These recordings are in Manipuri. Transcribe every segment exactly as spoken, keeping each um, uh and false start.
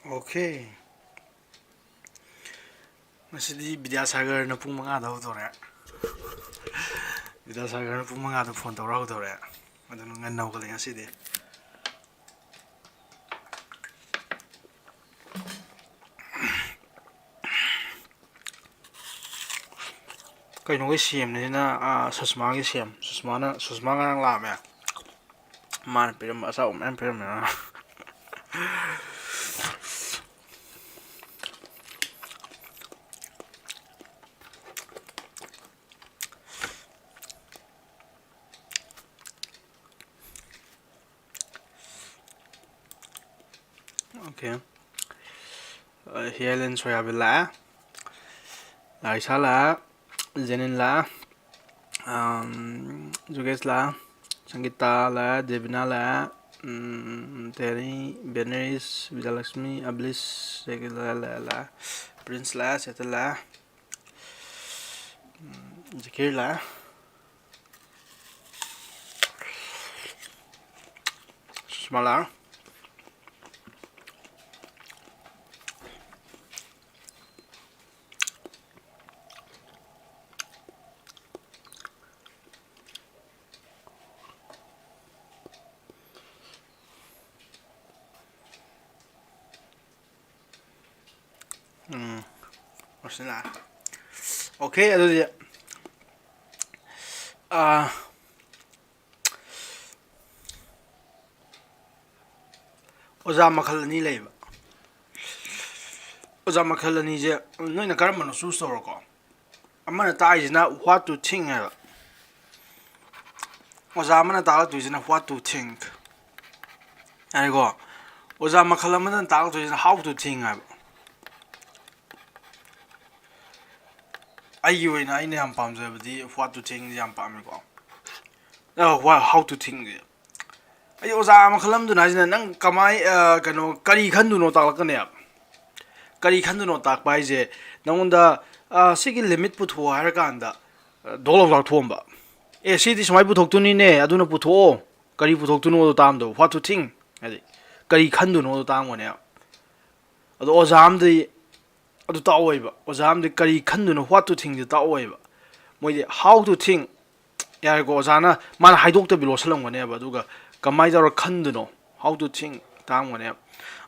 Okay. ꯉꯁꯤꯗꯤ ꯕꯤꯗ꯭ꯌꯥꯁꯥꯒꯔꯅ ꯄꯨꯡ ꯃꯉꯥꯗ ꯍꯧꯗꯣꯔꯦ꯫ ꯕꯤꯗ꯭ꯌꯥꯁꯥꯒꯔꯅ ꯄꯨꯡ ꯃꯉꯥꯗ ꯐꯣꯟ ꯇꯧꯔ ꯍꯧꯗꯣꯔꯦ꯫ ꯑꯗꯨꯅ ꯉꯟꯅ ꯍꯧꯒꯠꯂꯦ ꯉꯁꯤꯗꯤ꯫ ꯀꯩꯅꯣꯒꯤ ꯁꯦꯝꯅꯤꯁꯤꯅ, ꯑꯥ, ꯁꯨꯁꯃꯥꯒꯤ ꯁꯦꯝ꯫ ꯁꯨꯁꯃꯥꯅ, ꯁꯨꯁꯃꯥ ꯉꯔꯥꯡ ꯂꯥꯛꯑꯝꯃꯦ꯫ ꯃꯥꯅ ꯄꯤꯔꯝꯕ ꯑꯆꯥꯄꯣꯠ ꯃꯌꯥꯝ ꯄꯤꯔꯝꯃꯦ ꯉꯔꯥꯡ꯫ Okay. Uh, Helen Soyabil la. Laisa la. Jenin la. Um, Jugesh la. Sangita la. Devina la. Um, Terry, Benaris, Vijayalakshmi, Ablis, Sekil la, la, la. Prince la, Setal la. Um, Zakir la. Bismillah. ꯎꯝ, ꯃꯁꯤꯅ꯫ Okay, ꯑꯗꯨꯗꯤ, ꯑꯥ, ꯑꯣꯖꯥ ꯃꯈꯜ ꯑꯅꯤ ꯂꯩꯕ꯫ ꯑꯣꯖꯥ ꯃꯈꯜ ꯑꯅꯤꯁꯦ ꯅꯣꯏꯅ ꯀꯔꯝꯕꯅꯣ choose ꯇꯧꯔꯣꯀꯣ꯫ ꯑꯃꯅ ꯇꯥꯛꯏꯁꯤꯅ what to think ꯍꯥꯏꯕ꯫ ꯑꯣꯖꯥ ꯑꯃꯅ ꯇꯥꯛꯂꯛꯇꯣꯏꯁꯤꯅ what to think꯫ ꯌꯥꯔꯦꯀꯣ? ꯑꯣꯖꯥ ꯃꯈꯜ ꯑꯃꯅ ꯇꯥꯛꯂꯛꯇꯣꯏꯁꯤꯅ how to think ꯍꯥꯏꯕ꯫ ꯑꯩꯒꯤ ꯑꯣꯏꯅ ꯑꯩꯅ ꯌꯥꯝ ꯄꯥꯝꯖꯕꯗꯤ what to think ꯌꯥꯝ ꯄꯥꯝꯃꯦꯀꯣ꯫ ꯑ, wha-, how to think ꯁꯦ꯫ ꯑꯩ ꯑꯣꯖꯥ ꯃꯈꯜ ꯑꯃꯗꯨꯅ ꯍꯥꯏꯁꯤꯅ ꯅꯪ ꯀꯃꯥꯏ-, ꯑ, ꯀꯩꯅꯣ, ꯀꯔꯤ ꯈꯟꯗꯣꯏꯅꯣ ꯇꯥꯛꯂꯛꯀꯅꯦꯕ꯫ ꯀꯔꯤ ꯈꯟꯗꯣꯏꯅꯣ ꯇꯥꯛꯄ ꯍꯥꯏꯁꯦ ꯅꯉꯣꯟꯗ, ꯑ, ꯁꯤꯒꯤ limit ꯄꯨꯊꯣꯛꯑꯣ ꯍꯥꯏꯔꯀꯥꯟꯗ, ꯑ, ꯗꯣꯛ ꯂꯥꯎ ꯂꯥꯎꯊꯣꯛꯑꯝꯕ꯫ "ꯑꯦ, ꯁꯤꯗꯤ ꯁꯨꯃꯥꯏꯅ ꯄꯨꯊꯣꯛꯇꯣꯏꯅꯤꯅꯦ, ꯑꯗꯨꯅ ꯄꯨꯊꯣꯛꯑꯣ꯫ ꯀꯔꯤ ꯄꯨꯊꯣꯛꯇꯣꯏꯅꯣꯗꯣ ꯇꯥꯛꯑꯝꯗꯧꯕ, what to think", ꯍꯥꯏꯗꯤ ꯀꯔꯤ ꯈꯟꯗꯣꯏꯅꯣꯗꯣ ꯇꯥꯛꯑꯝꯒꯅꯦꯕ꯫ ꯑꯗꯣ ꯑꯣꯖꯥ ꯑꯃꯗꯤ ꯑꯗꯨ ꯇꯥꯛꯑꯣꯏꯕ꯫ ꯑꯣꯖꯥ ꯑꯃꯗꯤ ꯀꯔꯤ ꯈꯟꯗꯣꯏꯅꯣ, what to thinkꯁꯦ ꯇꯥꯛꯑꯣꯏꯕ꯫ ꯃꯣꯏꯗꯤ how to think꯫ ꯌꯥꯔꯦꯀꯣ, ꯑꯣꯖꯥꯅ ꯃꯥꯅ ꯍꯥꯏꯗꯣꯛꯇꯕꯤ ꯂꯣꯠꯁꯜꯂꯝꯒꯅꯦꯕ꯫ ꯑꯗꯨꯒ ꯀꯃꯥꯏꯅ ꯇꯧꯔ ꯈꯟꯗꯣꯏꯅꯣ, how to think ꯇꯥꯛꯑꯝꯒꯅꯦꯕ꯫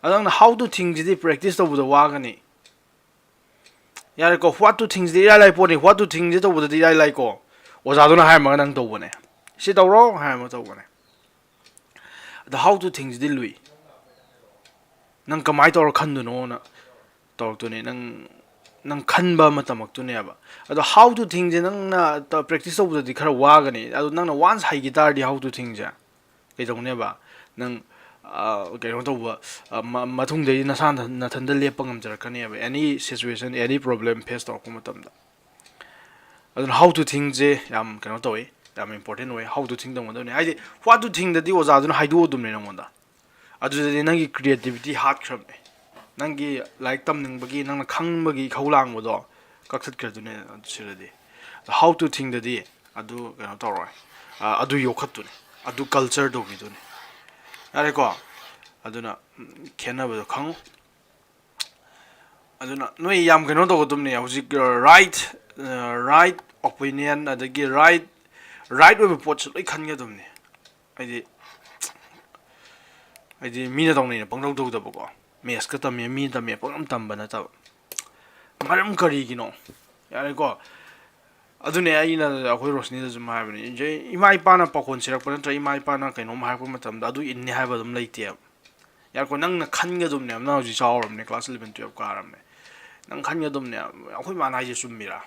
ꯑꯗꯣ ꯅꯪꯅ how to thinkꯁꯤꯗꯤ practice ꯇꯧꯕꯗ ꯋꯥꯒꯅꯤ꯫ ꯌꯥꯔꯦꯀꯣ, what to thinkꯁꯤꯗꯤ ꯏꯔꯥꯏ ꯂꯥꯏ ꯄꯣꯠꯅꯤ꯫ What to thinkꯁꯦ ꯇꯧꯕꯗꯗꯤ ꯏꯔꯥꯏ ꯂꯥꯏꯀꯣ꯫ ꯑꯣꯖꯥꯗꯨꯅ ꯍꯥꯏꯔꯝꯃꯒ ꯅꯪ ꯇꯧꯕꯅꯦ꯫ "ꯁꯤ ꯇꯧꯔꯣ" ꯍꯥꯏꯔꯝꯃꯒ ꯇꯧꯕꯅꯦ꯫ ꯑꯗꯣ how to thinkꯁꯤꯗꯤ ꯂꯨꯏ꯫ ꯅꯪ ꯀꯃꯥꯏꯅ ꯇꯧꯔ ꯈꯟꯗꯣꯏꯅꯣꯅ ꯇꯧꯔꯛꯇꯣꯏꯅꯦ꯫ ꯅꯪ, ꯅꯪ ꯈꯟꯕ ꯑꯃ ꯇꯝꯃꯛꯇꯣꯏꯅꯦꯕ꯫ ꯑꯗꯣ how to thinkꯁꯦ ꯅꯪꯅ ꯇ-, practice ꯇꯧꯕꯗꯗꯤ ꯈꯔ ꯋꯥꯒꯅꯤ꯫ ꯑꯗꯣ ꯅꯪꯅ once ꯍꯩꯈꯤ ꯇꯥꯔꯗꯤ how to thinkꯁꯦ ꯀꯩꯗꯧꯅꯦꯕ? ꯅꯪ, ꯑ, ꯀꯩꯅꯣ ꯇꯧꯕ, ꯑ, ꯃ-, ꯃꯇꯨꯡꯗꯩꯗꯤ ꯅꯁꯥ ꯅꯊꯟ-, ꯅꯊꯟꯗ ꯂꯦꯞꯄ ꯉꯝꯖꯔꯛꯀꯅꯦꯕ, any situation, any problem face ꯇꯧꯔꯛꯄ ꯃꯇꯝꯗ꯫ ꯑꯗꯨꯅ how to thinkꯁꯦ ꯌꯥꯝ ꯀꯩꯅꯣ ꯇꯧꯋꯤ, ꯌꯥꯝ important ꯑꯣꯏ꯫ How to think ꯇꯝꯒꯗꯕꯅꯤ꯫ ꯍꯥꯏꯗꯤ what to thinkꯗꯗꯤ ꯑꯣꯖꯥꯗꯨꯅ ꯍꯥꯏꯗꯣꯛꯑꯗꯕꯅꯦ ꯅꯪꯉꯣꯟꯗ꯫ ꯑꯗꯨꯗꯗꯤ ꯅꯪꯒꯤ creativity ꯍꯥꯠꯈ꯭ꯔꯕꯅꯦ, ꯅꯪꯒꯤ ꯂꯥꯏꯔꯤꯛ ꯇꯝꯅꯤꯡꯕꯒꯤ, ꯅꯪꯅ ꯈꯪꯕꯒꯤ ꯏꯈꯧ ꯂꯥꯡꯕꯗꯣ ꯀꯛꯊꯠꯈ꯭ꯔꯗꯨꯅꯦ꯫ ꯁꯤꯗꯗꯤ how to thinkꯗꯗꯤ ꯑꯗꯨ ꯀꯩꯅꯣ ꯇꯧꯔꯣꯏ꯫ ꯑ, ꯑꯗꯨ ꯌꯣꯛꯈꯠꯇꯨꯅꯦ, ꯑꯗꯨ culture ꯇꯧꯕꯤꯗꯨꯅꯦ꯫ ꯌꯥꯔꯦꯀꯣ? ꯑꯗꯨꯅ, ꯎꯝ, ꯈꯦꯠꯅꯕꯗꯣ ꯈꯪꯉꯨ꯫ ꯑꯗꯨꯅ ꯅꯣꯏ ꯌꯥꯝ ꯀꯩꯅꯣ ꯇꯧꯒꯗꯕꯅꯦ ꯍꯧꯖꯤꯛ, right, right opinion, ꯑꯗꯒꯤ right, right ꯑꯣꯏꯕ ꯄꯣꯠꯁꯨ ꯂꯣꯏ ꯈꯟꯒꯗꯕꯅꯦ꯫ ꯍꯥꯏꯗꯤ, ꯍꯥꯏꯗꯤ ꯃꯤꯅ ꯇꯧꯅꯩꯅ ꯄꯪꯇꯧ ꯇꯧꯗꯕꯀꯣ꯫ Mathsꯀ ꯇꯝꯃꯦ, ꯃꯤꯅ ꯇꯝꯃꯦ ꯄꯪꯇꯝ ꯇꯝꯕ ꯅꯠꯇꯕ꯫ ꯃꯔꯝ ꯀꯔꯤꯒꯤꯅꯣ? ꯌꯥꯔꯦꯀꯣ? ꯑꯗꯨꯅꯦ ꯑꯩꯅ ꯑꯩꯈꯣꯏ ꯔꯣꯁꯅꯤꯗꯁꯨ ꯍꯥꯏꯕꯅꯦ, "ꯏꯆꯦ, ꯏꯃꯥ ꯏꯄꯥꯅ ꯄꯥꯈꯣꯟ ꯁꯤꯔꯛꯄ ꯅꯠꯇ꯭ꯔꯒ ꯏꯃꯥ ꯏꯄꯥꯅ ꯀꯩꯅꯣꯝ ꯍꯥꯏꯔꯛꯄ ꯃꯇꯝꯗ ꯑꯗꯨ ꯏꯟꯅꯤ ꯍꯥꯏꯕ ꯑꯗꯨꯝ ꯂꯩꯇꯦꯕ"꯫ ꯌꯥꯔꯦꯀꯣ, ꯅꯪꯅ ꯈꯟꯒꯗꯕꯅꯦꯕ꯫ ꯅꯪ ꯍꯧꯖꯤꯛ ꯆꯥꯎꯔꯕꯅꯦ, class eleven twelve ꯀꯥꯔꯕꯅꯦ꯫ ꯅꯪ ꯈꯟꯒꯗꯕꯅꯦꯕ, "ꯑꯩꯈꯣꯏ ꯃꯥꯅ ꯍꯥꯏꯁꯦ ꯆꯨꯝꯃꯤꯔꯥ?"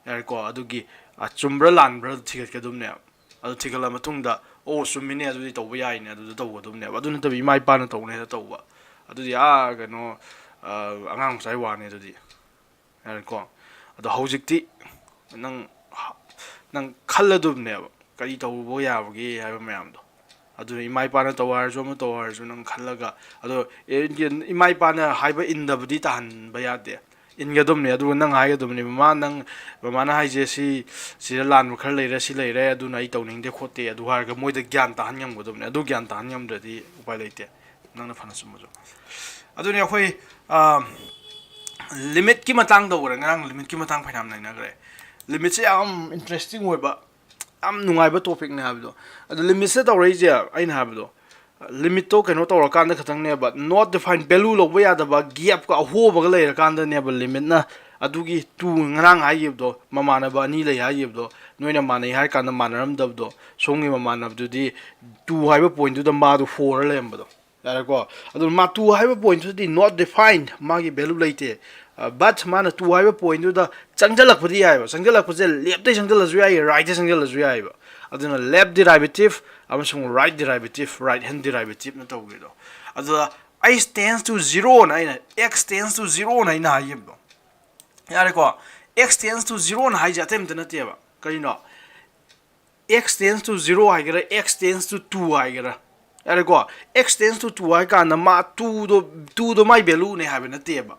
ꯌꯥꯔꯦꯀꯣ, ꯑꯗꯨꯒꯤ, ꯑ, ꯆꯨꯝꯕ꯭ꯔꯥ ꯂꯥꯟꯕ꯭ꯔꯥ ꯊꯤꯒꯠꯀꯗꯕꯅꯦꯕ꯫ ꯑꯗꯨ ꯊꯤꯒꯠꯂ ꯃꯇꯨꯡꯗ, "ꯑꯣ, ꯆꯨꯝꯃꯤꯅꯦ, ꯑꯗꯨꯗꯤ ꯇꯧꯕ ꯌꯥꯏꯅꯦ", ꯑꯗꯨꯗ ꯇꯧꯒꯗꯕꯅꯦꯕ꯫ ꯑꯗꯨ ꯅꯠꯇꯕ ꯏꯃꯥ ꯏꯄꯥꯅ ꯇꯧꯅꯦꯅ ꯇꯧꯕ, ꯑꯗꯨꯗꯤ, ꯑꯥ, ꯀꯩꯅꯣ, ꯑ, ꯑꯉꯥꯡ ꯃꯆꯥꯒꯤ ꯋꯥꯅꯤ ꯑꯗꯨꯗꯤ꯫ ꯌꯥꯔꯦꯀꯣ? ꯑꯗꯣ ꯍꯧꯖꯤꯛꯇꯤ ꯅꯪ, ꯅꯪ ꯈꯜꯂꯗꯕꯅꯦꯕ ꯀꯔꯤ ꯇꯧꯕ ꯌꯥꯕꯒꯦ ꯍꯥꯏꯕ ꯃꯌꯥꯝꯗꯣ꯫ ꯑꯗꯨꯅ ꯏꯃꯥ ꯏꯄꯥꯅ ꯇꯧ ꯍꯥꯏꯔꯁꯨ, ꯑꯃ ꯇꯧ ꯍꯥꯏꯔꯁꯨ, ꯅꯪ ꯈꯜꯂꯒ, ꯑꯗꯣ, ꯑꯦ, ꯏꯃꯥ ꯏꯄꯥꯅ ꯍꯥꯏꯕ ꯏꯟꯗꯕꯗꯤ ꯇꯥꯍꯟꯕ ꯌꯥꯗꯦ꯫ ꯏꯟꯒꯗꯕꯅꯦ꯫ ꯑꯗꯨꯒ ꯅꯪ ꯍꯥꯏꯒꯗꯕꯅꯦ, "ꯃꯃꯥ, ꯅꯪ, ꯃꯃꯥꯅ ꯍꯥꯏꯁꯦ ꯁꯤ, ꯁꯤꯗ ꯂꯥꯟꯕ ꯈꯔ ꯂꯩꯔꯦ, ꯁꯤ ꯂꯩꯔꯦ, ꯑꯗꯨꯅ ꯑꯩ ꯇꯧꯅꯤꯡꯗꯦ ꯈꯣꯠꯇꯦ", ꯑꯗꯨ ꯍꯥꯏꯔꯒ ꯃꯣꯏꯗ ꯒ꯭ꯌꯥꯟ ꯇꯥꯍꯟ ꯉꯝꯒꯗꯕꯅꯦ꯫ ꯑꯗꯨ ꯒ꯭ꯌꯥꯟ ꯇꯥꯍꯟ ꯉꯝꯗ꯭ꯔꯗꯤ ꯎꯄꯥꯏ ꯂꯩꯇꯦ, ꯅꯪꯅ ꯐꯅ ꯆꯨꯝꯃꯁꯨ꯫ ꯑꯗꯨꯅꯤ ꯑꯩꯈꯣꯏ ꯂꯤꯃꯤꯠꯀꯤ ꯃꯇꯥꯡ ꯇꯧꯈ꯭ꯔꯦ꯫ ꯉꯔꯥꯡ ꯂꯤꯃꯤꯠꯀꯤ ꯃꯇꯥꯡ ꯐꯅꯌꯥꯝ ꯅꯩꯅꯈ꯭ꯔꯦ꯫ ꯂꯤꯃꯤꯠꯁꯦ ꯌꯥꯝ ꯏꯟꯇꯔꯦꯁꯇꯤꯡ ꯑꯣꯏꯕ, ꯌꯥꯝ ꯅꯨꯡꯉꯥꯏꯕ ꯇꯣꯄꯤꯛꯅꯦ ꯍꯥꯏꯕꯗꯣ꯫ ꯑꯗꯣ ꯂꯤꯃꯤꯠꯁꯦ ꯇꯧꯔꯛꯏꯁꯦ, ꯑꯩꯅ ꯍꯥꯏꯕꯗꯣ, ꯂꯤꯃꯤꯠꯇꯣ ꯀꯩꯅꯣ ꯇꯧꯔꯀꯥꯟꯗ ꯈꯛꯇꯪꯅꯦꯕ, ꯅꯣꯠ ꯗꯤꯐꯥꯏꯟ ꯚꯦꯂꯨ ꯂꯧꯕ ꯌꯥꯗꯕ ꯒꯦꯞꯀ ꯑꯍꯣꯕꯒ ꯂꯩꯔꯀꯥꯟꯗꯅꯦꯕ ꯂꯤꯃꯤꯠꯅ꯫ ꯑꯗꯨꯒꯤ ꯇꯨ, ꯉꯔꯥꯡ ꯍꯥꯏꯈꯤꯕꯗꯣ, ꯃꯃꯥꯟꯅꯕ ꯑꯅꯤ ꯂꯩ ꯍꯥꯏꯈꯤꯕꯗꯣ, ꯅꯣꯏꯅ ꯃꯥꯟꯅꯩ ꯍꯥꯏꯔ ꯀꯥꯟꯗ ꯃꯥꯟꯅꯔꯝꯗꯕꯗꯣ, ꯁꯣꯝꯒꯤ ꯃꯃꯥꯟꯅꯕꯗꯨꯗꯤ ꯇꯨ ꯍꯥꯏꯕ ꯄꯣꯏꯟꯠꯇꯨꯗ ꯃꯥꯗꯣ ꯐꯣꯔ ꯂꯩꯔꯝꯕꯗꯣ꯫ ꯌꯥꯔꯦꯀꯣ? ꯑꯗꯨ ꯃꯥ ꯇꯨ ꯍꯥꯏꯕ ꯄꯣꯏꯟꯠꯇꯨꯗꯤ ꯅꯣꯠ ꯗꯤꯐꯥꯏꯟ, ꯃꯥꯒꯤ ꯚꯦꯂꯨ ꯂꯩꯇꯦ꯫ ꯕꯠ ꯃꯥꯅ ꯇꯨ ꯍꯥꯏꯕ ꯄꯣꯏꯟꯠꯇꯨꯗ ꯆꯪꯁꯤꯜꯂꯛꯄꯗꯤ ꯌꯥꯏꯑꯕ꯫ ꯆꯪꯁꯤꯜꯂꯛꯄꯁꯦ ꯂꯦꯞꯇꯩ ꯆꯪꯁꯤꯜꯂꯁꯨ ꯌꯥꯏ, ꯔꯥꯏꯠꯇꯩ ꯆꯪꯁꯤꯜꯂꯁꯨ ꯌꯥꯏꯑꯕ꯫ ꯑꯗꯨꯅ ꯂꯦꯐ ꯗꯤꯔꯥꯏꯚꯦꯇꯤꯚ ꯑꯃꯁꯨꯡ ꯔꯥꯏꯠ ꯗꯤꯔꯥꯏꯚꯦꯇꯤꯚ, ꯔꯥꯏꯠ ꯍꯦꯟ ꯗꯤꯔꯥꯏꯚꯦꯇꯤꯚꯅ ꯇꯧꯈꯤꯗꯣ꯫ ꯑꯗꯨꯗ ꯑꯩꯁ ꯇꯦꯟꯁ ꯇꯨ ꯖꯤꯔꯣꯅ ꯑꯩꯅ, ꯑꯦꯛꯁ ꯇꯦꯟꯁ ꯇꯨ ꯖꯤꯔꯣꯅ ꯑꯩꯅ ꯍꯥꯏꯈꯤꯕꯗꯣ꯫ ꯌꯥꯔꯦꯀꯣ? ꯑꯦꯛꯁ ꯇꯦꯟꯁ ꯇꯨ ꯖꯤꯔꯣꯅ ꯍꯥꯏꯁꯦ ꯑꯇꯩ ꯑꯝꯇ ꯅꯠꯇꯦꯕ꯫ ꯀꯔꯤꯅꯣ? ꯑꯦꯛꯁ ꯇꯦꯟꯁ ꯇꯨ ꯖꯤꯔꯣ ꯍꯥꯏꯒꯦꯔꯥ, ꯑꯦꯛꯁ ꯇꯦꯟꯁ ꯇꯨ ꯇꯨ ꯍꯥꯏꯒꯦꯔꯥ, ꯌꯥꯔꯦꯀꯣ? ꯑꯦꯛꯁ ꯇꯦꯟꯁ ꯇꯨ ꯇꯨ ꯍꯥꯏ ꯀꯥꯟꯗ ꯃꯥ ꯇꯨꯗꯣ, ꯇꯨꯗꯣ ꯃꯥꯏ ꯚꯦꯂꯨꯅꯦ ꯍꯥꯏꯕ ꯅꯠꯇꯦꯕ꯫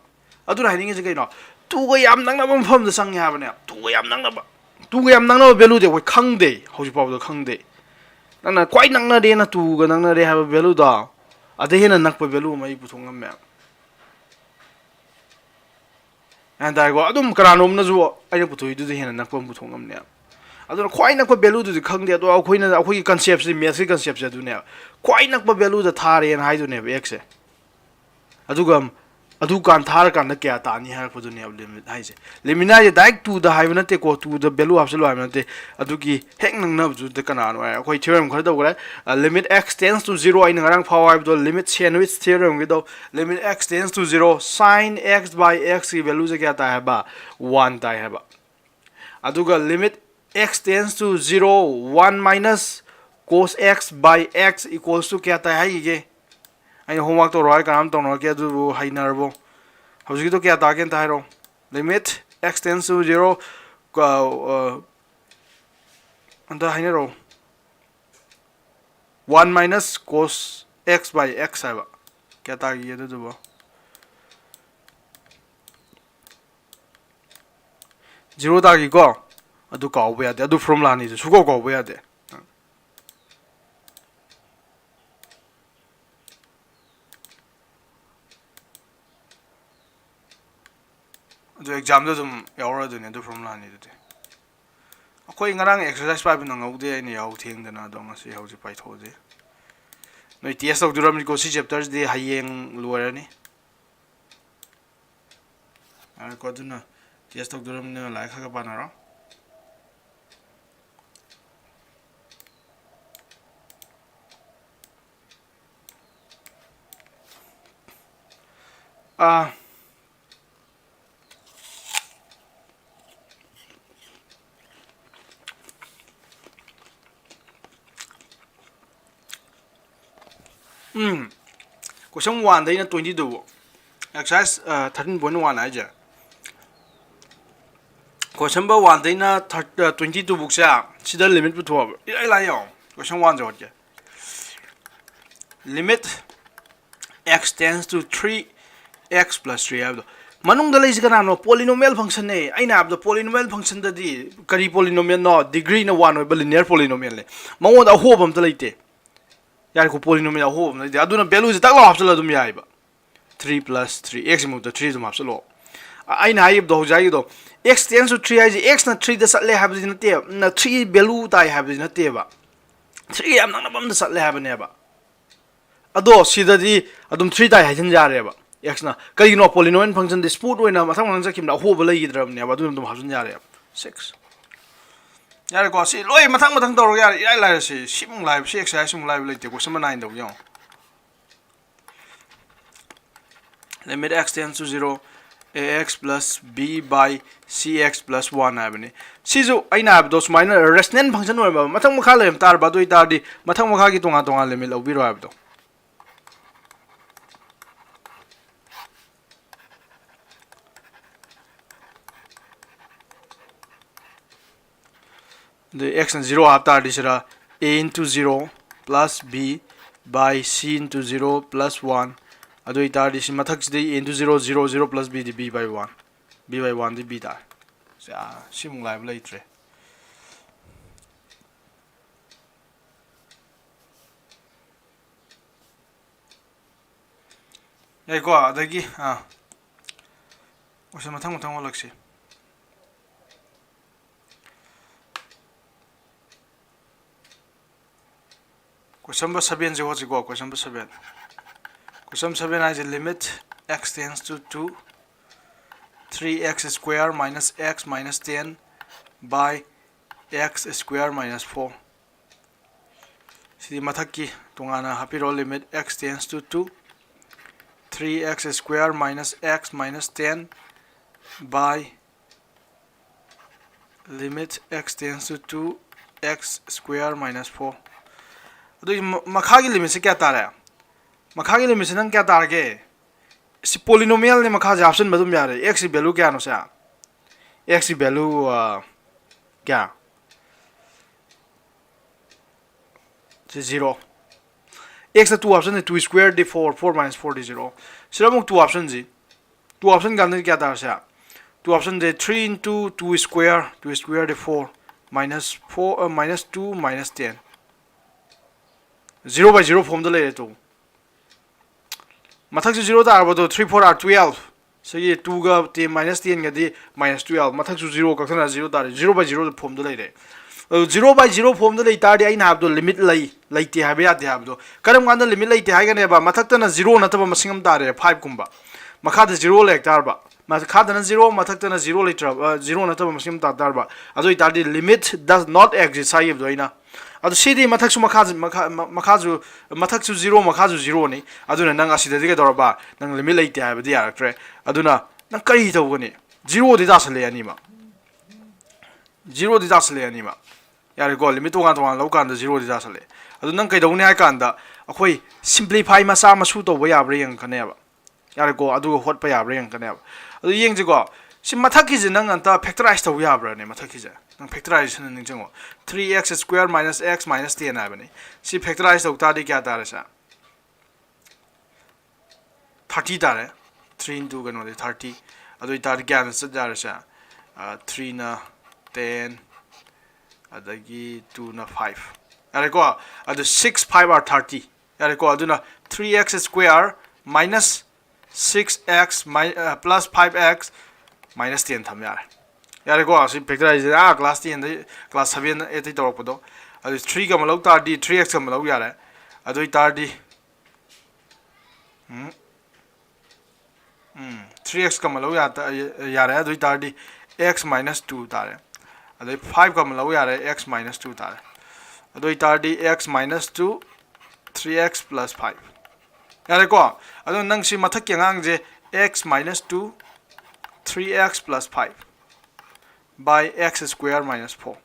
ꯑꯗꯨꯅ ꯍꯥꯏꯅꯤꯡꯉꯤꯁꯦ ꯀꯩꯅꯣ? ꯇꯨꯒ ꯌꯥꯝ ꯅꯛꯅꯕ ꯃꯐꯝꯗ ꯆꯪꯉꯦ ꯍꯥꯏꯕꯅꯦ꯫ ꯇꯨꯒ ꯌꯥꯝ ꯅꯛꯅꯕ, ꯇꯨꯒ ꯌꯥꯝ ꯅꯛꯅꯕ ꯚꯦꯂꯨꯗꯤ ꯑꯩꯈꯣꯏ ꯈꯪꯗꯦ, ꯍꯧꯖꯤꯛ ꯐꯥꯎꯕꯗ ꯈꯪꯗꯦ꯫ ꯅꯪꯅ ꯈ꯭ꯋꯥꯏ ꯅꯛꯅꯔꯦꯅ ꯇꯨꯒ ꯅꯛꯅꯔꯦ ꯍꯥꯏꯕ ꯚꯦꯂꯨꯗꯣ, ꯑꯗꯩ ꯍꯦꯟꯅ ꯅꯛꯄ ꯚꯦꯂꯨ ꯑꯃ ꯑꯩ ꯄꯨꯊꯣꯛ ꯉꯝꯃꯦ꯫ ꯒ꯭ꯌꯥꯟ ꯇꯥꯏꯀꯣ? ꯑꯗꯨꯝ ꯀꯅꯥꯅꯣꯝꯅꯁꯨ ꯑꯩꯅ ꯄꯨꯊꯣꯛꯏꯗꯨꯗ ꯍꯦꯟꯅ ꯅꯛꯄ ꯑꯃ ꯄꯨꯊꯣꯛ ꯉꯝꯅꯦꯕ꯫ ꯑꯗꯨꯅ ꯈ꯭ꯋꯥꯏ ꯅꯛꯄ ꯚꯦꯂꯨꯗꯨꯗꯤ ꯈꯪꯗꯦ, ꯑꯗꯣ ꯑꯩꯈꯣꯏꯅ, ꯑꯩꯈꯣꯏꯒꯤ ꯀꯟꯁꯦꯞꯁꯦ, ꯃꯦꯠꯁꯀꯤ ꯀꯟꯁꯦꯞꯁꯦ ꯑꯗꯨꯅꯦꯕ꯫ ꯈ꯭ꯋꯥꯏ ꯅꯛꯄ ꯚꯦꯂꯨꯗ ꯊꯥꯔꯦꯅ ꯍꯥꯏꯗꯨꯅꯦꯕ ꯑꯦꯛꯁꯁꯦ꯫ ꯑꯗꯨꯒ ꯑꯗꯨꯀꯥꯟ ꯊꯥꯔꯀꯥꯟꯗ ꯀꯌꯥ ꯇꯥꯅꯤ ꯍꯥꯏꯔꯛꯄꯗꯨꯅꯦꯕ ꯂꯤꯃꯤꯠ ꯍꯥꯏꯁꯦ꯫ ꯂꯤꯃꯤꯠ ꯍꯥꯏꯁꯦ ꯗꯥꯏꯔꯦꯛ ꯇꯨꯗ ꯍꯥꯏꯕ ꯅꯠꯇꯦꯀꯣ, ꯇꯨꯗ ꯚꯦꯂꯨ ꯍꯥꯞꯆꯤꯜꯂꯨ ꯍꯥꯏꯕ ꯅꯠꯇꯦ꯫ ꯑꯗꯨꯒꯤ ꯍꯦꯛ ꯅꯛꯅꯕꯗꯨꯗ ꯀꯅꯥꯅꯣ ꯍꯥꯏ, ꯑꯩꯈꯣꯏ ꯊꯤꯑꯣꯔꯦꯝ ꯈꯔ ꯇꯧꯈ꯭ꯔꯦ꯫ Limit x tends to zero, ꯑꯩꯅ ꯉꯔꯥꯡ ꯐꯥꯎ ꯍꯥꯏꯕꯗꯣ, ꯂꯤꯃꯤꯠ ꯁꯦꯟꯋꯤꯆ ꯊꯤꯑꯣꯔꯦꯝꯒꯤꯗꯣ, limit x tends to zero, sine x by x ꯀꯤ ꯚꯦꯂꯨꯁꯦ ꯀꯌꯥ ꯇꯥꯏ ꯍꯥꯏꯕ? ꯋꯥꯟ ꯇꯥꯏ ꯍꯥꯏꯕ꯫ ꯑꯗꯨꯒ limit x tends to zero, one minus cos x by x equals to ꯀꯌꯥ ꯇꯥꯏ ꯍꯥꯏꯈꯤꯒꯦ? ꯑꯩꯅ ꯍꯣꯝꯋꯥꯛ ꯇꯧꯔꯣ ꯍꯥꯏ ꯀꯅꯥꯝ ꯇꯧꯅꯔꯛꯀꯦ, ꯑꯗꯨꯕꯨ ꯍꯩꯅꯔꯕꯣ? ꯍꯧꯖꯤꯛꯀꯤꯗꯣ ꯀꯌꯥ ꯇꯥꯒꯦ ꯑꯝꯇ ꯍꯥꯏꯔꯣ꯫ Limit x tends to zero, ꯑ, ꯑ, ꯑꯝꯇ ꯍꯥꯏꯅꯔꯣ꯫ One minus cos x by x ꯍꯥꯏꯕ꯫ ꯀꯌꯥ ꯇꯥꯈꯤꯒꯦ ꯑꯗꯨꯗꯨꯕꯣ? ꯖꯤꯔꯣ ꯇꯥꯈꯤꯀꯣ? ꯑꯗꯨ ꯀꯥꯎꯕ ꯌꯥꯗꯦ, ꯑꯗꯨ ꯐꯣꯔꯃꯨꯂꯥꯅꯤꯗꯨ ꯁꯨꯀꯥꯎ ꯀꯥꯎꯕ ꯌꯥꯗꯦ꯫ ꯑꯗꯨ ꯑꯦꯛꯖꯥꯝꯗ ꯑꯗꯨꯝ ꯌꯥꯎꯔꯛꯑꯗꯣꯏꯅꯦ ꯑꯗꯨ ꯐꯣꯔꯃꯨꯂꯥꯅꯤꯗꯨꯗꯤ꯫ ꯑꯩꯈꯣꯏ ꯉꯔꯥꯡ ꯑꯦꯛꯁꯔꯁꯥꯏꯁ ꯄꯥꯏꯕ ꯅꯪꯍꯧꯗꯦ, ꯑꯩꯅ ꯌꯥꯍꯧ ꯊꯦꯡꯗꯅ꯫ ꯑꯗꯣ ꯉꯁꯤ ꯍꯧꯖꯤꯛ ꯄꯥꯏꯊꯣꯛꯑꯁꯤ꯫ ꯅꯣꯏ ꯇꯦꯁ ꯇꯧꯗꯣꯔꯝꯅꯤꯀꯣ, ꯁꯤ ꯆꯦꯞꯇꯔꯁꯤꯗꯤ ꯍꯌꯦꯡ ꯂꯣꯏꯔꯅꯤ꯫ ꯌꯥꯔꯦꯀꯣ, ꯑꯗꯨꯅ ꯇꯦꯁ ꯇꯧꯗꯣꯔꯝꯅꯤꯅ ꯂꯥꯏꯔꯤꯛ ꯈꯔ ꯈꯔ ꯄꯥꯅꯔꯣ꯫ ꯑꯥ꯫ ꯎꯝ꯫ Question one ꯗꯩꯅ twenty two ꯐꯥꯎ꯫ Exercise, ꯑ, thirteen point one ꯍꯥꯏꯁꯦ꯫ Question number one ꯗꯩꯅ thirty, ꯑ, twenty two ꯐꯥꯎꯁꯦ ꯁꯤꯗ limit ꯄꯨꯊꯣꯛꯑꯕ꯫ ꯏꯔꯥꯏ ꯂꯥꯏ ꯌꯦꯡꯉꯣ꯫ Question one say ꯍꯣꯠꯀꯦ꯫ Limit x tends to three x plus three ꯍꯥꯏꯕꯗꯣ꯫ ꯃꯅꯨꯡꯗ ꯂꯩꯁꯤ ꯀꯅꯥꯅꯣ? Polynomial function ꯅꯦ꯫ ꯑꯩꯅ ꯍꯥꯏꯕꯗꯣ polynomial function ꯗꯗꯤ ꯀꯔꯤ polynomial ꯅꯣ? Degree ꯅ one ꯑꯣꯏꯕ linear polynomial ꯅꯦ꯫ ꯃꯉꯣꯟꯗ ꯑꯍꯣꯕ ꯑꯝꯇ ꯂꯩꯇꯦ꯫ ꯌꯥꯔꯦꯀꯣ, polynomial ꯑꯍꯣꯕ ꯑꯃ ꯂꯩꯇꯦ꯫ ꯑꯗꯨꯅ value ꯁꯦ ꯇꯛ ꯂꯥꯎ ꯍꯥꯞꯆꯤꯜꯂ ꯑꯗꯨꯝ ꯌꯥꯏꯕ꯫ Three plus three, x ꯀꯤ ꯃꯍꯨꯠꯇ three ꯑꯗꯨꯝ ꯍꯥꯞꯆꯤꯜꯂꯣ꯫ ꯑ-, ꯑꯩꯅ ꯍꯥꯏꯈꯤꯕꯗꯣ, ꯍꯧꯖꯤꯛ ꯍꯥꯏꯈꯤꯕꯗꯣ, x tends to three ꯍꯥꯏꯁꯦ x ꯅ three ꯗ ꯆꯠꯂꯦ ꯍꯥꯏꯕꯗꯤ ꯅꯠꯇꯦ, ꯅ three value ꯇꯥꯏ ꯍꯥꯏꯕꯗꯤ ꯅꯠꯇꯦꯕ꯫ Three ꯌꯥꯝ ꯅꯛꯅꯕ ꯑꯝꯗ ꯆꯠꯂꯦ ꯍꯥꯏꯕꯅꯦꯕ꯫ ꯑꯗꯣ ꯁꯤꯗꯗꯤ ꯑꯗꯨꯝ three ꯇꯥꯏ ꯍꯥꯏꯖꯤꯟ ꯌꯥꯔꯦꯕ x ꯅ꯫ ꯀꯩꯒꯤꯅꯣ? Polynomial function ꯗꯤ smooth ꯑꯣꯏꯅ ꯃꯊꯪ ꯃꯊꯪ ꯆꯠꯈꯤꯕꯅ ꯑꯍꯣꯕ ꯂꯩꯈꯤꯗ꯭ꯔꯕꯅꯦꯕ, ꯑꯗꯨꯅ ꯑꯗꯨꯝ ꯍꯥꯞꯆꯤꯟ ꯌꯥꯔꯦꯕ꯫ Six꯫ ꯌꯥꯔꯦꯀꯣ, ꯁꯤ ꯂꯣꯏ ꯃꯊꯪ ꯃꯊꯪ ꯇꯧꯔꯒ ꯌꯥꯔꯦ, ꯏꯔꯥꯏ ꯂꯥꯏꯔꯦ꯫ ꯁꯤ, ꯁꯤꯃꯨꯛ ꯂꯥꯏꯕ, ꯁꯤ exercise ꯁꯤꯃꯨꯛ ꯂꯥꯏꯕ ꯂꯩꯇꯦ꯫ Question number nine ꯇꯧꯒꯦ ꯌꯦꯡꯉꯣ꯫ Limit x tends to zero, a x plus b by c x plus one ꯍꯥꯏꯕꯅꯤ꯫ ꯁꯤꯁꯨ ꯑꯩꯅ ꯍꯥꯏꯕꯗꯣ ꯁꯨꯃꯥꯏꯅ rational function ꯑꯣꯏꯔꯝꯕ ꯃꯊꯪ ꯃꯈꯥ ꯂꯩꯔꯝ ꯇꯥꯔꯕ, ꯑꯗꯨ ꯑꯣꯏꯇꯥꯔꯗꯤ ꯃꯊꯪ ꯃꯈꯥꯒꯤ ꯇꯣꯉꯥꯟ ꯇꯣꯉꯥꯟ limit ꯂꯧꯕꯤꯔꯣ ꯍꯥꯏꯕꯗꯣ꯫ ꯑꯗꯨ x ꯅ zero ꯍꯥꯞ ꯇꯥꯔꯗꯤ ꯁꯤꯗ a into zero plus b by c into zero plus one꯫ ꯑꯗꯨ ꯑꯣꯏꯇꯥꯔꯗꯤ ꯁꯤ ꯃꯊꯛꯁꯤꯗ a into zero, zero, zero plus b D b by one, b by one D b ꯇꯥꯔꯦ꯫ ꯁꯤ, ꯑꯥ, ꯁꯤꯃꯨꯛ ꯂꯥꯏꯕ ꯂꯩꯇ꯭ꯔꯦ꯫ ꯌꯥꯏꯀꯣ? ꯑꯗꯒꯤ, ꯑꯥ, Question ꯃꯊꯪ ꯃꯊꯪ ꯍꯣꯠꯂꯛꯁꯤ꯫ Question number seven ꯁꯦ ꯍꯣꯠꯁꯤꯀꯣ꯫ Question number seven, question number seven ꯍꯥꯏꯁꯦ, limit x tends to two, three x square minus x minus ten by x square minus four꯫ ꯁꯤꯗꯤ ꯃꯊꯛꯀꯤ ꯇꯣꯉꯥꯟꯅ ꯍꯥꯞꯄꯤꯔꯣ꯫ Limit x tends to two, three x square minus x minus ten by limit x tends to two x square minus four꯫ ꯑꯗꯨꯒꯤ ꯃ- ꯃꯈꯥꯒꯤ limit ꯁꯦ ꯀꯌꯥ ꯇꯥꯔꯦ? ꯃꯈꯥꯒꯤ limit ꯁꯦ ꯅꯪ ꯀꯌꯥ ꯇꯥꯔꯒꯦ? ꯁꯤ polynomial ꯅꯦ, ꯃꯈꯥꯁꯦ ꯍꯥꯞꯆꯤꯟꯕ ꯑꯗꯨꯝ ꯌꯥꯔꯦ꯫ X ꯀꯤ value ꯀꯌꯥꯅꯣ ꯁꯦ? X ꯀꯤ value, ꯑ, ꯀꯌꯥ? ꯁꯤ zero꯫ X ꯇ two ꯍꯥꯞꯆꯤꯟꯁꯤ, two square ꯗꯤ four, four minus four ꯗꯤ zero꯫ ꯁꯤꯗ ꯑꯃꯨꯛ two ꯍꯥꯞꯆꯤꯟꯁꯤ꯫ Two ꯍꯥꯞꯆꯤꯟ ꯀꯥꯟꯗꯗꯤ ꯀꯌꯥ ꯇꯥꯔꯁꯦ? Two ꯍꯥꯞꯆꯤꯟꯁꯦ, three into two square, two square ꯗꯤ four, minus four, ꯑ, minus two minus ten꯫ Zero by zero form ꯗ ꯂꯩꯔꯦ ꯇꯨ꯫ ꯃꯊꯛꯁꯨ zero ꯇꯥꯔꯕꯗꯣ, three four are twelve꯫ ꯁꯤꯒꯤ two ꯒ ten, minus ten ꯒꯗꯤ minus twelve꯫ ꯃꯊꯛꯁꯨ zero, ꯀꯛꯊꯠꯅ zero ꯇꯥꯔꯦ꯫ Zero by zero form ꯗ ꯂꯩꯔꯦ꯫ ꯑꯗꯨ zero by zero form ꯗ ꯂꯩ ꯇꯥꯔꯗꯤ, ꯑꯩꯅ ꯍꯥꯏꯕꯗꯣ limit ꯂꯩ, ꯂꯩꯇꯦ ꯍꯥꯏꯕ ꯌꯥꯗꯦ ꯍꯥꯏꯕꯗꯣ꯫ ꯀꯔꯝ ꯀꯥꯟꯗ limit ꯂꯩꯇꯦ ꯍꯥꯏꯒꯅꯦꯕ? ꯃꯊꯛꯇꯅ zero ꯅꯠꯇꯕ ꯃꯁꯤꯡ ꯑꯃ ꯇꯥꯔꯦ, five ꯀꯨꯝꯕ꯫ ꯃꯈꯥꯗ zero ꯂꯩꯔꯛ ꯇꯥꯔꯕ꯫ ꯃꯈꯥꯗꯅ zero, ꯃꯊꯛꯇꯅ zero ꯂꯩꯇ꯭ꯔꯕ, ꯑ, zero ꯅꯠꯇꯕ ꯃꯁꯤꯡ ꯑꯃ ꯇꯥ ꯇꯥꯔꯕ꯫ ꯑꯗꯨ ꯑꯣꯏꯇꯥꯔꯗꯤ limit does not exist ꯍꯥꯏꯈꯤꯕꯗꯣ ꯑꯩꯅ꯫ ꯑꯗꯨ ꯁꯤꯗꯤ ꯃꯊꯛꯁꯨ ꯃꯈꯥꯁꯨ, ꯃꯈꯥ-, ꯃ-, ꯃꯈꯥꯁꯨ, ꯃꯊꯛꯁꯨ zero, ꯃꯈꯥꯁꯨ zero ꯅꯤ꯫ ꯑꯗꯨꯅ ꯅꯪ ꯑꯁꯤꯗꯗꯤ ꯀꯩꯗꯧꯔꯕ? ꯅꯪ limit ꯂꯩꯇꯦ ꯍꯥꯏꯕꯗꯤ ꯌꯥꯔꯛꯇ꯭ꯔꯦ꯫ ꯑꯗꯨꯅ ꯅꯪ ꯀꯔꯤ ꯇꯧꯒꯅꯤ? Zero ꯗꯤ ꯇꯥꯁꯜꯂꯛꯑꯦ ꯑꯅꯤꯃꯛ꯫ Zero ꯗꯤ ꯇꯥꯁꯜꯂꯛꯑꯦ ꯑꯅꯤꯃꯛ꯫ ꯌꯥꯔꯦꯀꯣ? Limit ꯇꯣꯉꯥꯟ ꯇꯣꯉꯥꯟ ꯂꯧ ꯀꯥꯟꯗ zero ꯗꯤ ꯇꯥꯁꯜꯂꯛꯑꯦ꯫ ꯑꯗꯨ ꯅꯪ ꯀꯩꯗꯧꯅꯤ ꯍꯥꯏ ꯀꯥꯟꯗ, ꯑꯩꯈꯣꯏ simplify ꯃꯆꯥ ꯃꯁꯨ ꯇꯧꯕ ꯌꯥꯕ꯭ꯔꯥ ꯌꯦꯡꯉꯛꯀꯅꯦꯕ꯫ ꯌꯥꯔꯦꯀꯣ? ꯑꯗꯨꯒ ꯍꯣꯠꯄ ꯌꯥꯕ꯭ꯔꯥ ꯌꯦꯡꯉꯛꯀꯅꯦꯕ꯫ ꯑꯗꯨ ꯌꯦꯡꯁꯤꯀꯣ꯫ ꯁꯤ ꯃꯊꯛꯀꯤꯁꯦ ꯅꯪ ꯑꯝꯇ factorize ꯇꯧꯕ ꯌꯥꯕ꯭ꯔꯥꯅꯦ? ꯃꯊꯛꯀꯤꯁꯦ ꯅꯪ factorization ꯅꯤꯡꯁꯤꯡꯉꯣ꯫ Three x square minus x minus ten ꯍꯥꯏꯕꯅꯤ꯫ ꯁꯤ factorize ꯇꯧ ꯇꯥꯔꯗꯤ ꯀꯌꯥ ꯇꯥꯔꯦ ꯁꯦ? Thirty ꯇꯥꯔꯦ꯫ Three into ꯀꯩꯅꯣꯗꯤ thirty꯫ ꯑꯗꯨ ꯑꯣꯏꯇꯥꯔꯗꯤ ꯀꯌꯥꯅ ꯆꯠ ꯌꯥꯔꯦ ꯁꯦ? ꯑ, three ꯅ ten, ꯑꯗꯒꯤ two ꯅ five꯫ ꯌꯥꯔꯦꯀꯣ? ꯑꯗꯨ six five are thirty꯫ ꯌꯥꯔꯦꯀꯣ? ꯑꯗꯨꯅ three x square minus six x plus five x minus ten ꯊꯝ ꯌꯥꯔꯦ꯫ ꯌꯥꯔꯦꯀꯣ, ꯁꯤ factorize ꯑꯥ class ten ꯗꯩ class seven eight ꯇꯧꯔꯛꯄꯗꯣ꯫ ꯑꯗꯨ three comma ꯂꯧ ꯇꯥꯔꯗꯤ three x comma ꯂꯧ ꯌꯥꯔꯦ꯫ ꯑꯗꯨ ꯑꯣꯏ ꯇꯥꯔꯗꯤ ꯎꯝ ꯎꯝ three x comma ꯂꯧ ꯌꯥ ꯇ- ꯌꯥꯔꯦ꯫ ꯑꯗꯨ ꯑꯣꯏ ꯇꯥꯔꯗꯤ x minus two ꯇꯥꯔꯦ꯫ ꯑꯗꯩ five comma ꯂꯧ ꯌꯥꯔꯦ, x minus two ꯇꯥꯔꯦ꯫ ꯑꯗꯨ ꯑꯣꯏ ꯇꯥꯔꯗꯤ x minus two, three x plus five꯫ ꯌꯥꯔꯦꯀꯣ? ꯑꯗꯣ ꯅꯪ ꯁꯤ ꯃꯊꯛꯀꯤ ꯑꯉꯥꯡꯁꯦ x minus two, three x plus five by x square minus four꯫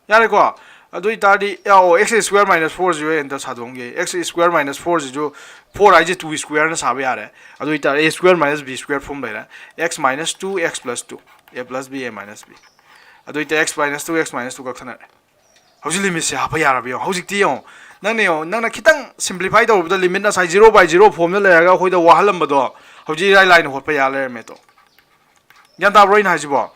ꯌꯥꯔꯦꯀꯣ? ꯑꯗꯨ ꯑꯣꯏ ꯇꯥꯔꯗꯤ ꯑꯣ x square minus four ꯁꯤꯁꯨ ꯑꯩ ꯑꯝꯇ ꯁꯥꯗꯣꯛꯑꯝꯒꯦ꯫ X square minus four ꯁꯤꯁꯨ four ꯍꯥꯏꯁꯦ two square ꯅ ꯁꯥꯕ ꯌꯥꯔꯦ꯫ ꯑꯗꯨ ꯑꯣꯏ ꯇꯥꯔꯗꯤ a square minus b square form ꯂꯩꯔꯦ꯫ X minus two x plus two, a plus b a minus b꯫ ꯑꯗꯨ ꯑꯣꯏ ꯇꯥꯔꯗꯤ x minus two x minus two ꯀꯛꯊꯠꯅꯔꯦ꯫ ꯍꯧꯖꯤꯛ limit ꯁꯦ ꯍꯥꯞꯄ ꯌꯥꯔꯕ ꯌꯦꯡꯉꯣ꯫ ꯍꯧꯖꯤꯛꯇꯤ ꯌꯦꯡꯉꯣ, ꯅꯪꯅ ꯌꯦꯡꯉꯣ, ꯅꯪꯅ ꯈꯤꯇꯪ simplify ꯇꯧꯔꯨꯕꯗ limit ꯉꯁꯥꯏ zero by zero form ꯗ ꯂꯩꯔꯒ ꯑꯩꯈꯣꯏꯗ ꯋꯥꯍꯜꯂꯝꯕꯗꯣ ꯍꯧꯖꯤꯛ ꯏꯔꯥꯏ ꯂꯥꯏꯅ ꯍꯣꯠꯄ ꯌꯥ ꯂꯩꯔꯝꯃꯦ꯫ ꯇꯣ, ꯒ꯭ꯌꯥꯟ ꯇꯥꯕ꯭ꯔꯣ ꯑꯩꯅ ꯍꯥꯏꯁꯤꯕꯣ?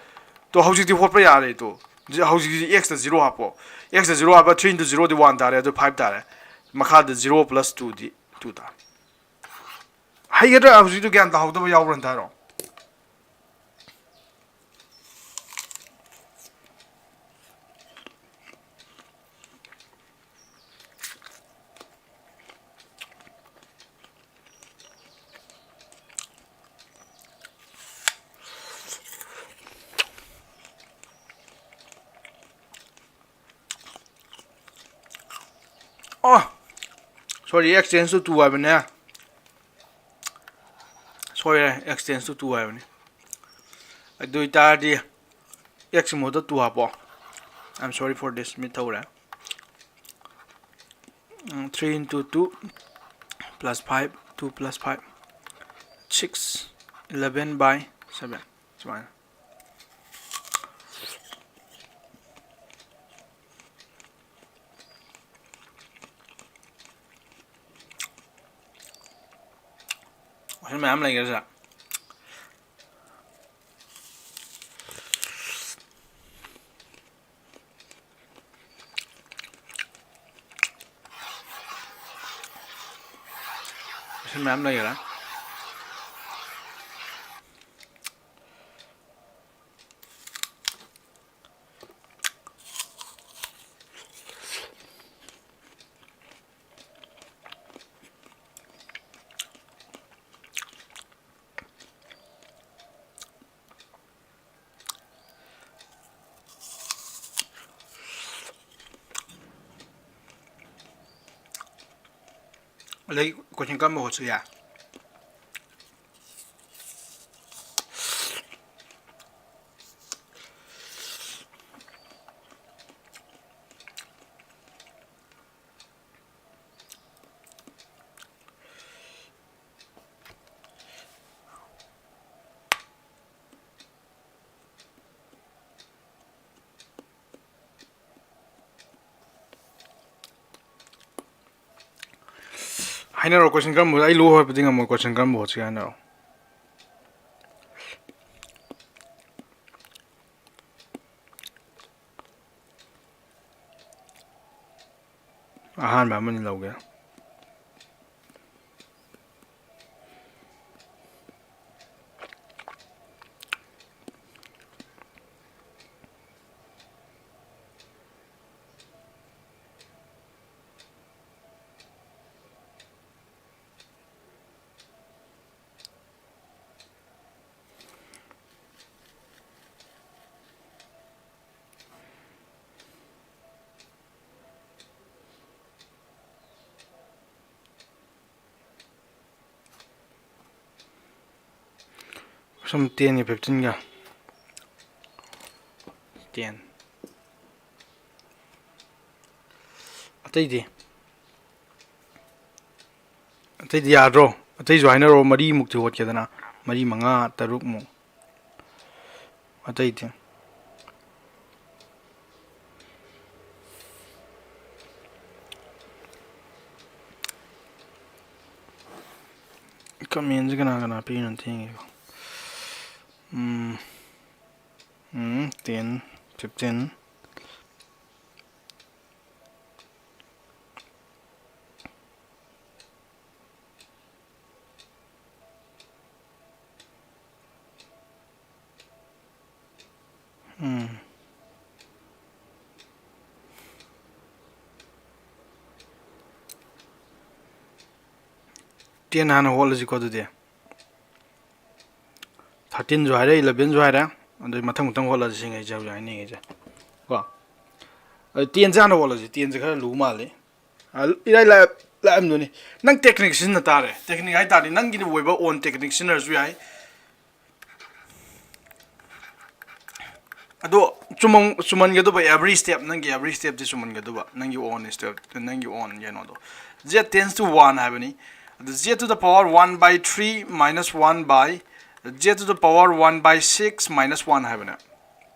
ꯇꯣ, ꯍꯧꯖꯤꯛꯇꯤ ꯍꯣꯠꯄ ꯌꯥꯔꯦ꯫ ꯇꯣ, ꯍꯧꯖꯤꯛꯇꯤ x ꯇ zero ꯍꯥꯞꯄꯣ꯫ X ꯇ zero ꯍꯥꯞꯄ, three into zero ꯗꯤ one ꯇꯥꯔꯦ, ꯑꯗꯨ five ꯇꯥꯔꯦ꯫ ꯃꯈꯥꯗ zero plus two ꯗꯤ two ꯇꯥꯔꯦ꯫ ꯍꯩꯒꯗ꯭ꯔꯥ? ꯍꯧꯖꯤꯛꯇꯨ ꯒ꯭ꯌꯥꯟ ꯇꯥꯍꯧꯗꯕ ꯌꯥꯎꯕ꯭ꯔꯥ ꯑꯝꯇ ꯍꯥꯏꯔꯣ꯫ ꯑꯣ, sorry, x tends to two ꯍꯥꯏꯕꯅꯦ꯫ ꯁꯣꯏꯔꯦ, x tends to two ꯍꯥꯏꯕꯅꯤ꯫ ꯑꯗꯨ ꯑꯣꯏꯇꯥꯔꯗꯤ x ꯃꯍꯨꯠꯇ two ꯍꯥꯞꯄꯣ꯫ I'm sorry for this, mid ꯊꯧꯔꯦ꯫ Um, three into two plus five, two plus five, six, eleven by seven, ꯁꯨꯃꯥꯏꯅ꯫ ꯀꯣꯏꯁꯟ ꯃꯌꯥꯝ ꯂꯩꯈ꯭ꯔꯦ ꯁꯤꯗ꯫ ꯀꯣꯏꯁꯟ ꯃꯌꯥꯝ ꯂꯩꯈ꯭ꯔꯦ꯫ ꯑꯗꯩ question ꯀꯔꯝꯕ ꯍꯣꯠꯁꯤꯒꯦ? ꯍꯥꯏꯅꯔꯣ, question ꯀꯔꯝꯕ? ꯑꯩ ꯂꯣ ꯍꯥꯏꯕꯗꯤ ꯉꯝꯃꯣꯏ, question ꯀꯔꯝꯕ ꯍꯣꯠꯁꯤꯒꯦ ꯍꯥꯏꯅꯔꯣ꯫ ꯑꯍꯥꯟꯕ ꯑꯃꯅꯤ ꯂꯧꯒꯦ꯫ ꯁꯨꯝ tenꯒ fifteenꯒ꯫ Ten꯫ ꯑꯇꯩꯗꯤ? ꯑꯇꯩꯗꯤ ꯌꯥꯗ꯭ꯔꯣ? ꯑꯇꯩꯁꯨ ꯍꯥꯏꯅꯔꯣ, ꯃꯔꯤꯃꯨꯛꯇꯤ ꯍꯣꯠꯀꯦꯗꯅ꯫ ꯃꯔꯤ, ꯃꯉꯥ, ꯇꯔꯨꯛꯃꯨꯛ꯫ ꯑꯇꯩꯗꯤ? Commentꯁꯦ ꯀꯅꯥ ꯀꯅꯥ ꯄꯤꯔꯤꯅꯣ ꯊꯦꯡꯉꯤꯕꯣ? ꯎꯝ, ꯎꯝ, ten, fifteen꯫ ꯎꯝ꯫ Ten ꯍꯥꯟꯅ ꯍꯣꯠꯂꯁꯤꯀꯣ ꯑꯗꯨꯗꯤ꯫ Thirteenꯁꯨ ꯍꯥꯏꯔꯦ, elevenꯁꯨ ꯍꯥꯏꯔꯦ꯫ ꯑꯗꯨꯗꯤ ꯃꯊꯪ ꯃꯊꯪ ꯍꯣꯠꯂꯁꯤ ꯁꯤꯉꯩꯁꯦ ꯍꯧꯖꯤꯛ ꯍꯥꯏꯅꯤꯡꯉꯤꯁꯦ꯫ ꯀꯣ꯫ ꯑꯗꯨ tenꯁꯦ ꯍꯥꯟꯅ ꯍꯣꯠꯂꯁꯤ꯫ Tenꯁꯦ ꯈꯔ ꯂꯨ ꯃꯥꯜꯂꯤ꯫ ꯑ, ꯏꯔꯥꯏ ꯂꯥꯏ-, ꯂꯥꯛꯑꯝꯗꯣꯏꯅꯤ꯫ ꯅꯪ technique ꯁꯤꯖꯤꯟꯅ ꯇꯥꯔꯦ꯫ Technique ꯍꯥꯏ ꯇꯥꯔꯗꯤ ꯅꯪꯒꯤ ꯑꯣꯏꯕ own technique ꯁꯤꯖꯤꯟꯅꯔꯁꯨ ꯌꯥꯏ꯫ ꯑꯗꯣ ꯆꯨꯝꯃꯟ ꯆꯨꯝꯃꯟꯒꯗꯧꯕ, every step, ꯅꯪꯒꯤ every step ꯇꯤ ꯆꯨꯝꯃꯟꯒꯗꯧꯕ, ꯅꯪꯒꯤ own step, ꯅꯪꯒꯤ own ꯀꯩꯅꯣꯗꯣ꯫ Z tends to one ꯍꯥꯏꯕꯅꯤ꯫ ꯑꯗꯨ Z to the power one by three minus one by, Z to the power one by six minus one ꯍꯥꯏꯕꯅꯦ꯫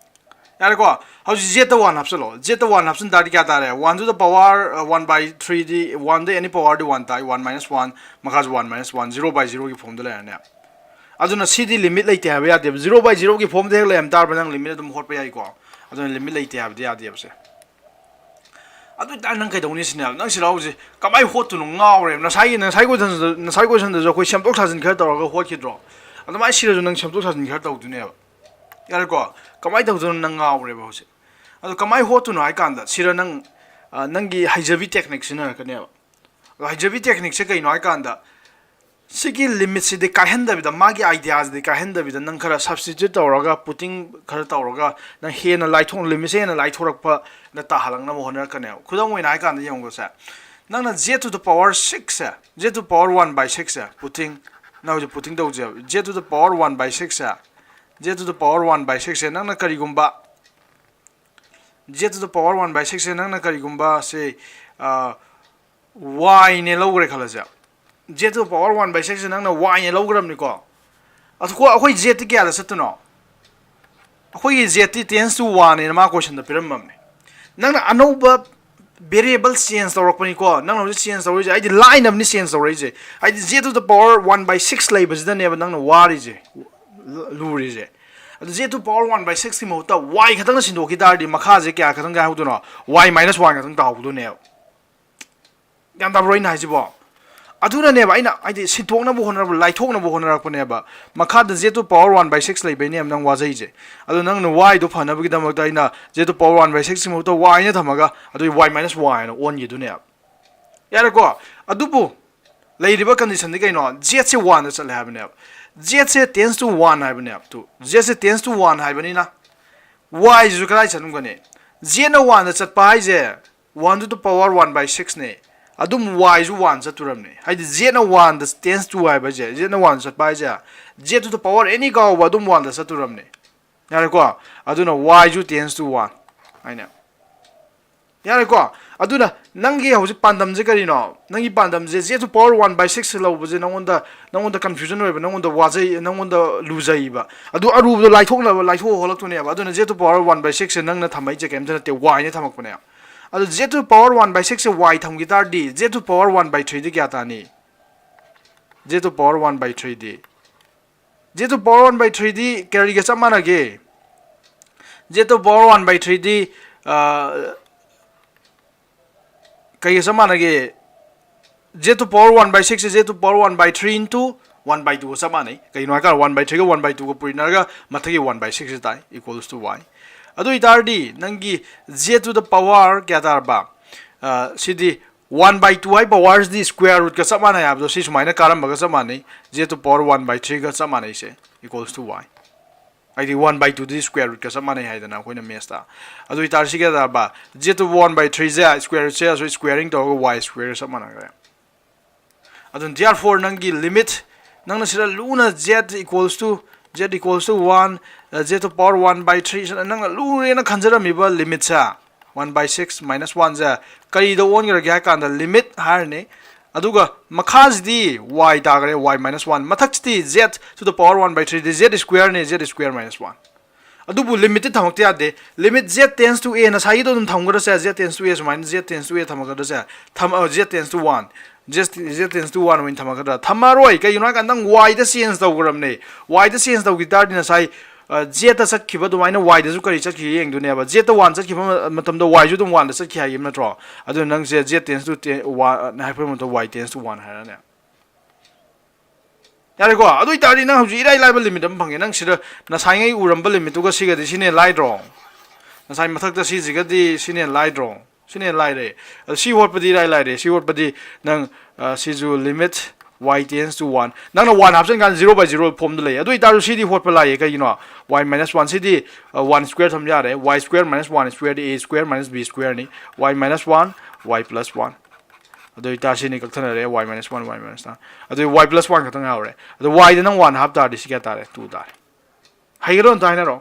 ꯌꯥꯔꯦꯀꯣ? ꯍꯧꯖꯤꯛ Z ꯇ one ꯍꯥꯞꯆꯤꯜꯂꯣ꯫ Z ꯇ one ꯍꯥꯞꯆꯤꯟ ꯇꯥꯔꯗꯤ ꯀꯌꯥ ꯇꯥꯔꯦ? One to the power, uh, one by three D, one the any power D one ꯇꯥꯏ, one minus one, ꯃꯈꯥꯁꯨ one minus one, zero by zero ꯒꯤ form ꯗ ꯂꯩꯔꯅꯦ꯫ ꯑꯗꯨꯅ ꯁꯤꯗꯤ limit ꯂꯩꯇꯦ ꯍꯥꯏꯕ ꯌꯥꯗꯦꯕ꯫ Zero by zero ꯒꯤ form ꯗ ꯍꯦꯛ ꯂꯩꯔꯝ ꯇꯥꯔꯕ ꯅꯪ limit ꯑꯗꯨꯝ ꯍꯣꯠꯄ ꯌꯥꯏꯀꯣ꯫ ꯑꯗꯨꯅ limit ꯂꯩꯇꯦ ꯍꯥꯏꯕꯗꯤ ꯌꯥꯗꯦꯕꯁꯦ꯫ ꯑꯗꯨ ꯑꯣꯏꯇꯥꯔꯗꯤ ꯅꯪ ꯀꯩꯗꯧꯅꯤ ꯁꯤꯅꯦꯕ꯫ ꯅꯪ ꯁꯤꯗ ꯍꯧꯖꯤꯛ ꯀꯃꯥꯏꯅ ꯍꯣꯠꯇꯣꯏꯅꯣ ꯉꯥꯎꯔꯦꯕ꯫ ꯉꯁꯥꯏꯒꯤ, ꯉꯁꯥꯏ question ꯗꯁꯨ, ꯉꯁꯥꯏ question ꯗꯁꯨ ꯑꯩꯈꯣꯏ ꯁꯦꯝꯗꯣꯛ ꯁꯥꯖꯤꯟ ꯈꯔ ꯇꯧꯔꯒ ꯍꯣꯠꯈꯤꯗ꯭ꯔꯣ? ꯑꯗꯨꯃꯥꯏꯅ ꯁꯤꯗꯁꯨ ꯅꯪ ꯁꯦꯝꯗꯣꯛ ꯁꯥꯖꯤꯟ ꯈꯔ ꯇꯧꯗꯣꯏꯅꯦꯕ꯫ ꯌꯥꯔꯦꯀꯣ? ꯀꯃꯥꯏꯅ ꯇꯧꯗꯣꯏꯅꯣ ꯅꯪ ꯉꯥꯎꯔꯦꯕ ꯍꯧꯖꯤꯛ꯫ ꯑꯗꯣ ꯀꯃꯥꯏꯅ ꯍꯣꯠꯇꯣꯏꯅꯣ ꯍꯥꯏ ꯀꯥꯟꯗ ꯁꯤꯗ ꯅꯪ, ꯑ, ꯅꯪꯒꯤ ꯍꯩꯖꯕꯤ technique ꯁꯤꯖꯤꯟꯅꯔꯛꯀꯅꯦꯕ꯫ ꯑꯗꯣ ꯍꯩꯖꯕꯤ technique ꯁꯦ ꯀꯩꯅꯣ ꯍꯥꯏ ꯀꯥꯟꯗ ꯁꯤꯒꯤ limit ꯁꯤꯗꯤ ꯀꯥꯏꯍꯟꯗꯕꯤꯗ, ꯃꯥꯒꯤ idea ꯁꯤꯗꯤ ꯀꯥꯏꯍꯟꯗꯕꯤꯗ, ꯅꯪ ꯈꯔ substitute ꯇꯧꯔꯒ, putting ꯈꯔ ꯇꯧꯔꯒ, ꯅꯪ ꯍꯦꯟꯅ ꯂꯥꯏꯊꯣꯛ-, limit ꯁꯦ ꯍꯦꯟꯅ ꯂꯥꯏꯊꯣꯔꯛꯄꯗ ꯇꯥꯍꯜꯂꯛꯅꯕ ꯍꯣꯠꯅꯔꯛꯀꯅꯦꯕ꯫ ꯈꯨꯗꯝ ꯑꯣꯏꯅ ꯍꯥꯏ ꯀꯥꯟꯗ ꯌꯦꯡꯉꯨꯁꯦ, ꯅꯪꯅ Z to the power six say, Z to the power one by six say, putting, ꯅꯪ ꯍꯧꯖꯤꯛ putting ꯇꯧꯖꯦꯕ, Z to the power one by six say, Z to the power one by six ꯁꯦ, ꯅꯪꯅ ꯀꯔꯤꯒꯨꯝꯕ Z to the power one by six ꯁꯦ ꯅꯪꯅ ꯀꯔꯤꯒꯨꯝꯕ ꯁꯦ, ꯑ, Y ꯅꯦ ꯂꯧꯈ꯭ꯔꯦ ꯈꯜꯂꯁꯦ꯫ Z to the power one by six ꯁꯦ ꯅꯪꯅ Y ꯅꯦ ꯂꯧꯈ꯭ꯔꯕꯅꯤꯀꯣ꯫ ꯑꯗꯨ ꯀꯣ ꯑꯩꯈꯣꯏ Z ꯇꯤ ꯀꯌꯥꯗ ꯆꯠꯇꯣꯏꯅꯣ? ꯑꯩꯈꯣꯏꯒꯤ Z T tends to one ꯅꯦꯅ ꯃꯥ question ꯗ ꯄꯤꯔꯝꯃꯕꯅꯦ꯫ ꯅꯪꯅ ꯑꯅꯧꯕ variable change ꯇꯧꯔꯛꯄꯅꯤꯀꯣ꯫ ꯅꯪꯅ ꯍꯧꯖꯤꯛ change ꯇꯧꯔꯛꯏꯁꯦ, ꯑꯩꯗꯤ ꯂꯥꯏꯅꯕꯅꯤ change ꯇꯧꯔꯛꯏꯁꯦ꯫ ꯍꯥꯏꯗꯤ Z to the power one by six ꯂꯩꯕꯁꯤꯗꯅꯦꯕ ꯅꯪꯅ ꯋꯥꯔꯤꯁꯦ, ꯂꯨꯔꯤꯁꯦ꯫ ꯑꯗꯨ Z to the power one by six ꯀꯤ ꯃꯍꯨꯠꯇ Y ꯈꯛꯇꯪꯅ ꯁꯤꯟꯗꯣꯛꯈꯤ ꯇꯥꯔꯗꯤ ꯃꯈꯥꯁꯦ ꯀꯌꯥ ꯈꯛꯇꯪ ꯀꯥꯏꯍꯧꯗꯣꯏꯅꯣ? Y minus one ꯈꯛꯇꯪ ꯇꯥꯍꯧꯗꯣꯏꯅꯦꯕ꯫ ꯒ꯭ꯌꯥꯟ ꯇꯥꯕ꯭ꯔꯣ ꯑꯩꯅ ꯍꯥꯏꯁꯤꯕꯣ? ꯑꯗꯨꯅꯅꯦꯕ ꯑꯩꯅ ꯍꯥꯏꯗꯤ ꯁꯤꯟꯊꯣꯛꯅꯕ ꯍꯣꯠꯅꯔꯛꯄ, ꯂꯥꯏꯊꯣꯛꯅꯕ ꯍꯣꯠꯅꯔꯛꯄꯅꯦꯕ꯫ ꯃꯈꯥꯗ Z to the power one by six ꯂꯩꯕꯩꯅꯦꯕ ꯅꯪ ꯋꯥꯖꯩꯁꯦ꯫ ꯑꯗꯣ ꯅꯪꯅ Y ꯗꯣ ꯐꯅꯕꯒꯤꯗꯃꯛꯇ ꯑꯩꯅ Z to the power one by six ꯀꯤ ꯃꯍꯨꯠꯇ Y ꯅ ꯊꯝꯃꯒ ꯑꯗꯨꯒꯤ Y minus Y ꯍꯥꯏꯅ ꯑꯣꯟꯈꯤꯗꯣꯏꯅꯦꯕ꯫ ꯌꯥꯔꯦꯀꯣ? ꯑꯗꯨꯕꯨ ꯂꯩꯔꯤꯕ condition ꯗꯤ ꯀꯩꯅꯣ? Z ꯁꯦ one ꯗ ꯆꯠꯂꯦ ꯍꯥꯏꯕꯅꯦꯕ꯫ Z say tends to one ꯍꯥꯏꯕꯅꯦꯕ꯫ Two, Z say tends to one ꯍꯥꯏꯕꯅꯤꯅ Y ꯁꯤꯁꯨ ꯀꯗꯥꯏ ꯆꯠꯂꯝꯒꯅꯤ? Z ꯅ one ꯗ ꯆꯠꯄ ꯍꯥꯏꯁꯦ one to the power one by six ꯅꯦ꯫ ꯑꯗꯨꯝ y ꯁꯨ one ꯆꯠꯇꯣꯔꯝꯅꯦ꯫ ꯍꯥꯏꯗꯤ z ꯅ one ꯗ tends to ꯍꯥꯏꯕ ꯍꯥꯏꯁꯦ, z ꯅ one ꯆꯠꯄ ꯍꯥꯏꯁꯦ, z to the power any ꯀꯥꯎꯕ ꯑꯗꯨꯝ one ꯗ ꯆꯠꯇꯣꯔꯝꯅꯦ꯫ ꯌꯥꯔꯦꯀꯣ? ꯑꯗꯨꯅ y ꯁꯨ tends to one ꯍꯥꯏꯅ꯫ ꯌꯥꯔꯦꯀꯣ? ꯑꯗꯨꯅ ꯅꯪꯒꯤ ꯍꯧꯖꯤꯛ ꯄꯥꯟꯗꯝꯁꯦ ꯀꯔꯤꯅꯣ? ꯅꯪꯒꯤ ꯄꯥꯟꯗꯝꯁꯦ z to power one by six ꯂꯧꯕꯁꯦ ꯅꯪꯉꯣꯟꯗ, ꯅꯪꯉꯣꯟꯗ confusion ꯑꯣꯏꯕ, ꯅꯪꯉꯣꯟꯗ ꯋꯥꯖꯩ, ꯅꯪꯉꯣꯟꯗ ꯂꯨꯖꯩꯕ꯫ ꯑꯗꯨ ꯑꯔꯨꯕꯗꯣ ꯂꯥꯏꯊꯣꯛꯅꯕ, ꯂꯥꯏꯊꯣꯛꯑ ꯍꯣꯜꯂꯛꯇꯣꯏꯅꯦꯕ꯫ ꯑꯗꯨꯅ z to power one by six ꯁꯦ ꯅꯪꯅ ꯊꯝꯃꯛꯏꯁꯦ ꯀꯩꯝꯇ ꯅꯠꯇꯦ, y ꯅ ꯊꯝꯃꯛꯄꯅꯦ꯫ ꯑꯗꯨ z to power one by six say y ꯊꯝꯈꯤ ꯇꯥꯔꯗꯤ, z to power one by three ꯗꯤ ꯀꯌꯥ ꯇꯥꯅꯤ? z to power one by three D, z to power one by three ꯗꯤ ꯀꯔꯤꯒ ꯆꯞ ꯃꯥꯟꯅꯒꯦ? z to power one by three ꯗꯤ, ꯑ, ꯀꯩꯒ ꯆꯞ ꯃꯥꯟꯅꯒꯦ? z to power one by six say z to power one by three into one by two ꯒ ꯆꯞ ꯃꯥꯟꯅꯩ꯫ ꯀꯩꯒꯤꯅꯣ ꯍꯥꯏꯀꯥꯟꯗ one by three ꯒ one by two ꯒ ꯄꯨꯔꯤꯅꯔꯒ ꯃꯊꯛꯀꯤ one by six ꯁꯦ ꯇꯥꯏ, equals to y꯫ ꯑꯗꯨ ꯑꯣꯏꯇꯥꯔꯗꯤ ꯅꯪꯒꯤ z to the power ꯀꯌꯥ ꯇꯥꯔꯕ? ꯑ, ꯁꯤꯗꯤ one by two high power CD square root ꯀ ꯆꯞ ꯃꯥꯟꯅꯩ ꯍꯥꯏꯕꯗꯣ, ꯁꯤ ꯁꯨꯃꯥꯏꯅ ꯀꯥꯔꯝꯕꯒ ꯆꯞ ꯃꯥꯟꯅꯩ, z to power one by three ꯒ ꯆꯞ ꯃꯥꯟꯅꯩꯁꯦ, equals to y꯫ ꯍꯥꯏꯗꯤ one by two D square root ꯀ ꯆꯞ ꯃꯥꯟꯅꯩ ꯍꯥꯏꯗꯅ ꯑꯩꯈꯣꯏꯅ maths ꯇ꯫ ꯑꯗꯨ ꯑꯣꯏꯇꯥꯔꯗꯤ ꯁꯤ ꯀꯌꯥ ꯇꯥꯔꯕ? z to one by three say square root ꯁꯦ ꯑꯁꯣꯏ squaring ꯇꯧꯔꯒ y square ꯒ ꯆꯞ ꯃꯥꯟꯅꯈ꯭ꯔꯦ꯫ ꯑꯗꯨꯅ therefore ꯅꯪꯒꯤ limit, ꯅꯪꯅ ꯁꯤꯗ ꯂꯨꯅ z equals to, z equals to one, uh, z to power one by three ꯁꯤꯅ ꯅꯪꯅ ꯂꯨꯔꯦꯅ ꯈꯟꯖꯔꯝꯃꯤꯕ limit say, one by six minus one ꯁꯦ ꯀꯔꯤꯗ ꯑꯣꯟꯈ꯭ꯔꯒꯦ ꯍꯥꯏ ꯀꯥꯟꯗ, limit ꯍꯥꯏꯔꯅꯤ꯫ ꯑꯗꯨꯒ ꯃꯈꯥꯁꯤꯗꯤ y ꯇꯥꯈ꯭ꯔꯦ, y minus one꯫ ꯃꯊꯛꯁꯤꯗꯤ z to the power one by three D z square ꯅꯦ, z square minus one꯫ ꯑꯗꯨꯕꯨ limit ꯇꯤ ꯊꯝꯃꯛꯇ ꯌꯥꯗꯦ꯫ Limit z tends to a, ꯉꯁꯥꯏꯒꯤꯗꯣ ꯑꯗꯨꯝ ꯊꯝꯒꯗ꯭ꯔꯁꯦ, z tends to a ꯁꯨꯃꯥꯏꯅ, z tends to a ꯊꯝꯃꯛꯀꯗ꯭ꯔꯁꯦ, ꯊꯝ-, ꯑ, z tends to one, z, z tends to one ꯑꯣꯏꯅ ꯊꯝꯃꯛꯀꯗ꯭ꯔꯥ? ꯊꯝꯃꯔꯣꯏ꯫ ꯀꯩꯒꯤꯅꯣ ꯍꯥꯏꯀꯥꯟꯗ ꯅꯪ y ꯗ change ꯇꯧꯈ꯭ꯔꯕꯅꯦ꯫ Y ꯗ change ꯇꯧꯈꯤ ꯇꯥꯔꯗꯤ ꯉꯁꯥꯏ, ꯑ, z ꯇ ꯆꯠꯈꯤꯕ ꯑꯗꯨꯃꯥꯏꯅ y ꯗꯁꯨ ꯀꯔꯤ ꯆꯠꯈꯤꯒꯦ ꯌꯦꯡꯗꯣꯏꯅꯦꯕ꯫ Z ꯇ one ꯆꯠꯈꯤꯕ ꯃ-, ꯃꯇꯝꯗ y ꯁꯨ ꯑꯗꯨꯝ one ꯗ ꯆꯠꯈꯤ ꯍꯥꯏꯈꯤꯕ ꯅꯠꯇ꯭ꯔꯣ? ꯑꯗꯨꯅ ꯅꯪꯁꯦ z tends to te-, one ꯍꯥꯏꯔꯛꯄ ꯃꯇꯝꯗ y tends to one ꯍꯥꯏꯔꯅꯦ꯫ ꯌꯥꯔꯦꯀꯣ? ꯑꯗꯨ ꯑꯣꯏꯇꯥꯔꯗꯤ ꯅꯪ ꯍꯧꯖꯤꯛ ꯏꯔꯥꯏ ꯂꯥꯏꯕ limit ꯑꯃ ꯐꯪꯉꯦ꯫ ꯅꯪ ꯁꯤꯗ ꯉꯁꯥꯏꯉꯩ ꯎꯔꯝꯕ limit ꯇꯨꯒ ꯁꯤꯒꯗꯤ ꯁꯤꯅ ꯍꯦꯟꯅ ꯂꯥꯏꯗ꯭ꯔꯣ? ꯉꯁꯥꯏ ꯃꯊꯛꯇ ꯁꯤꯁꯤꯒꯗꯤ ꯁꯤꯅ ꯍꯦꯟꯅ ꯂꯥꯏꯗ꯭ꯔꯣ? ꯁꯤꯅ ꯍꯦꯟꯅ ꯂꯥꯏꯔꯦ꯫ ꯑꯗꯣ ꯁꯤ ꯍꯣꯠꯄꯗꯤ ꯏꯔꯥꯏ ꯂꯥꯏꯔꯦ꯫ ꯁꯤ ꯍꯣꯠꯄꯗꯤ ꯅꯪ, ꯑ, ꯁꯤꯁꯨ limit y tends to one꯫ ꯅꯪꯅ one ꯍꯥꯞꯆꯤꯟ ꯀꯥꯟꯗ zero by zero form ꯗ ꯂꯩ꯫ ꯑꯗꯨ ꯑꯣꯏꯇꯥꯔꯁꯨ ꯁꯤꯗꯤ ꯍꯣꯠꯄ ꯂꯥꯏꯌꯦ꯫ ꯀꯩꯒꯤꯅꯣ? Y minus one ꯁꯤꯗꯤ, ꯑ, one square ꯊꯝ ꯌꯥꯔꯦ꯫ Y square minus one square D a square minus b square ꯅꯤ꯫ Y minus one, y plus one꯫ ꯑꯗꯨ ꯑꯣꯏꯇꯥꯔꯗꯤ ꯁꯤꯅꯤ ꯀꯛꯊꯅꯔꯦ, y minus one, y minus one꯫ ꯑꯗꯨ y plus one ꯈꯛꯇꯪ ꯉꯥꯏꯍꯧꯔꯦ꯫ ꯑꯗꯨ y ꯗ ꯅꯪ one ꯍꯥꯞ ꯇꯥꯔꯗꯤ ꯁꯤ ꯀꯌꯥ ꯇꯥꯔꯦ? Two ꯇꯥꯔꯦ꯫ ꯍꯩꯒꯗ꯭ꯔꯣ ꯑꯝꯇ ꯍꯥꯏꯅꯔꯣ꯫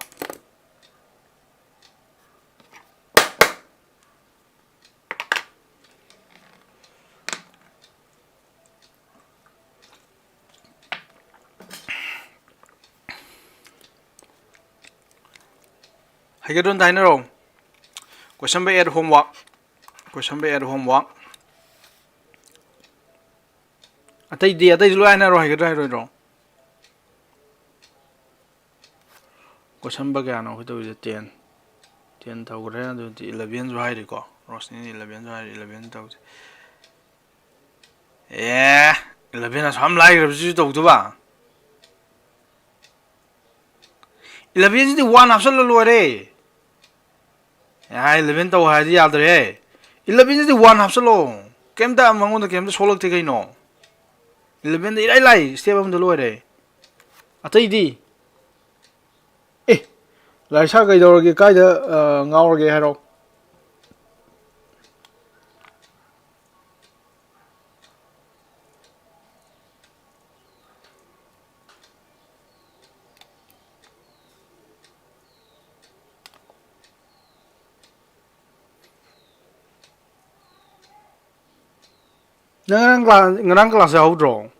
ꯍꯩꯒꯗ꯭ꯔꯣ ꯑꯝꯇ ꯍꯥꯏꯅꯔꯣ꯫ Question by eight homework꯫ Question by eight homework꯫ ꯑꯇꯩꯗꯤ, ꯑꯇꯩꯗꯤ ꯂꯣꯏ ꯍꯥꯏꯅꯔꯣ, ꯍꯩꯒꯗ꯭ꯔꯥ ꯍꯩꯔꯣꯏꯗ꯭ꯔꯣ? Question number ꯀꯌꯥꯅꯣ ꯑꯩꯈꯣꯏ ꯇꯧꯔꯤꯁꯦ? Ten꯫ Ten ꯇꯧꯈ꯭ꯔꯦ, ꯑꯗꯨꯗꯤ eleven ꯁꯨ ꯍꯥꯏꯔꯤꯀꯣ꯫ ꯔꯣꯁꯅꯤꯅ eleven ꯁꯨ ꯍꯥꯏꯔꯤ, eleven ꯇꯧꯁꯦ꯫ ꯑꯦ, eleven ꯑꯁꯨꯛ ꯌꯥꯝ ꯂꯥꯏꯈ꯭ꯔꯕꯁꯤꯁꯨ ꯇꯧꯗꯕ? Eleven ꯁꯤꯗꯤ one ꯍꯥꯞꯆꯜꯂ ꯂꯣꯏꯔꯦ꯫ ꯑꯦ, eleven ꯇꯧ ꯍꯥꯏꯔꯗꯤ ꯌꯥꯗ꯭ꯔꯦꯍꯦ꯫ Eleven ꯁꯤꯗꯤ one ꯍꯥꯞꯆꯜꯂꯣ꯫ ꯀꯩꯝꯇ ꯃꯉꯣꯟꯗ ꯀꯩꯝꯇ ꯁꯣꯛꯂꯛꯇꯦ ꯀꯩꯅꯣ꯫ Eleven ꯗ ꯏꯔꯥꯏ ꯂꯥꯏ, step ꯑꯃꯗ ꯂꯣꯏꯔꯦ꯫ ꯑꯇꯩꯗꯤ? ꯑꯦ, ꯂꯥꯏꯁꯥ ꯀꯩꯗꯧꯔꯒꯦ? ꯀꯥꯏꯗ, ꯑ, ꯉꯥꯎꯔꯒꯦ ꯍꯥꯏꯔꯣ? ꯅꯪ ꯉꯔꯥꯡ ꯀ꯭ꯂꯥꯁ, ꯉꯔꯥꯡ ꯀ꯭ꯂꯥꯁ ꯌꯥꯎꯍꯧꯗ꯭ꯔꯣ?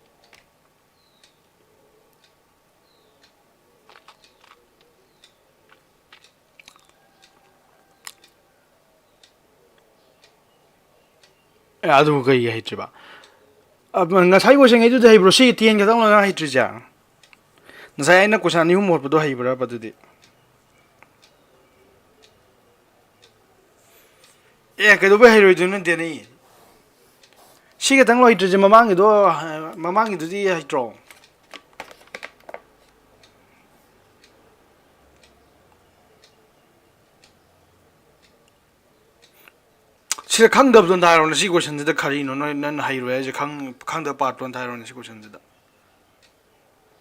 ꯑꯦ, ꯑꯗꯨ ꯀꯩꯒꯤ ꯍꯩꯇ꯭ꯔꯤꯕ? ꯑ, ꯉꯁꯥꯏ question ꯉꯩꯗꯨꯗꯤ ꯍꯩꯕ꯭ꯔꯣ? ꯁꯤ ten ꯈꯛꯇꯪ ꯂꯣꯏꯅ ꯍꯩꯇ꯭ꯔꯤꯁꯦ? ꯉꯁꯥꯏ ꯑꯩꯅ question ꯑꯅꯤ ꯑꯍꯨꯝ ꯍꯣꯠꯄꯗꯣ ꯍꯩꯕ꯭ꯔꯕ ꯑꯗꯨꯗꯤ? ꯑꯦ, ꯀꯩꯗꯧꯕꯩ ꯍꯩꯔꯣꯏꯗꯣꯏꯅꯣ, ꯗꯦꯅꯤ? ꯁꯤ ꯈꯛꯇꯪ ꯂꯣꯏꯗ꯭ꯔꯤꯁꯦ, ꯃꯃꯥꯡꯒꯤꯗꯣ, ꯃꯃꯥꯡꯒꯤꯗꯨꯗꯤ ꯍꯩꯇ꯭ꯔꯣ? ꯁꯤꯗ ꯈꯪꯗꯕꯗꯣ ꯑꯝꯇ ꯍꯥꯏꯔꯣꯅꯦ, ꯁꯤ question ꯁꯤꯗ ꯀꯔꯤꯅꯣ ꯅꯣꯏ, ꯅꯪꯅ ꯍꯩꯔꯣꯏ ꯍꯥꯏꯁꯦ? ꯈꯪ-, ꯈꯪꯗꯕ part ꯇꯣ ꯑꯝꯇ ꯍꯥꯏꯔꯣꯅꯦ, ꯁꯤ question ꯁꯤꯗ꯫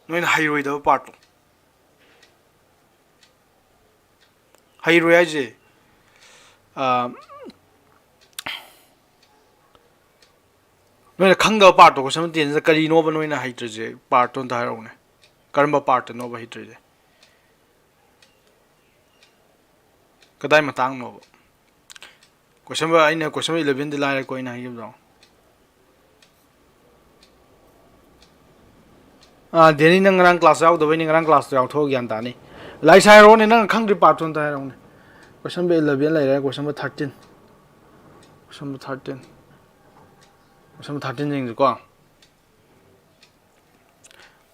ꯅꯣꯏꯅ ꯍꯩꯔꯣꯏꯗꯕ part ꯇꯣ꯫ ꯍꯩꯔꯣꯏ ꯍꯥꯏꯁꯦ, ꯑ, ꯅꯣꯏꯅ ꯈꯪꯗꯕ ꯄꯥꯔꯠꯇꯣ, ꯀꯣꯏꯁꯟ ꯇꯦꯟꯁꯤꯗ ꯀꯔꯤꯅꯣꯕ ꯅꯣꯏꯅ ꯍꯩꯇ꯭ꯔꯤꯁꯦ? ꯄꯥꯔꯠꯇꯣ ꯑꯝꯇ ꯍꯥꯏꯔꯛꯎꯅꯦ꯫ ꯀꯔꯝꯕ ꯄꯥꯔꯠꯇꯅꯣꯕ ꯍꯩꯇ꯭ꯔꯤꯁꯦ? ꯀꯗꯥꯏ ꯃꯇꯥꯡꯅꯣꯕ? ꯀꯣꯏꯁꯟ ꯑꯩꯅ ꯀꯣꯏꯁꯟ ꯏꯂꯚꯦꯟꯗꯤ ꯂꯥꯏꯔꯦꯀꯣ, ꯑꯩꯅ ꯍꯥꯏꯈꯤꯕꯗꯣ꯫ ꯑꯥ, ꯗꯦꯅꯤ, ꯅꯪ ꯉꯔꯥꯡ ꯀ꯭ꯂꯥꯁ ꯌꯥꯎꯗꯕꯩꯅꯤ, ꯉꯔꯥꯡ ꯀ꯭ꯂꯥꯁꯇꯣ ꯌꯥꯎꯊꯣꯛꯑ ꯒ꯭ꯌꯥꯟ ꯇꯥꯅꯤ꯫ ꯂꯥꯏꯔꯤꯛꯁꯦ ꯍꯥꯏꯔꯛꯑꯣꯅꯦ, ꯅꯪ ꯈꯪꯗ꯭ꯔꯤ ꯄꯥꯔꯠꯇꯣ ꯑꯝꯇ ꯍꯥꯏꯔꯛꯑꯣꯅꯦ꯫ ꯀꯣꯏꯁꯟ ꯏꯂꯚꯦꯟ ꯂꯩꯔꯦ, ꯀꯣꯏꯁꯟ ꯊꯥꯔꯇꯤꯟ꯫ ꯀꯣꯏꯁꯟ ꯊꯥꯔꯇꯤꯟ꯫ ꯀꯣꯏꯁꯟ ꯊꯥꯔꯇꯤꯟ ꯌꯦꯡꯁꯤꯀꯣ꯫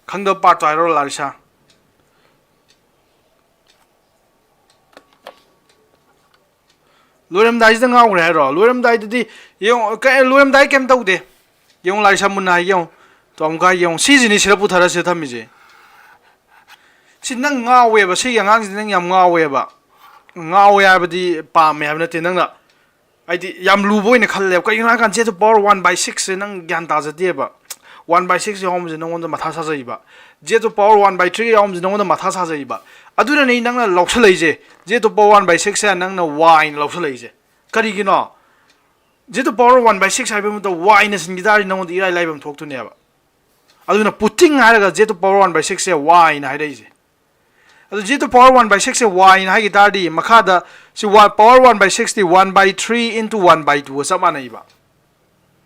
ꯈꯪꯗꯕ ꯄꯥꯔꯠꯇꯣ ꯍꯥꯏꯔꯣ, ꯂꯥꯔꯤꯁꯥ꯫ ꯂꯣꯏꯔꯝꯗꯥꯏꯁꯤꯗ ꯉꯥꯎꯈ꯭ꯔꯦ ꯍꯥꯏꯔꯣ? ꯂꯣꯏꯔꯝꯗꯥꯏꯗꯗꯤ ꯌꯦꯡꯉꯣ, ꯀꯩ, ꯂꯣꯏꯔꯝꯗꯥꯏ ꯀꯩꯝ ꯇꯧꯗꯦ꯫ ꯌꯦꯡꯉꯣ, ꯂꯥꯔꯤꯁꯥ ꯃꯨꯟꯅ ꯍꯥꯏꯒꯦ ꯌꯦꯡꯉꯣ꯫ ꯇꯣ ꯑꯃꯨꯛꯀ ꯍꯥꯏꯒꯦ ꯌꯦꯡꯉꯣ꯫ ꯁꯤꯁꯤꯅꯤ ꯁꯤꯗ ꯄꯨꯊꯔ ꯁꯤꯗ ꯊꯝꯃꯤꯁꯦ꯫ ꯁꯤ ꯅꯪ ꯉꯥꯎꯋꯦꯕ꯫ ꯁꯤꯒꯤ ꯑꯉꯥꯡꯁꯤꯗꯤ ꯅꯪ ꯌꯥꯝ ꯉꯥꯎꯋꯦꯕ꯫ ꯉꯥꯎꯋꯦ ꯍꯥꯏꯕꯗꯤ ꯄꯥꯝꯃꯦ ꯍꯥꯏꯕ ꯅꯠꯇꯦ꯫ ꯅꯪꯅ ꯍꯥꯏꯗꯤ ꯌꯥꯝ ꯂꯨꯕ ꯑꯣꯏꯅ ꯈꯜꯂꯦꯕ꯫ ꯀꯩꯒꯤꯅꯣ ꯍꯥꯏ ꯀꯥꯟꯗ, z to power one by six ꯁꯦ ꯅꯪ ꯒ꯭ꯌꯥꯟ ꯇꯥꯖꯗꯦꯕ꯫ One by six ꯌꯥꯎꯔꯝꯕꯁꯦ ꯅꯪꯉꯣꯟꯗ ꯃꯊꯥ ꯁꯥꯖꯩꯕ꯫ Z to power one by three ꯌꯥꯎꯔꯝꯕꯁꯦ ꯅꯪꯉꯣꯟꯗ ꯃꯊꯥ ꯁꯥꯖꯩꯕ꯫ ꯑꯗꯨꯅꯅꯦ ꯅꯪꯅ ꯂꯧꯁꯜꯂꯛꯏꯁꯦ꯫ Z to power one by six ꯁꯦ ꯅꯪꯅ y ꯅ ꯂꯧꯁꯜꯂꯛꯏꯁꯦ꯫ ꯀꯔꯤꯒꯤꯅꯣ? Z to power one by six ꯍꯥꯏꯕ ꯃꯇꯝꯗ y ꯅ ꯁꯤꯟꯈꯤ ꯇꯥꯔꯗꯤ ꯅꯪꯉꯣꯟꯗ ꯏꯔꯥꯏ ꯂꯥꯏꯕ ꯑꯃ ꯊꯣꯛꯇꯣꯏꯅꯦꯕ꯫ ꯑꯗꯨꯅ putting ꯍꯥꯏꯔꯒ z to power one by six say y ꯅ ꯍꯥꯏꯔꯛꯏꯁꯦ꯫ ꯑꯗꯨ z to power one by six say y ꯅ ꯍꯥꯏꯈꯤ ꯇꯥꯔꯗꯤ, ꯃꯈꯥꯗ ꯁꯤ y, power one by six T one by three into one by two ꯒ ꯆꯞ ꯃꯥꯟꯅꯩꯕ꯫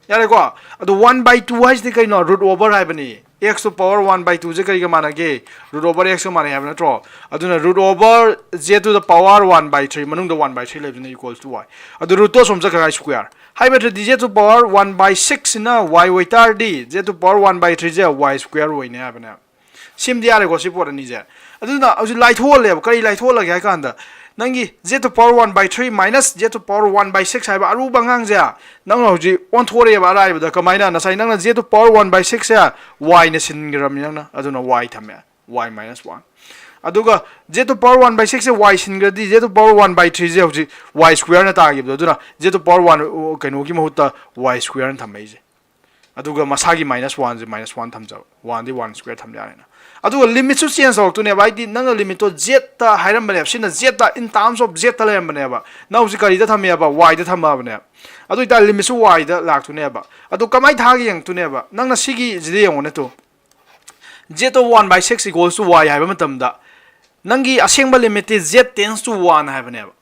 ꯌꯥꯔꯦꯀꯣ? ꯑꯗꯨ one by two ꯍꯥꯏꯁꯤꯗꯤ ꯀꯩꯅꯣ? Root over ꯍꯥꯏꯕꯅꯤ꯫ X to power one by two ꯁꯦ ꯀꯔꯤꯒ ꯃꯥꯟꯅꯒꯦ? Root over x ꯀ ꯃꯥꯟꯅꯩ ꯍꯥꯏꯕ ꯅꯠꯇ꯭ꯔꯣ? ꯑꯗꯨꯅ root over z to the power one by three, ꯃꯅꯨꯡꯗ one by three ꯂꯩꯕꯗꯨꯅ equals to y꯫ ꯑꯗꯨ root ꯇꯣ ꯑꯁꯣꯝ ꯆꯠꯈ꯭ꯔꯒ square꯫ ꯍꯥꯏꯕꯗꯤ z to power one by six ꯁꯤꯅ y ꯑꯣꯏꯇꯥꯔꯗꯤ, z to power one by three say y square ꯑꯣꯏꯅꯤ ꯍꯥꯏꯕꯅꯦ꯫ ꯁꯤꯝꯗꯤ ꯌꯥꯔꯦꯀꯣ, ꯁꯤ ꯄꯣꯠ ꯑꯅꯤꯁꯦ꯫ ꯑꯗꯨꯅ ꯍꯧꯖꯤꯛ ꯂꯥꯏꯊꯣꯛꯍꯜꯂꯦꯕ꯫ ꯀꯔꯤ ꯂꯥꯏꯊꯣꯛꯍꯜꯂꯒꯦ ꯍꯥꯏ ꯀꯥꯟꯗ, ꯅꯪꯒꯤ z to power one by three minus z to power one by six ꯍꯥꯏꯕ ꯑꯔꯨꯕ ꯑꯉꯥꯡꯁꯦ ꯅꯪꯅ ꯍꯧꯖꯤꯛ ꯑꯣꯟꯊꯣꯔꯛꯑꯦꯕ ꯑꯔꯥꯏꯕꯗ꯫ ꯀꯃꯥꯏꯅ? ꯉꯁꯥꯏ ꯅꯪꯅ z to power one by six say y ꯅ ꯁꯤꯟꯈ꯭ꯔꯕꯅꯤ ꯅꯪꯅ, ꯑꯗꯨꯅ y ꯊꯝꯃꯦ, y minus one꯫ ꯑꯗꯨꯒ z to power one by six say y ꯁꯤꯟꯈ꯭ꯔꯗꯤ, z to power one by three ꯁꯦ ꯍꯧꯖꯤꯛ y square ꯅ ꯇꯥꯈꯤꯕꯗꯣ, ꯑꯗꯨꯅ z to power one, ꯀꯩꯅꯣꯒꯤ ꯃꯍꯨꯠꯇ y square ꯅ ꯊꯝꯃꯛꯏꯁꯦ꯫ ꯑꯗꯨꯒ ꯃꯁꯥꯒꯤ minus one ꯁꯦ minus one ꯊꯝꯖꯕ, one ꯗꯤ one square ꯊꯝ ꯌꯥꯔꯦꯅ꯫ ꯑꯗꯨꯒ limit ꯁꯨ change ꯇꯧꯔꯛꯇꯣꯏꯅꯦꯕ, ꯍꯥꯏꯗꯤ ꯅꯪꯅ limit ꯇꯣ z ꯇ ꯍꯥꯏꯔꯝꯕꯅꯦꯕ, ꯁꯤꯅ z ꯇ, in terms of z ꯇ ꯂꯩꯔꯝꯕꯅꯦꯕ, ꯅꯪ ꯍꯧꯖꯤꯛ ꯀꯔꯤꯗ ꯊꯝꯃꯦꯕ? Y ꯗ ꯊꯝꯃꯕꯅꯦꯕ꯫ ꯑꯗꯨ ꯑꯣꯏꯇꯥꯔꯗꯤ limit ꯁꯨ y ꯗ ꯂꯥꯛꯇꯣꯏꯅꯦꯕ꯫ ꯑꯗꯨ ꯀꯃꯥꯏꯅ ꯊꯥꯒꯦ ꯌꯦꯡꯉꯛꯇꯣꯏꯅꯦꯕ, ꯅꯪꯅ ꯁꯤꯒꯤꯁꯤꯗ ꯌꯦꯡꯉꯣꯅꯦ two. Z to one by six equals to y ꯍꯥꯏꯕ ꯃꯇꯝꯗ, ꯅꯪꯒꯤ ꯑꯁꯦꯡꯕ limit T z tends to one ꯍꯥꯏꯕꯅꯦꯕ꯫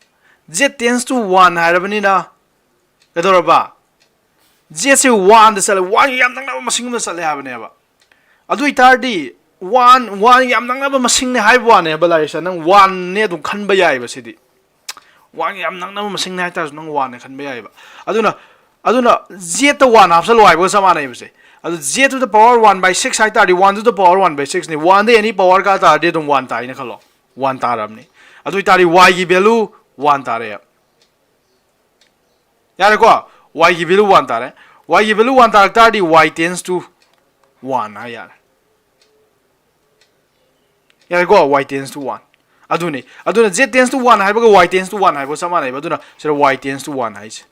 Z tends to one ꯍꯥꯏꯔꯕꯅꯤꯅ ꯀꯩꯗꯧꯔꯕ? Z ꯁꯦ one ꯗ ꯆꯠꯂꯦ, one ꯒ ꯌꯥꯝ ꯅꯛꯅꯕ ꯃꯁꯤꯡ ꯑꯃꯗ ꯆꯠꯂꯦ ꯍꯥꯏꯕꯅꯦꯕ꯫ ꯑꯗꯨ ꯑꯣꯏꯇꯥꯔꯗꯤ one, one ꯌꯥꯝ ꯅꯛꯅꯕ ꯃꯁꯤꯡꯅꯦ ꯍꯥꯏꯕ ꯋꯥꯅꯦꯕ, ꯂꯥꯏꯔꯤꯛꯁꯦ ꯅꯪ one ꯅꯦ ꯑꯗꯨꯝ ꯈꯟꯕ ꯌꯥꯏꯕ꯫ ꯁꯤꯗꯤ one ꯌꯥꯝ ꯅꯛꯅꯕ ꯃꯁꯤꯡꯅꯦ ꯍꯥꯏꯇꯥꯔꯁꯨ ꯅꯪ one ꯅꯦ ꯈꯟꯕ ꯌꯥꯏꯕ꯫ ꯑꯗꯨꯅ, ꯑꯗꯨꯅ Z ꯇ one ꯍꯥꯞꯆꯜꯂꯣ ꯍꯥꯏꯕꯒ ꯆꯞ ꯃꯥꯟꯅꯩꯕ ꯁꯦ꯫ ꯑꯗꯨ Z to the power one by six ꯍꯥꯏꯇꯥꯔꯗꯤ one to the power one by six ꯅꯤ, one ꯗ any power ꯀꯥ ꯇꯥꯔꯗꯤ ꯑꯗꯨꯝ one ꯇꯥꯏꯅ ꯈꯜꯂꯣ, one ꯇꯥꯔꯕꯅꯤ꯫ ꯑꯗꯨ ꯑꯣꯏꯇꯥꯔꯗꯤ y ꯒꯤ value one ꯇꯥꯔꯦ꯫ ꯌꯥꯔꯦꯀꯣ? Y ꯒꯤ value one ꯇꯥꯔꯦ꯫ Y ꯒꯤ value one ꯇꯥꯔꯛ ꯇꯥꯔꯗꯤ y tends to one ꯍꯥꯏ ꯌꯥꯔꯦ꯫ ꯌꯥꯔꯦꯀꯣ? Y tends to one꯫ ꯑꯗꯨꯅꯤ꯫ ꯑꯗꯨꯅ Z tends to one ꯍꯥꯏꯕꯒ y tends to one ꯍꯥꯏꯕꯒ ꯆꯞ ꯃꯥꯟꯅꯩꯕ꯫ ꯑꯗꯨꯅ ꯁꯤꯗ y tends to one ꯍꯥꯏꯁꯦ꯫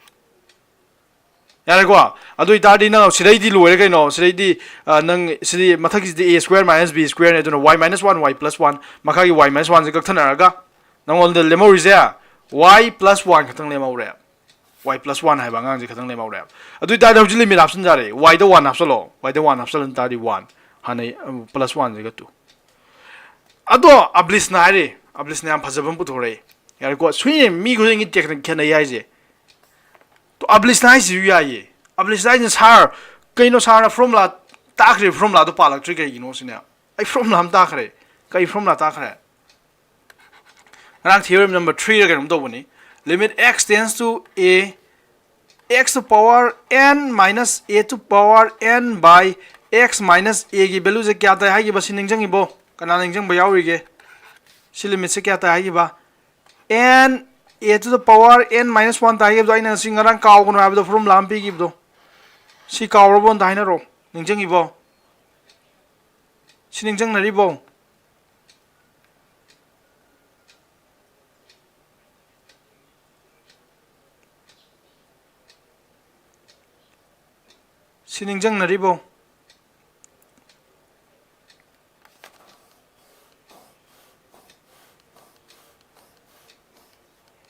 ꯌꯥꯔꯦꯀꯣ? ꯑꯗꯨ ꯑꯣꯏꯇꯥꯔꯗꯤ ꯅꯪ ꯁꯤꯗꯩꯗꯤ ꯂꯣꯏꯔꯦ ꯀꯩꯅꯣ꯫ ꯁꯤꯗꯩꯗꯤ, ꯑ, ꯅꯪ ꯁꯤꯗꯤ ꯃꯊꯛꯀꯤꯁꯤꯗꯤ a square minus b square ꯅꯦ, ꯑꯗꯨꯅ y minus one, y plus one, ꯃꯈꯥꯒꯤ y minus one ꯁꯦ ꯀꯛꯊꯠꯅꯔꯒ ꯅꯪꯉꯣꯟꯗ ꯂꯦꯝꯍꯧꯔꯤꯁꯦ y plus one ꯈꯛꯇꯪ ꯂꯦꯝꯍꯧꯔꯦ꯫ Y plus one ꯍꯥꯏꯕ ꯑꯉꯥꯡꯁꯦ ꯈꯛꯇꯪ ꯂꯦꯝꯍꯧꯔꯦꯕ꯫ ꯑꯗꯨ ꯑꯣꯏꯇꯥꯔꯗꯤ ꯍꯧꯖꯤꯛ limit ꯍꯥꯞꯆꯤꯟꯖꯔꯦ꯫ Y ꯗ one ꯍꯥꯞꯆꯜꯂꯣ꯫ Y ꯗ one ꯍꯥꯞꯆꯜꯂ ꯇꯥꯔꯗꯤ one꯫ ꯍꯥꯟꯅꯩ, ꯑ, plus one ꯁꯤꯒ two꯫ ꯑꯗꯣ ꯑꯕ꯭ꯂꯤꯁꯅ ꯍꯥꯏꯔꯤ, ꯑꯕ꯭ꯂꯤꯁꯅ ꯌꯥꯝ ꯐꯖꯕ ꯑꯃ ꯄꯨꯊꯣꯔꯛꯏ꯫ ꯌꯥꯔꯦꯀꯣ? ꯁꯨꯏꯅꯦ, ꯃꯤ ꯈꯨꯗꯤꯡꯒꯤ ꯇꯦꯛꯅꯤꯛ ꯈꯦꯠꯅꯩ ꯍꯥꯏꯁꯦ꯫ ꯇꯣ, ꯑꯕ꯭ꯂꯤꯁꯅ ꯍꯥꯏꯁꯤꯁꯨ ꯌꯥꯏꯌꯦ꯫ ꯑꯕ꯭ꯂꯤꯁꯅ ꯍꯥꯏꯁꯤꯅ, "ꯁꯥꯔ, ꯀꯩꯅꯣ ꯁꯥꯔꯅ formula ꯇꯥꯛꯈ꯭ꯔꯤꯕ formula ꯗꯣ ꯄꯥꯜꯂꯛꯇ꯭ꯔꯤ ꯀꯩꯒꯤꯅꯣ?" ꯁꯤꯅꯦ꯫ ꯑꯩ formula ꯑꯃ ꯇꯥꯛꯈ꯭ꯔꯦ꯫ ꯀꯩ formula ꯇꯥꯛꯈ꯭ꯔꯦ? ꯉꯔꯥꯡ theorem number three ꯔ ꯀꯩꯅꯣꯝ ꯇꯧꯕꯅꯤ꯫ Limit x tends to a, x to power n minus a to power n by x minus a ꯒꯤ value ꯁꯦ ꯀꯌꯥ ꯇꯥꯏ ꯍꯥꯏꯈꯤꯕ? ꯁꯤ ꯅꯤꯡꯁꯤꯡꯉꯤꯕꯣ? ꯀꯅꯥ ꯅꯤꯡꯁꯤꯡꯕ ꯌꯥꯎꯔꯤꯒꯦ? ꯁꯤ limit ꯁꯦ ꯀꯌꯥ ꯇꯥꯏ ꯍꯥꯏꯈꯤꯕ? N, a to the power n minus one ꯇꯥꯏ ꯍꯥꯏꯈꯤꯕꯗꯣ, ꯑꯩꯅ ꯉꯁꯤ ꯉꯔꯥꯡ ꯀꯥꯎꯒꯅꯨ ꯍꯥꯏꯕꯗꯣ formula ꯑꯃ ꯄꯤꯈꯤꯕꯗꯣ꯫ ꯁꯤ ꯀꯥꯎꯔꯕꯣ? ꯑꯝꯇ ꯍꯥꯏꯅꯔꯣ꯫ ꯅꯤꯡꯁꯤꯡꯉꯤꯕꯣ? ꯁꯤ ꯅꯤꯡꯁꯤꯡꯅꯔꯤꯕꯣ? ꯁꯤ ꯅꯤꯡꯁꯤꯡꯅꯔꯤꯕꯣ?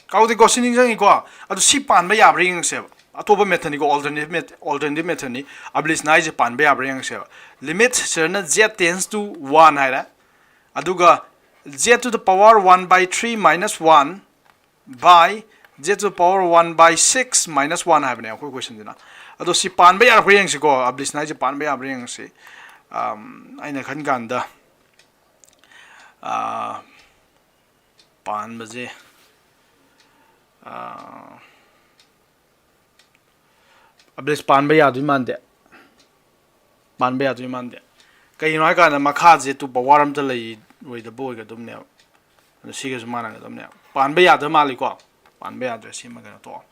ꯀꯥꯎꯗꯦꯀꯣ, ꯁꯤ ꯅꯤꯡꯁꯤꯡꯉꯤꯀꯣ? ꯑꯗꯨ ꯁꯤ ꯄꯥꯟꯕ ꯌꯥꯕ꯭ꯔꯥ ꯌꯦꯡꯉꯁꯦꯕ꯫ ꯑꯇꯣꯞꯄ methodꯅꯤꯀꯣ, alternative method, alternative methodꯅꯤ꯫ ꯑꯕꯂꯤꯁꯅ ꯍꯥꯏꯁꯦ ꯄꯥꯟꯕ ꯌꯥꯕ꯭ꯔꯥ ꯌꯦꯡꯉꯁꯦꯕ꯫ Limit ꯁꯤꯗꯅ z tends to one ꯍꯥꯏꯔꯦ꯫ ꯑꯗꯨꯒ z to the power one by three minus one by z to the power one by six minus one ꯍꯥꯏꯕꯅꯦ ꯑꯩꯈꯣꯏ questionꯁꯤꯅ꯫ ꯑꯗꯣ ꯁꯤ ꯄꯥꯟꯕ ꯌꯥꯔꯛꯄ꯭ꯔꯥ ꯌꯦꯡꯁꯤꯀꯣ, ꯑꯕꯂꯤꯁꯅ ꯍꯥꯏꯁꯦ ꯄꯥꯟꯕ ꯌꯥꯕ꯭ꯔꯥ ꯌꯦꯡꯁꯤ꯫ ꯑꯝ, ꯑꯩꯅ ꯈꯟ ꯀꯥꯟꯗ, ꯑꯥ, ꯄꯥꯟꯕꯁꯦ, ꯑꯥ, ꯑꯕꯂꯤꯁ ꯄꯥꯟꯕ ꯌꯥꯗꯣꯏ ꯃꯥꯟꯗꯦ꯫ ꯄꯥꯟꯕ ꯌꯥꯗꯣꯏ ꯃꯥꯟꯗꯦ꯫ ꯀꯩꯒꯤꯅꯣ ꯍꯥꯏ ꯀꯥꯟꯗ ꯃꯈꯥꯁꯦ to power ꯑꯝꯇ ꯂꯩꯔꯣꯏꯗꯕ ꯑꯣꯏꯒꯗꯕꯅꯦꯕ꯫ ꯑꯗꯣ ꯁꯤꯒꯁꯨ ꯃꯥꯟꯅꯒꯗꯕꯅꯦꯕ꯫ ꯄꯥꯟꯕ ꯌꯥꯗꯕ ꯃꯥꯜꯂꯤꯀꯣ? ꯄꯥꯟꯕ ꯌꯥꯗ꯭ꯔꯦ, ꯁꯤꯃ ꯀꯩꯅꯣ ꯇꯣꯛꯑꯣ꯫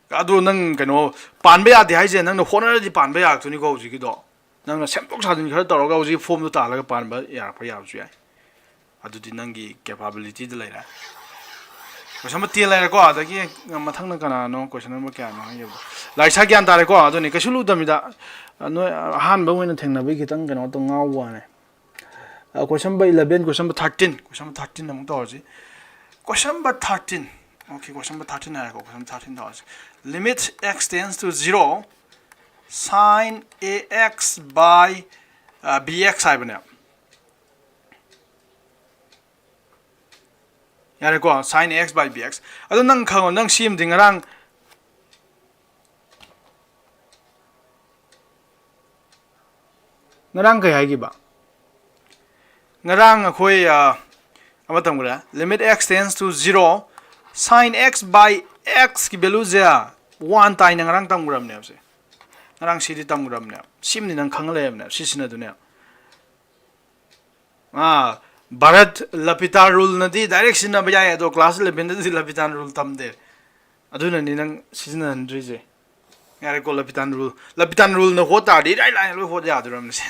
ꯑꯗꯣ ꯅꯪ ꯀꯩꯅꯣ, ꯄꯥꯟꯕ ꯌꯥꯗꯦ ꯍꯥꯏꯁꯦ ꯅꯪꯅ ꯍꯣꯠꯅꯔꯗꯤ ꯄꯥꯟꯕ ꯌꯥꯔꯛꯇꯣꯏꯅꯤꯀꯣ ꯍꯧꯖꯤꯛꯀꯤꯗꯣ꯫ ꯅꯪꯅ ꯁꯦꯝꯗꯣꯛ ꯁꯥꯖꯤꯟ ꯈꯔ ꯇꯧꯔꯒ ꯍꯧꯖꯤꯛ formꯗꯣ ꯇꯥꯜꯂꯒ ꯄꯥꯟꯕ ꯌꯥꯔꯛꯄ ꯌꯥꯕꯁꯨ ꯌꯥꯏ꯫ ꯑꯗꯨꯗꯤ ꯅꯪꯒꯤ capabilityꯗ ꯂꯩꯔꯦ꯫ Question number ten ꯂꯩꯔꯦꯀꯣ, ꯑꯗꯒꯤ ꯃꯊꯪꯅ ꯀꯅꯥꯅꯣ? Question number ꯀꯌꯥꯅꯣ ꯍꯥꯏꯈꯤꯕꯗꯣ? ꯂꯥꯏꯔꯤꯛ ꯁꯥ ꯒ꯭ꯌꯥꯟ ꯇꯥꯔꯦꯀꯣ꯫ ꯑꯗꯨꯅꯤ, ꯀꯩꯁꯨ ꯂꯨꯗꯕꯅꯤꯗ꯫ ꯅꯣꯏ ꯑꯍꯥꯟꯕ ꯑꯣꯏꯅ ꯊꯦꯡꯅꯕꯒꯤ ꯈꯤꯇꯪ ꯀꯩꯅꯣ ꯇꯧ, ꯉꯥꯎꯕ ꯋꯥꯅꯦ꯫ ꯑ, question number eleven, question number thirteen, question number thirteen ꯑꯃꯨꯛ ꯇꯧꯔꯁꯤ꯫ Question number thirteen꯫ Okay, question number thirteen ꯍꯥꯏꯔꯦꯀꯣ, question number thirteen ꯇꯧꯔꯁꯤ꯫ Limit x tends to zero, sine ax by, ꯑ, bx ꯍꯥꯏꯕꯅꯦ꯫ ꯌꯥꯔꯦꯀꯣ, sine ax by bx꯫ ꯑꯗꯣ ꯅꯪ ꯈꯪꯉꯣ, ꯅꯪ ꯁꯤ ꯑꯃꯗꯤ ꯉꯔꯥꯡ, ꯉꯔꯥꯡ ꯀꯩ ꯍꯥꯏꯈꯤꯕ? ꯉꯔꯥꯡ ꯑꯩꯈꯣꯏ, ꯑ, ꯑꯃ ꯇꯝꯈ꯭ꯔꯦ, limit x tends to zero, sine x by x ꯀꯤ value ꯁꯦ one ꯇꯥꯏꯅ ꯉꯔꯥꯡ ꯇꯝꯈ꯭ꯔꯕꯅꯦꯕ ꯁꯦ꯫ ꯉꯔꯥꯡ ꯁꯤꯗꯤ ꯇꯝꯈ꯭ꯔꯕꯅꯦꯕ꯫ ꯁꯤꯃꯗꯤ ꯅꯪ ꯈꯪꯉ ꯂꯩꯔꯕꯅꯦꯕ, ꯁꯤ ꯁꯤꯖꯤꯟꯅꯗꯣꯏꯅꯦꯕ꯫ ꯑꯥ, ꯚꯥꯔꯠ ꯂꯄꯤꯇꯥ ruleꯅꯗꯤ direct ꯁꯤꯖꯤꯟꯅꯕ ꯌꯥꯏ, ꯑꯗꯣ class elevenꯗꯗꯤ ꯂꯄꯤꯇꯥ rule ꯇꯝꯗꯦ꯫ ꯑꯗꯨꯅꯅꯤ ꯅꯪ ꯁꯤꯖꯤꯟꯅꯍꯟꯗ꯭ꯔꯤꯁꯦ꯫ ꯌꯥꯔꯦꯀꯣ, ꯂꯄꯤꯇꯥ rule, ꯂꯄꯤꯇꯥ ruleꯅ ꯍꯣꯠ ꯇꯥꯔꯗꯤ ꯏꯔꯥꯏ ꯂꯥꯏꯅ ꯂꯣꯏ ꯍꯣꯠ ꯌꯥꯗꯣꯔꯝꯅꯦ ꯁꯦ꯫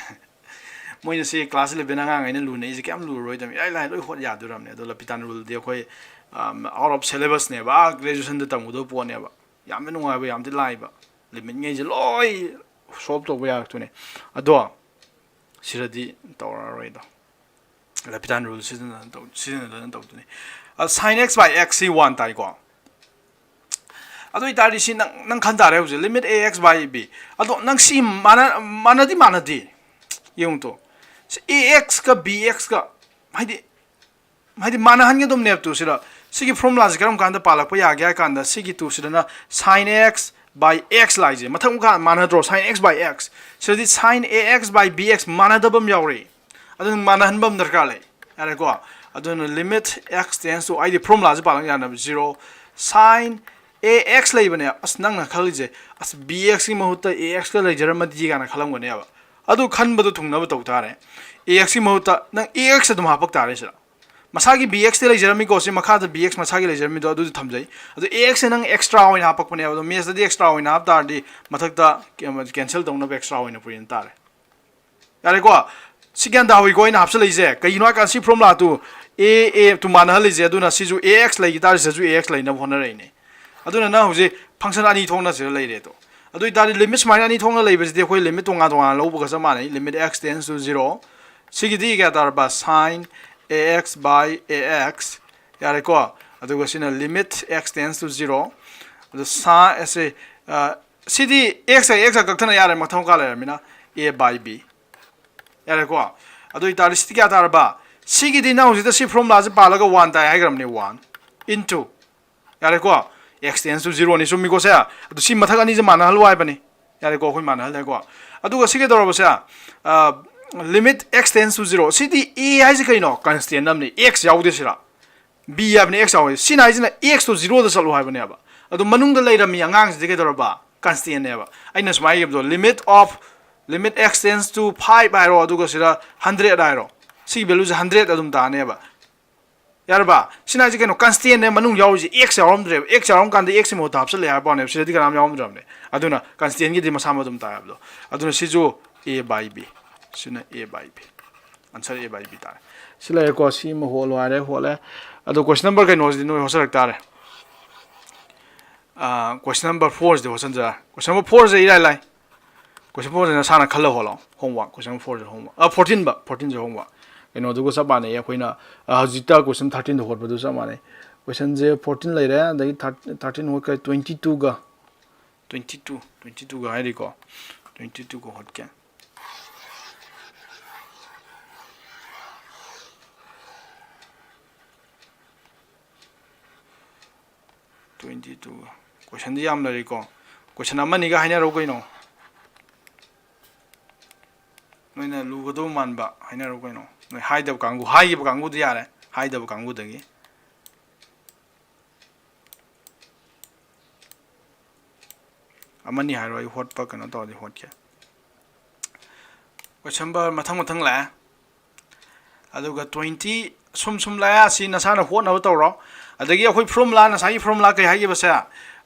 ꯃꯣꯏꯅ ꯁꯤ class eleven ꯑꯉꯥꯡꯈꯩꯅ ꯂꯨꯅꯩꯁꯦ ꯀꯌꯥꯝ ꯂꯨꯔꯔꯣꯏꯗꯕꯅꯤ, ꯏꯔꯥꯏ ꯂꯥꯏꯅ ꯂꯣꯏ ꯍꯣꯠ ꯌꯥꯗꯣꯔꯝꯅꯦ꯫ ꯑꯗꯣ ꯂꯄꯤꯇꯥ ruleꯗꯤ ꯑꯩꯈꯣꯏ, ꯑꯝ, out of syllabusꯅꯦꯕ, ꯑꯥ, graduationꯗ ꯇꯝꯒꯗꯕ ꯄꯣꯠꯅꯦꯕ꯫ ꯌꯥꯝꯅ ꯅꯨꯡꯉꯥꯏꯕ, ꯌꯥꯝꯗꯤ ꯂꯥꯏꯕ꯫ ꯂꯤꯃꯤꯠꯉꯩꯁꯦ ꯂꯣꯏ ꯁꯣꯜꯕ ꯇꯧꯕ ꯌꯥꯔꯛꯇꯣꯏꯅꯦ꯫ ꯑꯗꯣ ꯁꯤꯗꯗꯤ ꯇꯧꯔꯛꯑꯔꯣꯏꯗꯣ, ꯂꯄꯤꯇꯥꯟ ꯔꯨꯜ ꯁꯤꯖꯤꯟꯅꯗꯅ ꯇꯧ ꯁꯤꯖꯤꯟꯅꯗꯅ ꯇꯧꯗꯣꯏꯅꯦ꯫ ꯑ, sin x by x ꯁꯤ ꯋꯥꯟ ꯇꯥꯏꯀꯣ꯫ ꯑꯗꯨ ꯑꯣꯏꯇꯥꯔꯗꯤ ꯁꯤ ꯅꯪ ꯅꯪ ꯈꯟ ꯇꯥꯔꯦ ꯍꯧꯖꯤꯛ, limit a x by b꯫ ꯑꯗꯣ ꯅꯪ ꯁꯤ ꯃꯥꯟꯅ ꯃꯥꯟꯅꯗꯤ ꯃꯥꯟꯅꯗꯦ꯫ ꯌꯦꯡꯉꯨ ꯇꯨ, ꯁꯤ a x ꯀ b x ꯀ, ꯍꯥꯏꯗꯤ ꯍꯥꯏꯗꯤ ꯃꯥꯟꯅꯍꯟꯒꯗꯕꯅꯦꯕ ꯇꯨ ꯁꯤꯗ꯫ ꯁꯤꯒꯤ ꯐꯣꯔꯃꯨꯂꯥꯁꯤ ꯀꯔꯝ ꯀꯥꯟꯗ ꯄꯥꯜꯂꯛꯄ ꯌꯥꯒꯦ ꯍꯥꯏ ꯀꯥꯟꯗ, ꯁꯤꯒꯤ ꯇꯨ ꯁꯤꯗꯅ sin x by x ꯂꯥꯛꯏꯁꯦ ꯃꯊꯛ ꯃꯈꯥ ꯃꯥꯟꯅꯗ꯭ꯔꯣ? Sin x by x꯫ ꯁꯤꯗꯗꯤ sin a x by b x ꯃꯥꯟꯅꯗꯕ ꯑꯃ ꯌꯥꯎꯔꯛꯏ꯫ ꯑꯗꯨꯅ ꯃꯥꯟꯅꯍꯟꯕ ꯑꯃ ꯗꯔꯀꯥꯔ ꯂꯩ꯫ ꯌꯥꯔꯦꯀꯣ? ꯑꯗꯨꯅ limit x tends to, ꯑꯩꯗꯤ ꯐꯣꯔꯃꯨꯂꯥꯁꯦ ꯄꯥꯜꯂꯛ ꯌꯥꯅꯕ, zero sin a x ꯂꯩꯕꯅꯦ꯫ ꯑꯁ, ꯅꯪꯅ ꯈꯜꯂꯤꯁꯦ, "ꯑꯁ, b x ꯀꯤ ꯃꯍꯨꯠꯇ a x ꯀ ꯂꯩꯖꯔꯝꯃꯗꯤ" ꯀꯥꯏꯅ ꯈꯜꯂꯝꯒꯅꯦꯕ꯫ ꯑꯗꯨ ꯈꯟꯕꯗꯣ ꯊꯨꯡꯅꯕ ꯇꯧ ꯇꯥꯔꯦ꯫ A x ꯀꯤ ꯃꯍꯨꯠꯇ ꯅꯪ a x ꯑꯗꯨꯝ ꯍꯥꯄꯛ ꯇꯥꯔꯦ ꯁꯤꯗ꯫ ꯃꯁꯥꯒꯤ b x ꯇꯤ ꯂꯩꯖꯔꯝꯃꯤꯀꯣ, ꯁꯤ ꯃꯈꯥꯗ b x ꯃꯁꯥꯒꯤ ꯂꯩꯖꯔꯝꯃꯤꯗꯣ ꯑꯗꯨꯗꯤ ꯊꯝꯖꯩ꯫ ꯑꯗꯣ a x ꯁꯦ ꯅꯪ extra ꯑꯣꯏꯅ ꯍꯥꯄꯛꯄꯅꯦꯕ꯫ ꯑꯗꯣ maths ꯇꯗꯤ extra ꯑꯣꯏꯅ ꯍꯥꯞ ꯇꯥꯔꯗꯤ ꯃꯊꯛꯇ cancel ꯇꯧꯅꯕ extra ꯑꯣꯏꯅ ꯄꯨꯔꯦꯟ ꯇꯥꯔꯦ꯫ ꯌꯥꯔꯦꯀꯣ? ꯁꯤ ꯒ꯭ꯌꯥꯟ ꯇꯥꯍꯧꯏꯀꯣ ꯑꯩꯅ ꯍꯥꯞꯆꯜꯂꯛꯏꯁꯦ? ꯀꯩꯒꯤꯅꯣ ꯍꯥꯏ ꯀꯥꯟꯗ ꯁꯤ formula to a a to ꯃꯥꯟꯅꯍꯜꯂꯤꯁꯦ꯫ ꯑꯗꯨꯅ ꯁꯤꯁꯨ a x ꯂꯩꯈꯤ ꯇꯥꯔꯗꯤ ꯁꯤꯗꯁꯨ a x ꯂꯩꯅꯕ ꯍꯣꯠꯅꯔꯛꯏꯅꯦ꯫ ꯑꯗꯨꯅ ꯅꯪ ꯍꯧꯖꯤꯛ function ꯑꯅꯤ ꯊꯣꯛꯅ ꯁꯤꯗ ꯂꯩꯔꯦ ꯑꯗꯣ꯫ ꯑꯗꯨ ꯑꯣꯏꯇꯥꯔꯗꯤ limit ꯁꯨꯃꯥꯏꯅ ꯑꯅꯤ ꯊꯣꯛꯅ ꯂꯩꯕꯁꯤꯗꯤ ꯑꯩꯈꯣꯏ limit ꯇꯣꯉꯥꯟ ꯇꯣꯉꯥꯟꯅ ꯂꯧꯕꯒ ꯆꯞ ꯃꯥꯟꯅꯩ꯫ Limit x tends to zero꯫ ꯁꯤꯒꯤꯗꯤ ꯀꯌꯥ ꯇꯥꯔꯕ? Sin a x by a x꯫ ꯌꯥꯔꯦꯀꯣ? ꯑꯗꯨꯒ ꯁꯤꯅ limit x tends to zero꯫ ꯑꯗꯨ ꯁꯥ ꯑꯁꯦ, ꯑ, ꯁꯤꯗꯤ x ꯒ x ꯒ ꯀꯛꯊꯠꯅ ꯌꯥꯔꯦ, ꯃꯊꯧ ꯀꯥ ꯂꯩꯔꯕꯅꯤꯅ, a by b꯫ ꯌꯥꯔꯦꯀꯣ? ꯑꯗꯨ ꯑꯣꯏꯇꯥꯔꯗꯤ ꯁꯤꯗꯤ ꯀꯌꯥ ꯇꯥꯔꯕ? ꯁꯤꯒꯤꯗꯤ ꯅꯪ ꯍꯧꯖꯤꯛꯇ ꯁꯤ ꯐꯣꯔꯃꯨꯂꯥꯁꯦ ꯄꯥꯜꯂꯒ ꯋꯥꯟ ꯇꯥꯏ ꯍꯥꯏꯈ꯭ꯔꯕꯅꯦ, ꯋꯥꯟ into, ꯌꯥꯔꯦꯀꯣ? X tends to zero ꯅꯤ, ꯆꯨꯝꯃꯤꯀꯣ ꯁꯦ? ꯑꯗꯨ ꯁꯤ ꯃꯊꯛ ꯑꯅꯤꯁꯦ ꯃꯥꯟꯅꯍꯜꯂꯨ ꯍꯥꯏꯕꯅꯤ꯫ ꯌꯥꯔꯦꯀꯣ? ꯑꯩꯈꯣꯏ ꯃꯥꯟꯅꯍꯜꯂꯦꯀꯣ꯫ ꯑꯗꯨꯒ ꯁꯤ ꯀꯩꯗꯧꯔꯕꯁꯦ? ꯑ, limit x tends to zero꯫ CD a ꯍꯥꯏꯁꯦ ꯀꯩꯅꯣ? Constant ꯑꯃꯅꯤ꯫ X ꯌꯥꯎꯗꯦ ꯁꯤꯔ? B ꯍꯥꯏꯕꯅꯤ, x ꯌꯥꯎꯋꯦ꯫ ꯁꯤꯅ ꯍꯥꯏꯁꯤꯅ x ꯇꯣ zero ꯗ ꯆꯠꯂꯨ ꯍꯥꯏꯕꯅꯦꯕ꯫ ꯑꯗꯣ ꯃꯅꯨꯡꯗ ꯂꯩꯔꯝꯃꯤ ꯑꯉꯥꯡꯁꯤꯗꯤ ꯀꯩꯗꯧꯔꯕ? Constant ꯅꯦꯕ꯫ ꯑꯩꯅ ꯁꯨꯃꯥꯏꯅ ꯏꯕꯗꯣ, limit of, limit x tends to five ꯍꯥꯏꯔꯣ, ꯑꯗꯨꯒ ꯁꯤꯗ hundred ꯍꯥꯏꯔꯣ꯫ ꯁꯤꯒꯤ value ꯁꯦ hundred ꯑꯗꯨꯝ ꯇꯥꯅꯦꯕ꯫ ꯌꯥꯔꯕ? ꯁꯤꯅ ꯍꯥꯏꯁꯦ ꯀꯩꯅꯣ? Constant ꯅꯦ ꯃꯅꯨꯡ ꯌꯥꯎꯔꯤꯁꯦ, x ꯌꯥꯎꯔꯝꯗ꯭ꯔꯦꯕ꯫ X ꯌꯥꯎꯔꯝ ꯀꯥꯟꯗ x ꯀꯤ ꯃꯍꯨꯠꯇ ꯍꯥꯞꯆꯜꯂꯦ ꯍꯥꯏꯕ ꯋꯥꯅꯦꯕ꯫ ꯁꯤꯗꯗꯤ ꯀꯅꯥꯝ ꯌꯥꯎꯔꯝꯗ꯭ꯔꯕꯅꯦ꯫ ꯑꯗꯨꯅ constant ꯒꯤꯗꯤ ꯃꯁꯥ ꯃꯇꯣꯝ ꯇꯥꯏ ꯍꯥꯏꯕꯗꯣ꯫ ꯑꯗꯨꯅ ꯁꯤꯁꯨ a by b꯫ ꯁꯤꯅ a by b꯫ Answer a by b ꯇꯥꯔꯦ꯫ ꯁꯤ ꯂꯩꯔꯦꯀꯣ꯫ ꯁꯤ ꯑꯃ ꯍꯣꯠꯂꯣ ꯍꯥꯏꯔꯦ, ꯍꯣꯠꯂꯦ꯫ ꯑꯗꯣ question number ꯀꯩꯅꯣꯁꯤꯗꯤ ꯅꯣꯏ ꯍꯣꯠꯆꯔꯛ ꯇꯥꯔꯦ꯫ Question number four ꯁꯤꯗ ꯍꯣꯠꯆꯟꯖꯔ꯫ Question number four ꯁꯦ ꯏꯔꯥꯏ ꯂꯥꯏ꯫ Question four ꯁꯦ ꯅꯁꯥꯅ ꯈꯜꯂ ꯍꯣꯠꯂꯣ꯫ Homework, question four ꯁꯦ homework, ꯑ, fourteen ꯕ, fourteen ꯁꯦ homework꯫ ꯀꯩꯅꯣꯗꯨꯒ ꯆꯞ ꯃꯥꯟꯅꯩ꯫ ꯑꯩꯈꯣꯏꯅ, ꯑ, ꯍꯧꯖꯤꯛꯇ question thirteen ꯗ ꯍꯣꯠꯄꯗꯨ ꯆꯞ ꯃꯥꯟꯅꯩ꯫ Question ꯁꯦ fourteen ꯂꯩꯔꯦ, ꯑꯗꯒꯤ thirteen ꯍꯣꯠꯈ꯭ꯔꯦ, twenty two ꯒ, twenty two, twenty two ꯒ ꯍꯥꯏꯔꯤꯀꯣ, twenty two ꯒ ꯍꯣꯠꯀꯦ꯫ Twenty two꯫ Question ꯗꯤ ꯌꯥꯝ ꯂꯩꯔꯤꯀꯣ꯫ Question ꯑꯃꯅꯤꯒ ꯍꯥꯏꯅꯔꯧ ꯀꯩꯅꯣ꯫ ꯅꯣꯏꯅ ꯂꯨꯒꯗꯧꯕ ꯃꯥꯟꯕ ꯍꯥꯏꯅꯔꯧ ꯀꯩꯅꯣ꯫ ꯅꯣꯏ ꯍꯥꯏꯗꯕ ꯀꯥꯡꯕꯨ, ꯍꯥꯏꯈꯤꯕ ꯀꯥꯡꯕꯨꯗꯤ ꯌꯥꯔꯦ꯫ ꯍꯥꯏꯗꯕ ꯀꯥꯡꯕꯨꯗꯒꯤ꯫ ꯑꯃꯅꯤ ꯍꯥꯏꯔꯣ, ꯑꯩ ꯍꯣꯠꯄ ꯀꯩꯅꯣ ꯇꯧꯔꯗꯤ ꯍꯣꯠꯀꯦ꯫ Question number ꯃꯊꯪ ꯃꯊꯪ ꯂꯥꯛꯑꯦ꯫ ꯑꯗꯨꯒ twenty ꯁꯨꯝ ꯁꯨꯝ ꯂꯥꯛꯑꯦ, ꯑꯁꯤ ꯅꯁꯥꯅ ꯍꯣꯠꯅꯕ ꯇꯧꯔꯣ꯫ ꯑꯗꯒꯤ ꯑꯩꯈꯣꯏ formula, ꯉꯁꯥꯏꯒꯤ formula ꯀꯩ ꯍꯥꯏꯈꯤꯕꯁꯦ,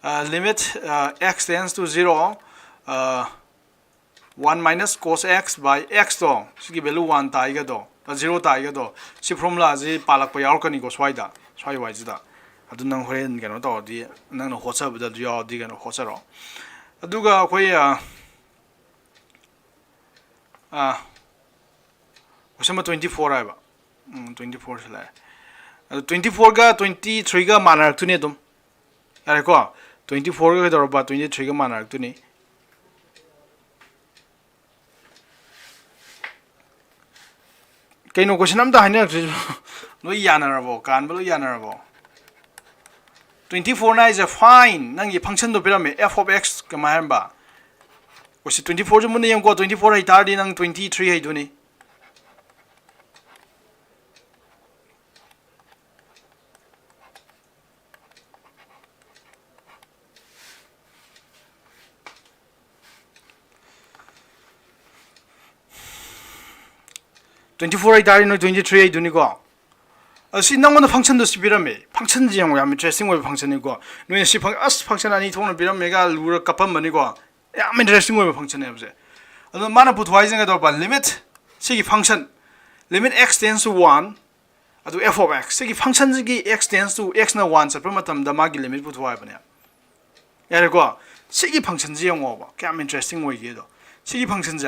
ꯑ, limit, ꯑ, x tends to zero, ꯑ, one minus cos x by x ꯇꯣ, ꯁꯤꯒꯤ value one ꯇꯥꯏꯒꯗꯣ, ꯑ, zero ꯇꯥꯏꯒꯗꯣ, ꯁꯤ formula ꯁꯤ ꯄꯥꯜꯂꯛꯄ ꯌꯥꯎꯔꯛꯀꯅꯤꯀꯣ ꯁ꯭ꯋꯥꯏꯗ, ꯁ꯭ꯋꯥꯏ ꯋꯥꯏꯁꯤꯗ꯫ ꯑꯗꯨ ꯅꯪ ꯍꯣꯔꯦꯟ ꯀꯩꯅꯣ ꯇꯧꯔꯗꯤ, ꯅꯪꯅ ꯍꯣꯠꯆꯕꯗ ꯑꯗꯨ ꯌꯥꯎꯔꯗꯤ ꯀꯩꯅꯣ ꯍꯣꯠꯆꯔꯣ꯫ ꯑꯗꯨꯒ ꯑꯩꯈꯣꯏ, ꯑ, ꯑ, question number twenty four ꯍꯥꯏꯕ꯫ ꯎꯝ, twenty four ꯁꯤ ꯂꯥꯛꯑꯦ꯫ ꯑꯗꯨ twenty four ꯒ twenty three ꯒ ꯃꯥꯟꯅꯔꯛꯇꯣꯏꯅꯤ ꯑꯗꯨꯝ꯫ ꯌꯥꯔꯦꯀꯣ? Twenty four ꯒ ꯀꯩꯗꯧꯔꯕ? Twenty three ꯒ ꯃꯥꯟꯅꯔꯛꯇꯣꯏꯅꯤ꯫ ꯀꯩꯅꯣ question ꯑꯝꯇ ꯍꯥꯏꯅꯔꯛꯇ꯭ꯔꯤꯁꯤꯕꯣ? ꯂꯣꯏ ꯌꯥꯅꯔꯕꯣ? ꯀꯥꯟꯕ ꯂꯣꯏ ꯌꯥꯅꯔꯕꯣ? Twenty four ꯅ ꯍꯥꯏꯁꯦ fine, ꯅꯪꯒꯤ function ꯗꯣ ꯄꯤꯔꯝꯃꯦ, f of x ꯀꯃꯥꯏ ꯍꯥꯏꯔꯝꯕ? Question twenty four ꯁꯦ ꯃꯨꯟꯅ ꯌꯦꯡꯉꯨꯀꯣ, twenty four ꯍꯩꯇꯥꯔꯗꯤ ꯅꯪ twenty three ꯍꯩꯗꯣꯏꯅꯤ꯫ Twenty four ꯍꯩꯇꯥꯔꯗꯤ ꯅꯣꯏ twenty three ꯍꯩꯗꯣꯏꯅꯤꯀꯣ꯫ ꯑꯗꯣ ꯁꯤ ꯅꯪꯉꯣꯟꯗ function ꯗꯣ ꯁꯤ ꯄꯤꯔꯝꯃꯦ꯫ Function ꯁꯤ ꯌꯦꯡꯉꯣ, ꯌꯥꯝ interesting ꯑꯣꯏꯕ function ꯅꯤꯀꯣ꯫ ꯅꯣꯏꯅ ꯁꯤ ꯐꯪ-, ꯑꯁ, function ꯑꯅꯤ ꯊꯣꯛꯅ ꯄꯤꯔꯝꯃꯦꯒ ꯂꯨꯔ ꯀꯞꯄꯝꯕꯅꯤꯀꯣ꯫ ꯌꯥꯝ interesting ꯑꯣꯏꯕ function ꯅꯦꯕ ꯁꯦ꯫ ꯑꯗꯣ ꯃꯥꯅ ꯄꯨꯊꯣꯛ ꯍꯥꯏꯁꯤꯅ ꯀꯩꯗꯧꯔꯕ? Limit, ꯁꯤꯒꯤ function, limit x tends to one, ꯑꯗꯨ f of x꯫ ꯁꯤꯒꯤ function ꯁꯤꯒꯤ x tends to, x ꯅ one ꯆꯠꯄ ꯃꯇꯝꯗ ꯃꯥꯒꯤ limit ꯄꯨꯊꯣꯛ ꯍꯥꯏꯕꯅꯦ꯫ ꯌꯥꯔꯦꯀꯣ? ꯁꯤꯒꯤ functionꯁꯦ ꯌꯦꯡꯉꯣꯕ, ꯀꯌꯥꯝ interesting ꯑꯣꯏꯒꯦꯗꯣ꯫ ꯁꯤꯒꯤ functionꯁꯦ,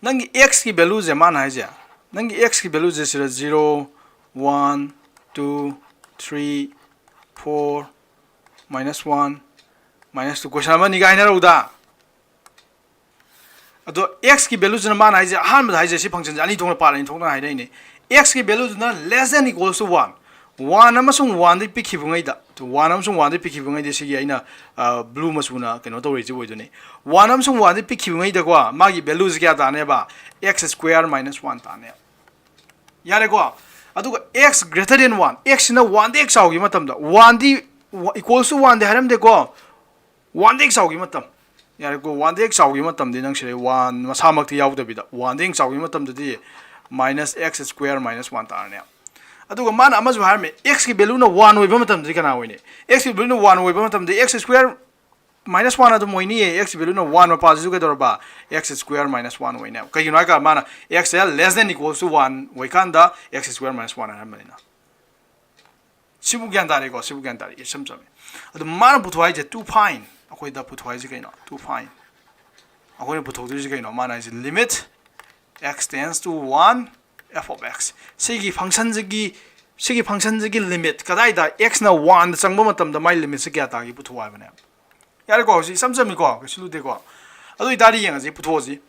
ꯅꯪꯒꯤ x ꯀꯤ valueꯁꯦ ꯃꯥꯅ ꯍꯥꯏꯁꯦ, ꯅꯪꯒꯤ x ꯀꯤ valueꯁꯦ ꯁꯤꯗ zero, one, two, three, four, minus one, minus two, question ꯑꯃ ꯑꯅꯤꯒ ꯍꯥꯏꯅꯔꯧꯗ꯫ ꯑꯗꯣ x ꯀꯤ valueꯁꯤꯅ ꯃꯥꯅ ꯍꯥꯏꯁꯦ, ꯑꯍꯥꯟꯕꯗ ꯍꯥꯏꯁꯦ ꯁꯤ functionꯁꯦ ꯑꯅꯤ ꯊꯣꯛꯅ ꯄꯥꯔꯦ, ꯑꯅꯤ ꯊꯣꯛꯅ ꯍꯥꯏꯔꯛꯏꯅꯦ꯫ x ꯀꯤ valueꯗꯨꯅ less than equals to one, one ꯑꯃꯁꯨꯡ oneꯗꯩ ꯄꯤꯛꯈꯤꯕꯉꯩꯗ, one ꯑꯃꯁꯨꯡ oneꯗꯩ ꯄꯤꯛꯈꯤꯕꯉꯩꯗꯤ ꯁꯤꯒꯤ ꯑꯩꯅ blue ꯃꯆꯨꯅ ꯀꯩꯅꯣ ꯇꯧꯔꯤꯁꯤ ꯑꯣꯏꯗꯣꯏꯅꯤ꯫ One ꯑꯃꯁꯨꯡ oneꯗꯩ ꯄꯤꯛꯈꯤꯕꯉꯩꯗꯀꯣ, ꯃꯥꯒꯤ valueꯁꯦ ꯀꯌꯥ ꯇꯥꯅꯦꯕ? X square minus one ꯇꯥꯅꯦꯕ꯫ ꯌꯥꯔꯦꯀꯣ? ꯑꯗꯨꯒ x greater than one, xꯁꯤꯅ oneꯗꯩ ꯍꯦꯛ ꯆꯥꯎꯈꯤꯕ ꯃꯇꯝꯗ, oneꯗꯤ equals to oneꯗꯤ ꯍꯥꯏꯔꯝꯗꯦꯀꯣ, oneꯗꯩ ꯍꯦꯛ ꯆꯥꯎꯈꯤꯕ ꯃꯇꯝ, ꯌꯥꯔꯦꯀꯣ? Oneꯗꯩ ꯍꯦꯛ ꯆꯥꯎꯈꯤꯕ ꯃꯇꯝꯗꯤ ꯅꯪ ꯁꯤꯗ one ꯃꯁꯥꯃꯛꯇꯤ ꯌꯥꯎꯗꯕꯤꯗ, oneꯗꯩ ꯍꯦꯛ ꯆꯥꯎꯈꯤꯕ ꯃꯇꯝꯗꯗꯤ minus x square minus one ꯇꯥꯔꯅꯦ꯫ ꯑꯗꯨꯒ ꯃꯥꯅ ꯑꯃꯁꯨ ꯍꯥꯏꯔꯝꯃꯦ, x ꯀꯤ valueꯅ one ꯑꯣꯏꯕ ꯃꯇꯝꯗꯗꯤ ꯀꯅꯥ ꯑꯣꯏꯅꯤ? x ꯀꯤ valueꯅ one ꯑꯣꯏꯕ ꯃꯇꯝꯗ x square minus one ꯑꯗꯨꯝ ꯑꯣꯏꯅꯤꯌꯦ꯫ x ꯀꯤ valueꯅ one ꯃꯄꯥꯁꯤꯁꯨ ꯀꯩꯗꯧꯔꯕ? X square minus one ꯑꯣꯏꯅꯦꯕ꯫ ꯀꯩꯒꯤꯅꯣ ꯍꯥꯏꯀꯥꯟꯗ ꯃꯥꯅ x say less than equals to one ꯑꯣꯏꯀꯥꯟꯗ x square minus one ꯍꯥꯏꯔꯝꯕꯅꯤꯅ꯫ ꯁꯤꯕꯨ ꯒ꯭ꯌꯥꯟ ꯇꯥꯔꯦꯀꯣ? ꯁꯤꯕꯨ ꯒ꯭ꯌꯥꯟ ꯇꯥꯔꯦ, ꯏꯆꯝ ꯆꯝꯃꯦ꯫ ꯑꯗꯨ ꯃꯥꯅ ꯄꯨꯊꯣꯛ ꯍꯥꯏꯁꯦ to find, ꯑꯩꯈꯣꯏꯗ ꯄꯨꯊꯣꯛ ꯍꯥꯏꯁꯦ ꯀꯩꯅꯣ? To find꯫ ꯑꯩꯈꯣꯏꯅ ꯄꯨꯊꯣꯛꯇꯣꯏꯁꯦ ꯀꯩꯅꯣ? ꯃꯥꯅ ꯍꯥꯏꯁꯦ limit x tends to one f of x꯫ ꯁꯤꯒꯤ functionꯁꯤꯒꯤ, ꯁꯤꯒꯤ functionꯁꯤꯒꯤ limit ꯀꯗꯥꯏꯗ x ꯅ oneꯗ ꯆꯪꯕ ꯃꯇꯝꯗ ꯃꯥꯏ limitꯁꯦ ꯀꯌꯥ ꯇꯥꯒꯦ ꯄꯨꯊꯣꯛ ꯍꯥꯏꯕꯅꯦꯕ꯫ ꯌꯥꯔꯦꯀꯣ? ꯍꯧꯖꯤꯛ ꯏꯆꯝ ꯆꯝꯃꯤꯀꯣ, ꯀꯩꯁꯨ ꯂꯨꯗꯦꯀꯣ꯫ ꯑꯗꯨ ꯑꯣꯏꯇꯥꯔꯗꯤ ꯌꯦꯡꯉꯁꯤ, ꯄꯨꯊꯣꯛꯑꯁꯤ꯫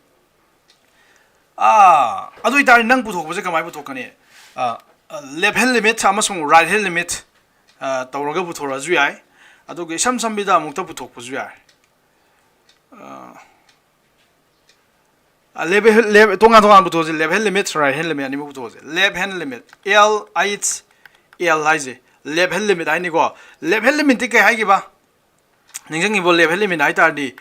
ꯑꯥ, ꯑꯗꯨ ꯑꯣꯏꯇꯥꯔꯗꯤ ꯅꯪ ꯄꯨꯊꯣꯛꯄꯁꯦ ꯀꯃꯥꯏꯅ ꯄꯨꯊꯣꯛꯀꯅꯤ? ꯑꯥ, left hand limit ꯑꯃꯁꯨꯡ right hand limit, ꯑꯥ, ꯇꯧꯔꯒ ꯄꯨꯊꯣꯔꯛꯑꯁꯨ ꯌꯥꯏ꯫ ꯑꯗꯨꯒ ꯏꯁꯝ ꯁꯝꯕꯤꯗ ꯑꯃꯨꯛꯇ ꯄꯨꯊꯣꯛꯄꯁꯨ ꯌꯥꯏ꯫ ꯑꯥ, left hand, left, ꯇꯣꯉꯥꯟ ꯇꯣꯉꯥꯟ ꯄꯨꯊꯣꯛꯑꯁꯤ, left hand limit, right hand limit ꯑꯅꯤꯃꯛ ꯄꯨꯊꯣꯛꯑꯁꯤ꯫ Left hand limit, L H L ꯍꯥꯏꯁꯦ left hand limit ꯍꯥꯏꯅꯤꯀꯣ꯫ Left hand limitꯇꯤ ꯀꯩ ꯍꯥꯏꯈꯤꯕ? ꯅꯤꯡꯁꯤꯡꯉꯤꯕꯣ? Left hand limit ꯍꯥꯏ ꯇꯥꯔꯗꯤ,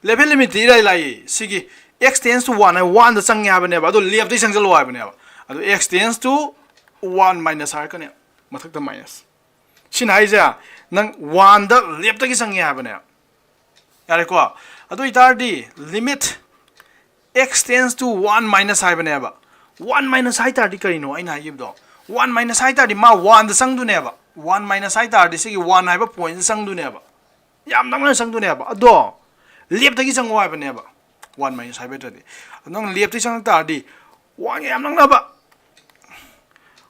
left hand limitꯇꯤ ꯏꯔꯥꯏ ꯂꯥꯏꯌꯦ꯫ ꯁꯤꯒꯤ x tends to one ꯍꯥꯏ, oneꯗ ꯆꯪꯉꯦ ꯍꯥꯏꯕꯅꯦꯕ, ꯑꯗꯣ leftꯇꯩ ꯆꯪꯁꯤꯜꯂꯣ ꯍꯥꯏꯕꯅꯦꯕ꯫ ꯑꯗꯣ x tends to one minus ꯍꯥꯏꯔꯛꯀꯅꯤ, ꯃꯊꯛꯇ minus꯫ ꯁꯤꯅ ꯍꯥꯏꯁꯦ ꯅꯪ oneꯗ leftꯇꯒꯤ ꯆꯪꯉꯦ ꯍꯥꯏꯕꯅꯦ꯫ ꯌꯥꯔꯦꯀꯣ? ꯑꯗꯨ ꯑꯣꯏꯇꯥꯔꯗꯤ limit x tends to one minus ꯍꯥꯏꯕꯅꯦꯕ꯫ One minus ꯍꯥꯏ ꯇꯥꯔꯗꯤ ꯀꯔꯤꯅꯣ ꯑꯩꯅ ꯍꯥꯏꯈꯤꯕꯗꯣ? One minus ꯍꯥꯏ ꯇꯥꯔꯗꯤ ꯃꯥ oneꯗ ꯆꯪꯗꯣꯏꯅꯦꯕ꯫ ꯋꯥꯟ ꯃꯥꯏꯅꯁ ꯍꯥꯏ ꯇꯥꯔꯗꯤ ꯁꯤꯒꯤ ꯋꯥꯟ ꯍꯥꯏꯕ ꯄꯣꯏꯟꯁꯦ ꯆꯪꯗꯣꯏꯅꯦꯕ, ꯌꯥꯝ ꯅꯛꯅ ꯆꯪꯗꯣꯏꯅꯦꯕ꯫ ꯑꯗꯣ ꯂꯦꯞꯇꯒꯤ ꯆꯪꯉꯣ ꯍꯥꯏꯕꯅꯦꯕ, ꯋꯥꯟ ꯃꯥꯏꯅꯁ ꯍꯥꯏꯕ ꯅꯠꯇ꯭ꯔꯗꯤ꯫ ꯑꯗꯣ ꯅꯪ ꯂꯦꯞꯇꯒꯤ ꯆꯪꯉꯛ ꯇꯥꯔꯗꯤ ꯋꯥꯟꯒ ꯌꯥꯝ ꯅꯛꯅꯕ,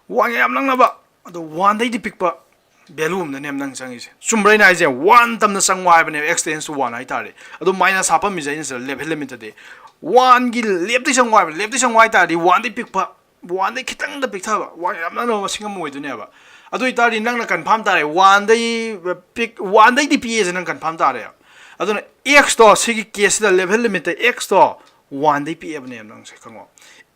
ꯋꯥꯟꯒ ꯌꯥꯝ ꯅꯛꯅꯕ, ꯑꯗꯣ ꯋꯥꯟꯗꯩꯗꯤ ꯄꯤꯛꯄ ꯚꯦꯂꯨ ꯑꯃꯗꯅꯦꯕ ꯅꯪ ꯆꯪꯉꯤꯁꯦ꯫ ꯆꯨꯝꯕ꯭ꯔꯥ ꯑꯩꯅ ꯍꯥꯏꯁꯦ? ꯋꯥꯟ ꯇꯝꯅ ꯆꯪꯉꯣ ꯍꯥꯏꯕꯅꯦꯕ, x tends to one ꯍꯥꯏ ꯇꯥꯔꯗꯤ꯫ ꯑꯗꯣ ꯃꯥꯏꯅꯁ ꯍꯥꯞꯄꯝꯃꯤꯁꯦ ꯑꯩꯅ ꯁꯤꯗ ꯂꯦꯞ ꯍꯦꯟ ꯂꯤꯃꯤꯠꯇꯗꯤ ꯋꯥꯟꯒꯤ ꯂꯦꯞꯇꯒꯤ ꯆꯪꯉꯣ ꯍꯥꯏꯕ, ꯂꯦꯞꯇꯒꯤ ꯆꯪꯉꯣ ꯍꯥꯏ ꯇꯥꯔꯗꯤ ꯋꯥꯟꯗꯩ ꯄꯤꯛꯄ, ꯋꯥꯟꯗꯩ ꯈꯤꯇꯪꯗ ꯄꯤꯛꯊꯕ, ꯋꯥꯟ ꯌꯥꯝ ꯅꯛꯅꯕ ꯃꯁꯤꯡ ꯑꯃ ꯑꯣꯏꯗꯣꯏꯅꯦꯕ꯫ ꯑꯗꯨ ꯑꯣꯏꯇꯥꯔꯗꯤ ꯅꯪꯅ ꯀꯟꯐꯥꯔꯝ ꯇꯥꯔꯦ, ꯋꯥꯟꯗꯩ ꯄꯤꯛ, ꯋꯥꯟꯗꯩꯗꯤ ꯄꯤꯛꯑꯦꯁꯦ ꯅꯪ ꯀꯟꯐꯥꯔꯝ ꯇꯥꯔꯦ꯫ ꯑꯗꯨꯅ x ꯇꯣ, ꯁꯤꯒꯤ ꯀꯦꯁꯁꯤꯗ ꯂꯦꯞ ꯍꯦꯟ ꯂꯤꯃꯤꯠꯇ x ꯇꯣ ꯋꯥꯟꯗꯩ ꯄꯤꯛꯑꯕꯅꯦꯕ ꯅꯪꯁꯦ, ꯈꯪꯉꯣ꯫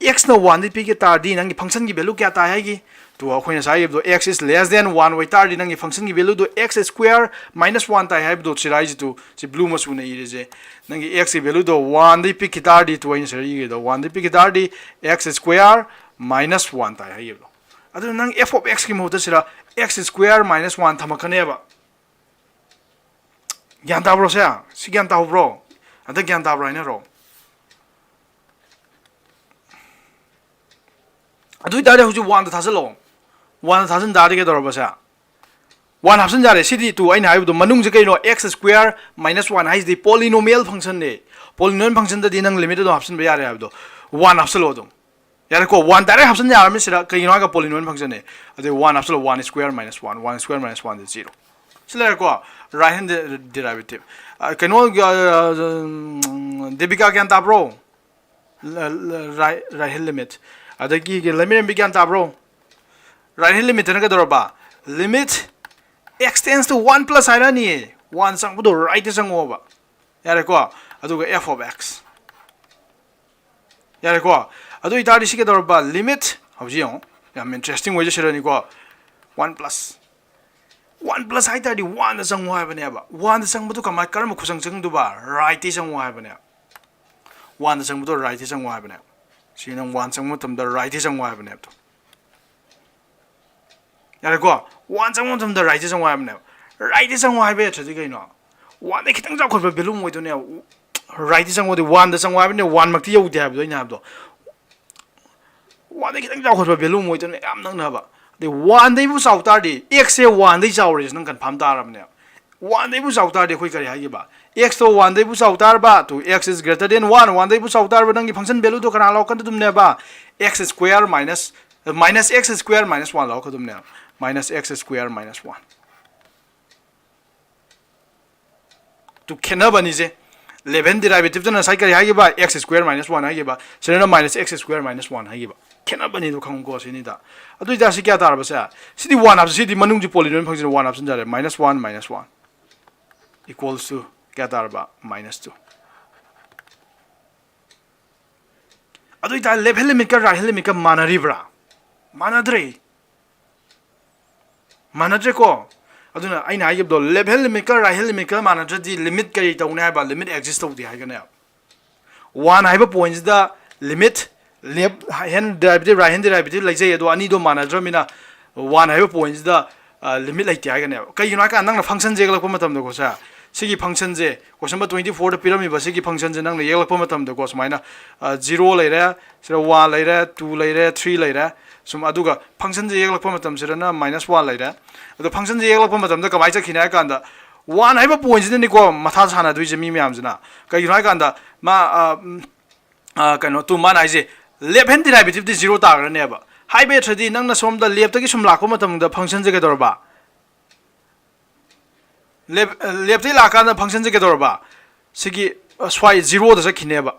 x ꯅ ꯋꯥꯟꯗꯩ ꯄꯤꯛꯑ ꯇꯥꯔꯗꯤ ꯅꯪꯒꯤ ꯐꯪꯁꯟꯒꯤ ꯚꯦꯂꯨ ꯀꯌꯥ ꯇꯥꯏ ꯍꯥꯏꯒꯦ? ꯇꯨ ꯑꯩꯈꯣꯏꯅ ꯉꯁꯥꯏ ꯍꯥꯏꯈꯤꯕꯗꯣ, x is less than one ꯑꯣꯏꯇꯥꯔꯗꯤ ꯅꯪꯒꯤ ꯐꯪꯁꯟꯒꯤ ꯚꯦꯂꯨꯗꯣ x square minus one ꯇꯥꯏ ꯍꯥꯏꯕꯗꯣ, ꯁꯤ ꯔꯥꯏꯁꯤꯇꯨ, ꯁꯤ ꯕ꯭ꯂꯨ ꯃꯆꯨꯅ ꯏꯔꯤꯁꯦ꯫ ꯅꯪꯒꯤ x ꯀꯤ ꯚꯦꯂꯨꯗꯣ ꯋꯥꯟꯗꯩ ꯄꯤꯛꯈꯤ ꯇꯥꯔꯗꯤ, ꯇꯨ ꯑꯩꯅ ꯁꯤꯗ ꯏꯒꯦꯗꯣ, ꯋꯥꯟꯗꯩ ꯄꯤꯛꯈꯤ ꯇꯥꯔꯗꯤ x square minus one ꯇꯥꯏ ꯍꯥꯏꯈꯤꯕꯗꯣ꯫ ꯑꯗꯨꯅ ꯅꯪ f of x ꯀꯤ ꯃꯍꯨꯠꯇ ꯁꯤꯗ x square minus one ꯊꯝꯃꯛꯀꯅꯦꯕ꯫ ꯒ꯭ꯌꯥꯟ ꯇꯥꯕ꯭ꯔꯣ ꯁꯦ? ꯁꯤ ꯒ꯭ꯌꯥꯟ ꯇꯥꯍꯧꯕ꯭ꯔꯣ? ꯍꯟꯗꯛ ꯒ꯭ꯌꯥꯟ ꯇꯥꯕ꯭ꯔꯣ ꯍꯥꯏꯅꯔꯣ꯫ ꯑꯗꯨ ꯑꯣꯏꯇꯥꯔꯗꯤ ꯍꯧꯖꯤꯛ ꯋꯥꯟꯗ ꯊꯥꯖꯤꯜꯂꯛꯑꯣ꯫ ꯋꯥꯟꯗ ꯊꯥꯖꯤꯟ ꯇꯥꯔꯗꯤ ꯀꯩꯗꯧꯔꯕ ꯁꯦ? ꯋꯥꯟ ꯍꯥꯞꯆꯤꯟ ꯌꯥꯔꯦ꯫ ꯁꯤꯗꯤ ꯇꯨ ꯑꯩꯅ ꯍꯥꯏꯕꯗꯣ ꯃꯅꯨꯡꯁꯦ ꯀꯩꯅꯣ? x square minus one ꯍꯥꯏꯁꯤꯗꯤ polynomial function ꯅꯦ꯫ Polynomial function ꯗꯗꯤ ꯅꯪ ꯂꯤꯃꯤꯠ ꯑꯗꯨꯝ ꯍꯥꯞꯆꯤꯟꯕ ꯌꯥꯔꯦ ꯍꯥꯏꯕꯗꯣ꯫ ꯋꯥꯟ ꯍꯥꯞꯆꯤꯜꯂꯣ ꯑꯗꯨꯝ꯫ ꯌꯥꯔꯦꯀꯣ? ꯋꯥꯟ ꯗꯥꯏꯔꯦꯛ ꯍꯥꯞꯆꯤꯟ ꯌꯥꯔꯕꯅꯤ ꯁꯤꯗ꯫ ꯀꯩꯒꯤꯅꯣ ꯍꯥꯏꯔꯒ polynomial function ꯅꯦ꯫ ꯑꯗꯩ ꯋꯥꯟ ꯍꯥꯞꯆꯤꯜꯂꯣ, one square minus one, one square minus one ꯗꯤ ꯖꯤꯔꯣ꯫ ꯁꯤ ꯂꯩꯔꯦꯀꯣ? Right hand derivative꯫ ꯑ, ꯀꯩꯅꯣ, ꯑ, ꯗꯦꯕꯤꯀꯥ ꯒ꯭ꯌꯥꯟ ꯇꯥꯕ꯭ꯔꯣ? ꯔꯥꯏꯠ ꯍꯦꯟ ꯂꯤꯃꯤꯠ꯫ ꯑꯗꯒꯤ ꯂꯩꯃꯤꯔꯦꯝꯕꯤ ꯒ꯭ꯌꯥꯟ ꯇꯥꯕ꯭ꯔꯣ? ꯔꯥꯏꯠ ꯍꯦꯟ ꯂꯤꯃꯤꯠꯇꯅ ꯀꯩꯗꯧꯔꯕ? Limit x tends to one plus ꯍꯥꯏꯔꯛꯑꯅꯤꯌꯦ꯫ ꯋꯥꯟ ꯆꯪꯕꯗꯣ ꯔꯥꯏꯠꯇ ꯆꯪꯉꯣꯕ꯫ ꯌꯥꯔꯦꯀꯣ? ꯑꯗꯨꯒ f of x꯫ ꯌꯥꯔꯦꯀꯣ? ꯑꯗꯨ ꯑꯣꯏꯇꯥꯔꯗꯤ ꯁꯤ ꯀꯩꯗꯧꯔꯕ? Limit, ꯍꯧꯖꯤꯛ ꯌꯦꯡꯉꯣ, ꯌꯥꯝ interesting ꯑꯣꯏꯖꯁꯤꯔꯅꯤꯀꯣ꯫ One plus. ꯋꯥꯟ ꯄ꯭ꯂꯁ ꯍꯥꯏ ꯇꯥꯔꯗꯤ ꯋꯥꯟꯗ ꯆꯪꯉꯣ ꯍꯥꯏꯕꯅꯦꯕ꯫ ꯋꯥꯟꯗ ꯆꯪꯕꯗꯣ ꯀꯃꯥꯏ, ꯀꯔꯝꯕ ꯈꯨꯆꯪ ꯆꯪꯗꯨꯕ? ꯔꯥꯏꯠꯇ ꯆꯪꯉꯣ ꯍꯥꯏꯕꯅꯦ꯫ ꯋꯥꯟꯗ ꯆꯪꯕꯗꯣ ꯔꯥꯏꯠꯇ ꯆꯪꯉꯣ ꯍꯥꯏꯕꯅꯦ꯫ ꯁꯤ ꯅꯪ ꯋꯥꯟ ꯆꯪꯕ ꯃꯇꯝꯗ ꯔꯥꯏꯠꯇ ꯆꯪꯉꯣ ꯍꯥꯏꯕꯅꯦꯕ꯫ ꯌꯥꯔꯦꯀꯣ? ꯋꯥꯟ ꯆꯪꯕ ꯃꯇꯝꯗ ꯔꯥꯏꯠꯇ ꯆꯪꯉꯣ ꯍꯥꯏꯕꯅꯦꯕ꯫ ꯔꯥꯏꯠꯇ ꯆꯪꯉꯣ ꯍꯥꯏꯕ ꯌꯥꯗ꯭ꯔꯗꯤ ꯀꯩꯅꯣ? ꯋꯥꯟꯗꯩ ꯈꯤꯇꯪ ꯆꯥꯎꯈꯠꯄ ꯚꯦꯂꯨ ꯑꯃ ꯑꯣꯏꯗꯣꯏꯅꯦꯕ꯫ ꯔꯥꯏꯠꯇ ꯆꯪꯉꯣꯗꯤ ꯋꯥꯟꯗ ꯆꯪꯉꯣ ꯍꯥꯏꯕꯅꯦ, ꯋꯥꯟꯃꯛꯇꯤ ꯌꯧꯗꯦ ꯍꯥꯏꯕꯗꯣ ꯑꯩꯅ ꯍꯥꯏꯕꯗꯣ꯫ ꯋꯥꯟꯗꯩ ꯈꯤꯇꯪ ꯆꯥꯎꯈꯠꯄ ꯚꯦꯂꯨ ꯑꯃ ꯑꯣꯏꯗꯣꯏꯅꯦ, ꯌꯥꯝ ꯅꯛꯅꯕ꯫ ꯑꯗꯩ ꯋꯥꯟꯗꯩꯕꯨ ꯆꯥꯎ ꯇꯥꯔꯗꯤ, x ꯁꯦ ꯋꯥꯟꯗꯩ ꯆꯥꯎꯔꯦꯁꯦ ꯅꯪ ꯀꯟꯐꯥꯔꯝ ꯇꯥꯔꯕꯅꯦꯕ꯫ ꯋꯥꯟꯗꯩꯕꯨ ꯆꯥꯎ ꯇꯥꯔꯗꯤ ꯑꯩꯈꯣꯏ ꯀꯔꯤ ꯍꯥꯏꯈꯤꯕ? X ꯇꯣ ꯋꯥꯟꯗꯩꯕꯨ ꯆꯥꯎ ꯇꯥꯔꯕ, to x is greater than one, ꯋꯥꯟꯗꯩꯕꯨ ꯆꯥꯎ ꯇꯥꯔꯕ ꯅꯪꯒꯤ function value ꯗꯣ ꯀꯅꯥ ꯂꯧꯔꯛꯀꯗꯕꯅꯦꯕ? X square minus, minus x square minus one ꯂꯧꯔꯛꯀꯗꯕꯅꯦꯕ꯫ Minus x square minus one꯫ To ꯈꯦꯠꯅꯕꯅꯤꯁꯦ꯫ ꯂꯦꯞ ꯍꯦꯟ ꯗꯤꯔꯥꯏꯚꯦꯇꯤꯚꯇꯅ ꯉꯁꯥꯏ ꯀꯔꯤ ꯍꯥꯏꯈꯤꯕ? X square minus one ꯍꯥꯏꯈꯤꯕ꯫ ꯁꯤꯗꯅ minus x square minus one ꯍꯥꯏꯈꯤꯕ꯫ ꯈꯦꯠꯅꯕꯅꯤꯗꯣ ꯈꯪꯉꯨꯀꯣ ꯁꯤꯅꯤꯗ꯫ ꯑꯗꯨ ꯑꯣꯏꯇꯥꯔꯗꯤ ꯁꯤ ꯀꯌꯥ ꯇꯥꯔꯕꯁꯦ? ꯁꯤꯗꯤ ꯋꯥꯟ ꯍꯥꯞꯆ-, ꯁꯤꯗꯤ ꯃꯅꯨꯡꯒꯤ polynomial function the one ꯍꯥꯞꯆꯤꯟꯖꯔꯦ꯫ Minus one minus one equals to ꯀꯌꯥ ꯇꯥꯔꯕ? Minus two꯫ ꯑꯗꯨ ꯑꯣꯏꯇꯥꯔꯗꯤ ꯂꯦꯞ ꯍꯦꯟ ꯂꯤꯃꯤꯠꯀ ꯔꯥꯏꯠ ꯍꯦꯟ ꯂꯤꯃꯤꯠꯀ ꯃꯥꯟꯅꯔꯤꯕ꯭ꯔꯥ? ꯃꯥꯟꯅꯗ꯭ꯔꯦ꯫ ꯃꯥꯟꯅꯗ꯭ꯔꯦꯀꯣ? ꯑꯗꯨꯅ ꯑꯩꯅ ꯍꯥꯏꯈꯤꯕꯗꯣ, ꯂꯦꯞ ꯍꯦꯟ ꯂꯤꯃꯤꯠꯀ ꯔꯥꯏꯠ ꯍꯦꯟ ꯂꯤꯃꯤꯠꯀ ꯃꯥꯟꯅꯗ꯭ꯔꯗꯤ ꯂꯤꯃꯤꯠ ꯀꯔꯤ ꯇꯧꯅꯤ ꯍꯥꯏꯕ? ꯂꯤꯃꯤꯠ ꯑꯦꯛꯖꯤꯁ ꯇꯧꯗꯦ ꯍꯥꯏꯒꯅꯦꯕ꯫ ꯋꯥꯟ ꯍꯥꯏꯕ ꯄꯣꯏꯟꯁꯤꯗ ꯂꯤꯃꯤꯠ, ꯂꯦꯞ ꯍꯦꯟ ꯗꯤꯔꯥꯏꯚꯦꯇꯤꯚ, ꯔꯥꯏꯠ ꯍꯦꯟ ꯗꯤꯔꯥꯏꯚꯦꯇꯤꯚ ꯂꯩꯖꯩ, ꯑꯗꯣ ꯑꯅꯤꯗꯣ ꯃꯥꯟꯅꯗ꯭ꯔꯕꯅꯤꯅ ꯋꯥꯟ ꯍꯥꯏꯕ ꯄꯣꯏꯟꯁꯤꯗ ꯂꯤꯃꯤꯠ ꯂꯩꯇꯦ ꯍꯥꯏꯒꯅꯦꯕ꯫ ꯀꯩꯒꯤꯅꯣ ꯍꯥꯏꯀꯥꯟꯗ ꯅꯪꯅ function ꯁꯦ ꯌꯦꯛꯂꯛꯄ ꯃꯇꯝꯗꯀꯣ ꯁꯦ, ꯁꯤꯒꯤ function ꯁꯦ, question number twenty four ꯗ ꯄꯤꯔꯝꯃꯤꯕ ꯁꯤꯒꯤ function ꯁꯦ ꯅꯪꯅ ꯌꯦꯛꯂꯛꯄ ꯃꯇꯝꯗꯀꯣ ꯁꯨꯃꯥꯏꯅ ꯖꯤꯔꯣ ꯂꯩꯔꯦ, ꯁꯤꯗ ꯋꯥꯟ ꯂꯩꯔꯦ, ꯇꯨ ꯂꯩꯔꯦ, ꯊ꯭ꯔꯤ ꯂꯩꯔꯦ, ꯁꯨꯝ, ꯑꯗꯨꯒ function ꯁꯦ ꯌꯦꯛꯂꯛꯄ ꯃꯇꯝꯁꯤꯗꯅ ꯃꯥꯏꯅꯁ ꯋꯥꯟ ꯂꯩꯔꯦ꯫ ꯑꯗꯣ function ꯁꯦ ꯌꯦꯛꯂꯛꯄ ꯃꯇꯝꯗ ꯀꯃꯥꯏꯅ ꯆꯠꯈꯤꯅꯤ ꯍꯥꯏ ꯀꯥꯟꯗ, ꯋꯥꯟ ꯍꯥꯏꯕ ꯄꯣꯏꯟꯁꯤꯗꯅꯤꯀꯣ ꯃꯊꯥ ꯁꯥꯟꯅꯗꯣꯏꯁꯦ ꯃꯤ ꯃꯌꯥꯝꯁꯤꯅ꯫ ꯀꯩꯒꯤꯅꯣ ꯍꯥꯏ ꯀꯥꯟꯗ, ꯃꯥ, ꯑ, ꯎꯝ, ꯑ, ꯀꯩꯅꯣ, ꯇꯨ, ꯃꯥꯅ ꯍꯥꯏꯁꯦ, ꯂꯦꯞ ꯍꯦꯟ ꯗꯤꯔꯥꯏꯚꯦꯇꯤꯚꯇꯤ ꯖꯤꯔꯣ ꯇꯥꯈ꯭ꯔꯅꯦꯕ꯫ ꯍꯥꯏꯕ ꯌꯥꯗ꯭ꯔꯗꯤ ꯅꯪꯅ ꯁꯣꯝꯗ ꯂꯦꯞꯇꯒꯤ ꯁꯨꯝ ꯂꯥꯛꯄ ꯃꯇꯝꯗ function ꯁꯦ ꯀꯩꯗꯧꯔꯕ? ꯂꯦꯞ, ꯂꯦꯞꯇꯒꯤ ꯂꯥꯛꯀꯥꯟꯗ function ꯁꯦ ꯀꯩꯗꯧꯔꯕ? ꯁꯤꯒꯤ, ꯑ, ꯁ꯭ꯋꯥꯏ ꯖꯤꯔꯣꯗ ꯆꯠꯈꯤꯅꯦꯕ꯫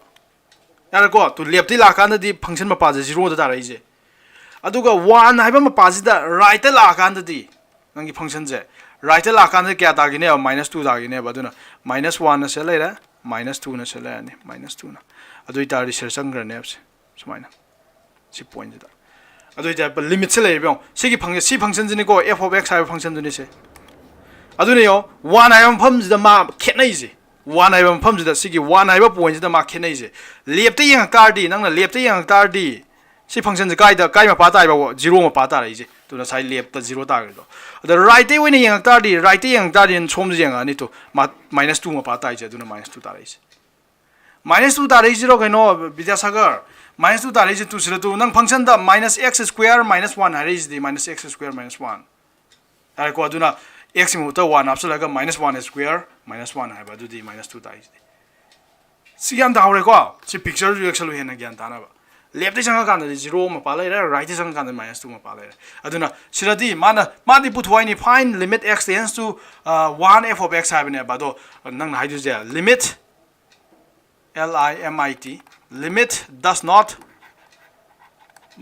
ꯌꯥꯔꯦꯀꯣ? ꯇꯨ, ꯂꯦꯞꯇꯒꯤ ꯂꯥꯛꯀꯥꯟꯗꯗꯤ function ꯃꯄꯥꯁꯦ ꯖꯤꯔꯣꯗ ꯇꯥꯔꯛꯏꯁꯦ꯫ ꯑꯗꯨꯒ ꯋꯥꯟ ꯍꯥꯏꯕ ꯃꯄꯥꯁꯤꯗ ꯔꯥꯏꯠꯇ ꯂꯥꯛꯑꯀꯥꯟꯗꯗꯤ, ꯅꯪꯒꯤ function ꯁꯦ ꯔꯥꯏꯠꯇ ꯂꯥꯛꯑꯀꯥꯟꯗ ꯀꯌꯥ ꯇꯥꯈꯤꯅꯦꯕ? Minus two ꯇꯥꯈꯤꯅꯦꯕ꯫ ꯑꯗꯨꯅ ꯃꯥꯏꯅꯁ ꯋꯥꯟꯅ ꯁꯤꯗ ꯂꯩꯔꯦ, ꯃꯥꯏꯅꯁ ꯇꯨꯅ ꯁꯤꯗ ꯂꯩꯔꯅꯤ, ꯃꯥꯏꯅꯁ ꯇꯨꯅ꯫ ꯑꯗꯨ ꯑꯣꯏꯇꯥꯔꯗꯤ ꯁꯤꯗ ꯆꯪꯈ꯭ꯔꯅꯦꯕ ꯁꯦ, ꯁꯨꯃꯥꯏꯅ꯫ ꯁꯤ ꯄꯣꯏꯟꯁꯤꯗ꯫ ꯑꯗꯨ ꯑꯣꯏꯇꯥꯔꯗꯤ ꯂꯤꯃꯤꯠꯁꯦ ꯂꯩꯔꯦꯕ ꯌꯦꯡꯉꯣ꯫ ꯁꯤꯒꯤ function, ꯁꯤ function ꯁꯤꯅꯤꯀꯣ, f of x ꯍꯥꯏꯕ function ꯗꯨꯅꯤ ꯁꯦ꯫ ꯑꯗꯨꯅ ꯌꯦꯡꯉꯣ, ꯋꯥꯟ ꯍꯥꯏꯕ ꯃꯐꯝꯁꯤꯗ ꯃꯥ ꯈꯦꯠꯅꯩꯁꯦ꯫ ꯋꯥꯟ ꯍꯥꯏꯕ ꯃꯐꯝꯁꯤꯗ, ꯁꯤꯒꯤ ꯋꯥꯟ ꯍꯥꯏꯕ ꯄꯣꯏꯟꯁꯤꯗ ꯃꯥ ꯈꯦꯠꯅꯩꯁꯦ꯫ ꯂꯦꯞꯇ ꯌꯦꯡꯉꯛ ꯇꯥꯔꯗꯤ, ꯅꯪꯅ ꯂꯦꯞꯇ ꯌꯦꯡꯉꯛ ꯇꯥꯔꯗꯤ, ꯁꯤ function ꯁꯦ ꯀꯥꯏꯗ, ꯀꯥꯏ ꯃꯄꯥ ꯇꯥꯏꯕ? ꯖꯤꯔꯣ ꯃꯄꯥ ꯇꯥꯔꯛꯏꯁꯦ꯫ ꯑꯗꯨꯅ ꯉꯁꯥꯏ ꯂꯦꯞꯇ ꯖꯤꯔꯣ ꯇꯥꯈ꯭ꯔꯤꯗꯣ꯫ ꯑꯗ ꯔꯥꯏꯠꯇ ꯑꯣꯏꯅ ꯌꯦꯡꯉꯛ ꯇꯥꯔꯗꯤ, ꯔꯥꯏꯠꯇ ꯌꯦꯡꯉꯛ ꯇꯥꯔꯗꯤ ꯁꯣꯝꯗ ꯌꯦꯡꯉꯛꯑꯅꯤ ꯇꯨ, ꯃꯥ-, ꯃꯥꯏꯅꯁ ꯇꯨ ꯃꯄꯥ ꯇꯥꯏꯁꯦ, ꯑꯗꯨꯅ ꯃꯥꯏꯅꯁ ꯇꯨ ꯇꯥꯔꯛꯏꯁꯦ꯫ ꯃꯥꯏꯅꯁ ꯇꯨ ꯇꯥꯔꯛꯏꯁꯤꯔꯣ ꯀꯩꯅꯣ, ꯕꯤꯗ꯭ꯌꯥꯁꯥꯒꯔ? Minus two ꯇꯥꯔꯛꯏꯁꯦ two ꯁꯤꯗ two, ꯅꯪ functionꯗ minus x square minus one ꯍꯥꯏꯔꯛꯏꯁꯤꯗꯤ minus x square minus one꯫ ꯌꯥꯔꯦꯀꯣ? ꯑꯗꯨꯅ x ꯀꯤ ꯃꯍꯨꯠꯇ one ꯍꯥꯞꯆꯤꯜꯂꯒ minus one square minus one ꯍꯥꯏꯕ ꯑꯗꯨꯗꯤ minus two ꯇꯥꯛꯏꯁꯤꯗꯤ꯫ ꯁꯤ ꯒ꯭ꯌꯥꯟ ꯇꯥꯍꯧꯔꯦꯀꯣ? ꯁꯤ pictureꯁꯨ ꯌꯦꯛꯁꯜꯂꯨ ꯍꯦꯟꯅ ꯒ꯭ꯌꯥꯟ ꯇꯥꯅꯕ꯫ Leftꯇ ꯆꯪꯉꯀꯥꯟꯗꯗꯤ zero ꯃꯄꯥ ꯂꯩꯔꯦ, rightꯇ ꯆꯪꯉꯀꯥꯟꯗ minus two ꯃꯄꯥ ꯂꯩꯔꯦ꯫ ꯑꯗꯨꯅ ꯁꯤꯗꯗꯤ ꯃꯥꯅ, ꯃꯥꯗꯤ ꯄꯨꯊꯣꯛꯏꯅꯤ, find limit x tends to, uh, one f of x ꯍꯥꯏꯕꯅꯦꯕ꯫ ꯑꯗꯣ ꯅꯪꯅ ꯍꯥꯏꯗꯣꯏꯁꯦ limit, L I M I T, limit does not,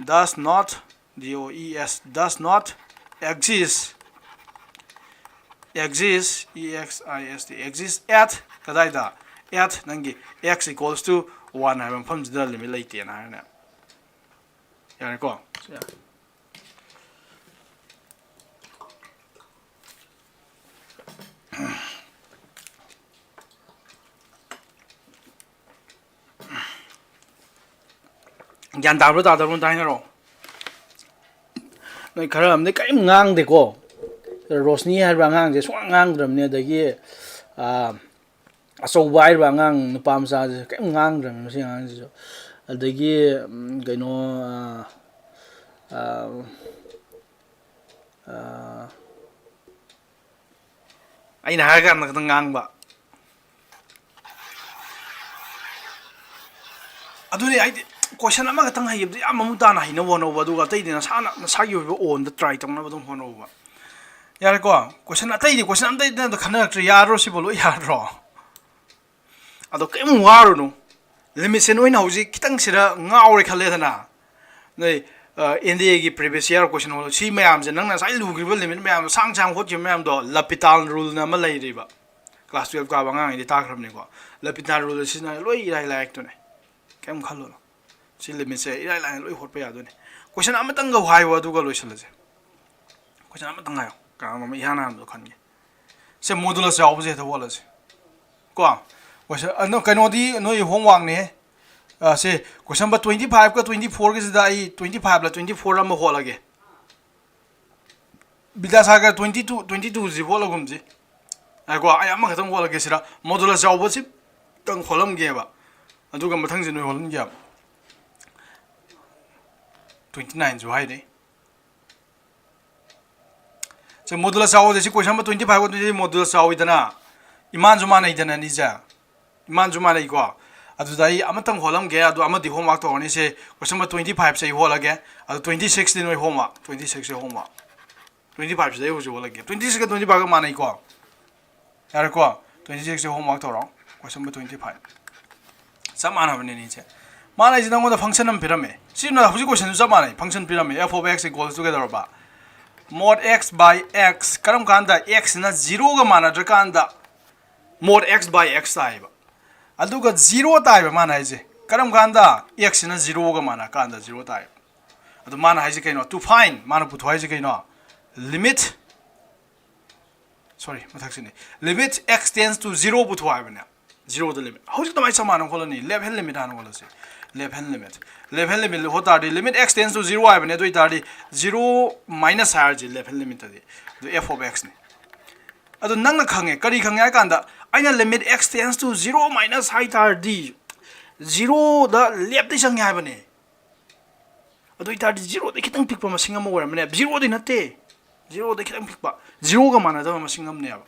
does not, D O E S, does not exist, exist, E X I S T, exist at, ꯀꯗꯥꯏꯗ? At ꯅꯪꯒꯤ x equals to one ꯍꯥꯏꯕ ꯃꯐꯝꯁꯤꯗ limit ꯂꯩꯇꯦꯅ ꯍꯥꯏꯔꯅꯦ꯫ ꯌꯥꯔꯦꯀꯣ? ꯒ꯭ꯌꯥꯟ ꯇꯥꯕ꯭ꯔꯣ ꯇꯥꯗꯕ꯭ꯔꯣ ꯑꯝꯇ ꯍꯥꯏꯅꯔꯛꯑꯣ꯫ ꯅꯣꯏ ꯈꯔ ꯑꯃꯗꯤ ꯀꯔꯤꯝ ꯉꯥꯡꯗꯦꯀꯣ꯫ ꯔꯣꯁꯅꯤ ꯍꯥꯏꯕ ꯑꯉꯥꯡꯁꯦ ꯁꯨꯡꯉꯥꯡ ꯉꯥꯡꯗ꯭ꯔꯕꯅꯦ꯫ ꯑꯗꯒꯤ, ꯑꯥ, ꯑꯆꯧꯕ ꯍꯥꯏꯔꯤꯕ ꯑꯉꯥꯡ ꯅꯨꯄꯥ ꯃꯆꯥꯁꯦ ꯀꯔꯤꯝ ꯉꯥꯡꯗ꯭ꯔꯕꯅꯦ ꯃꯁꯤ ꯑꯉꯥꯡꯁꯤꯁꯨ꯫ ꯑꯗꯒꯤ, ꯎꯝ, ꯀꯩꯅꯣ, ꯑꯥ, ꯑꯥ, ꯑꯥ, ꯑꯩꯅ ꯍꯥꯏꯔꯀꯥꯟꯗ ꯈꯛꯇꯪ ꯉꯥꯡꯕ꯫ ꯑꯗꯨꯅꯤ, ꯍꯥꯏꯗꯤ, question ꯑꯃꯈꯛꯇꯪ ꯍꯩꯈꯤꯕꯗ ꯌꯥꯝ ꯃꯃꯨꯠ ꯇꯥꯅ ꯍꯩꯅꯕ ꯍꯣꯠꯅꯧꯕ, ꯑꯗꯨꯒ ꯑꯇꯩꯗꯤ ꯅꯁꯥꯅ, ꯅꯁꯥꯒꯤ ꯑꯣꯏꯕ ownꯗ try ꯇꯧꯅꯕ ꯑꯗꯨꯝ ꯍꯣꯠꯅꯧꯕ꯫ ꯌꯥꯔꯦꯀꯣ? Question ꯑꯇꯩꯗꯤ, question ꯑꯇꯩꯗꯤ ꯑꯝꯇ ꯈꯟꯅꯔꯛꯇ꯭ꯔꯦ, ꯌꯥꯗ꯭ꯔꯣ? ꯁꯤꯕꯨ ꯂꯣꯏ ꯌꯥꯗ꯭ꯔꯣ? ꯑꯗꯣ ꯀꯔꯤꯝ ꯋꯥꯔꯨꯅꯨ꯫ Limitꯁꯦ ꯅꯣꯏꯅ ꯍꯧꯖꯤꯛ ꯈꯤꯇꯪ ꯁꯤꯗ ꯉꯥꯎꯔꯦ ꯈꯜꯂꯦꯗꯅ, ꯅꯣꯏ, ꯑ, N D Aꯒꯤ previous year question ꯍꯣꯜꯂꯣ꯫ ꯁꯤ ꯃꯌꯥꯝꯁꯦ ꯅꯪꯅ ꯉꯁꯥꯏ ꯂꯨꯈ꯭ꯔꯤꯕ limit ꯃꯌꯥꯝꯗꯣ, ꯁꯥꯡ ꯁꯥꯡ ꯍꯣꯠꯈꯤꯕ ꯃꯌꯥꯝꯗꯣ, L'Hopital ruleꯅ ꯑꯃ ꯂꯩꯔꯤꯕ꯫ Class twelve ꯀꯥꯕ ꯑꯉꯥꯡꯉꯩꯗꯤ ꯇꯥꯈ꯭ꯔꯕꯅꯤꯀꯣ꯫ L'Hopital ruleꯗꯣ ꯁꯤꯖꯤꯟꯅꯔꯒ ꯂꯣꯏ ꯏꯔꯥꯏ ꯂꯥꯏꯔꯛꯇꯨꯅꯦ꯫ ꯀꯩꯝ ꯈꯜꯂꯨꯅꯨ꯫ ꯁꯤ limitꯁꯦ ꯏꯔꯥꯏ ꯂꯥꯏꯅ ꯂꯣꯏ ꯍꯣꯠꯄ ꯌꯥꯗꯣꯏꯅꯦ꯫ Question ꯑꯃꯇꯪꯒ ꯍꯥꯏꯌꯣ, ꯑꯗꯨꯒ ꯂꯣꯏꯁꯤꯜꯂꯁꯦ꯫ Question ꯑꯃꯇꯪ ꯍꯥꯏꯌꯣ꯫ ꯀꯅꯥꯅꯣꯝ ꯏꯍꯥꯟ ꯍꯥꯟꯕꯗꯣ ꯈꯟꯒꯦ꯫ ꯁꯦ, modulus ꯌꯥꯎꯕꯁꯦ ꯍꯦꯛꯇ ꯍꯣꯠꯂꯁꯦ꯫ ꯀꯣ? Question, ꯑ, ꯅꯣ-, ꯀꯩꯅꯣꯗꯤ ꯅꯣꯏ homeworkꯅꯦ꯫ ꯑ, ꯁꯦ, question number twenty fiveꯀ twenty fourꯒꯁꯤꯗ ꯑꯩ twenty fiveꯂ twenty fourꯂ ꯑꯃ ꯍꯣꯠꯂꯒꯦ꯫ Vidyasagar twenty two, twenty twoꯁꯤ ꯍꯣꯠꯂꯒꯨꯝꯁꯤ꯫ ꯉꯥꯏꯈꯣ, ꯑꯩ ꯑꯃꯈꯛꯇꯪ ꯍꯣꯠꯂꯒꯦ ꯁꯤꯗ꯫ Modulus ꯌꯥꯎꯕꯁꯤꯇꯪ ꯍꯣꯠꯂꯝꯒꯦꯕ꯫ ꯑꯗꯨꯒ ꯃꯊꯪꯁꯤ ꯅꯣꯏ ꯍꯣꯠꯍꯟꯒꯦꯕ꯫ twenty nine ꯁꯨ ꯍꯥꯏꯔꯦ꯫ ꯁꯦ modulus ꯌꯥꯎꯕꯗ ꯁꯤ question number twenty five ꯀ twenty modulus ꯌꯥꯎꯋꯤꯗꯅ, ꯏꯃꯥꯟꯁꯨ ꯃꯥꯟꯅꯩꯗꯅ ꯑꯅꯤꯁꯦ, ꯏꯃꯥꯟꯁꯨ ꯃꯥꯟꯅꯩꯀꯣ꯫ ꯑꯗꯨꯗ ꯑꯩ ꯑꯃꯇꯪ ꯍꯣꯠꯂꯝꯒꯦ, ꯑꯗꯨ ꯑꯃꯗꯤ homework ꯇꯧꯔꯅꯤ꯫ ꯁꯦ question number twenty five ꯁꯦ ꯑꯩ ꯍꯣꯠꯂꯒꯦ, ꯑꯗꯨ twenty six ꯗꯤ ꯅꯣꯏ homework, twenty six ꯁꯦ homework꯫ Twenty five ꯁꯤꯗ ꯑꯩ ꯍꯧꯖꯤꯛ ꯍꯣꯠꯂꯒꯦ, twenty six ꯀ twenty five ꯀ ꯃꯥꯟꯅꯩꯀꯣ꯫ ꯌꯥꯔꯦꯀꯣ? Twenty six ꯁꯦ homework ꯇꯧꯔꯣ꯫ Question number twenty five꯫ ꯆꯞ ꯃꯥꯟꯅꯕꯅꯦ ꯑꯅꯤꯁꯦ꯫ ꯃꯥꯅ ꯑꯩꯁꯦ ꯅꯪꯉꯣꯟꯗ function ꯑꯃ ꯄꯤꯔꯝꯃꯦ꯫ ꯁꯤꯅ ꯍꯧꯖꯤꯛ question ꯁꯨ ꯆꯞ ꯃꯥꯟꯅꯩ꯫ Function ꯄꯤꯔꯝꯃꯦ, f of x equals to ꯀꯩꯗꯧꯔꯕ? Mod x by x꯫ ꯀꯔꯝ ꯀꯥꯟꯗ x ꯁꯤꯅ zero ꯒ ꯃꯥꯟꯅꯗ꯭ꯔꯀꯥꯟꯗ mod x by x ꯇꯥꯏꯌꯦꯕ꯫ ꯑꯗꯨꯒ zero ꯇꯥꯏꯕ ꯃꯥꯅ ꯍꯥꯏꯁꯦ꯫ ꯀꯔꯝ ꯀꯥꯟꯗ? X ꯁꯤꯅ zero ꯒ ꯃꯥꯟꯅ ꯀꯥꯟꯗ zero ꯇꯥꯏꯕ꯫ ꯑꯗꯨ ꯃꯥꯅ ꯍꯥꯏꯁꯦ ꯀꯩꯅꯣ? To find, ꯃꯥꯅ ꯄꯨꯊꯣꯛ ꯍꯥꯏꯁꯦ ꯀꯩꯅꯣ? Limit, sorry, ꯃꯊꯛꯁꯤꯅꯤ꯫ Limit x tends to zero ꯄꯨꯊꯣꯛ ꯍꯥꯏꯕꯅꯦ꯫ Zero ꯗ limit꯫ ꯍꯧꯖꯤꯛ ꯑꯗꯨꯃꯥꯏꯅ ꯆꯞ ꯃꯥꯟꯅ ꯍꯣꯠꯂꯅꯤ꯫ Left hand limit ꯍꯥꯟꯅ ꯍꯣꯠꯂꯁꯤ꯫ Left hand limit꯫ Left hand limit ꯍꯣꯠ ꯇꯥꯔꯗꯤ limit x tends to zero ꯍꯥꯏꯕꯅꯦ꯫ ꯑꯗꯨ ꯑꯣꯏꯇꯥꯔꯗꯤ zero minus ꯍꯥꯏꯔꯁꯤ left hand limit ꯇꯗꯤ꯫ ꯑꯗꯨ f of x ꯅꯤ꯫ ꯑꯗꯣ ꯅꯪꯅ ꯈꯪꯉꯦ꯫ ꯀꯔꯤ ꯈꯪꯉꯦ ꯍꯥꯏ ꯀꯥꯟꯗ, ꯑꯩꯅ limit x tends to zero minus ꯍꯥꯏ ꯇꯥꯔꯗꯤ, zero ꯗ ꯂꯦꯞꯇꯩ ꯆꯪꯉꯦ ꯍꯥꯏꯕꯅꯦ꯫ ꯑꯗꯨ ꯑꯣꯏꯇꯥꯔꯗꯤ zero ꯗꯩ ꯈꯤꯇꯪ ꯄꯤꯛꯄ ꯃꯁꯤꯡ ꯑꯃ ꯑꯣꯏꯔꯝꯃꯅꯦ꯫ Zero ꯗꯩ ꯅꯠꯇꯦ꯫ Zero ꯗꯩ ꯈꯤꯇꯪ ꯄꯤꯛꯄ꯫ Zero ꯒ ꯃꯥꯟꯅꯗꯕ ꯃꯁꯤꯡ ꯑꯃꯅꯦꯕ꯫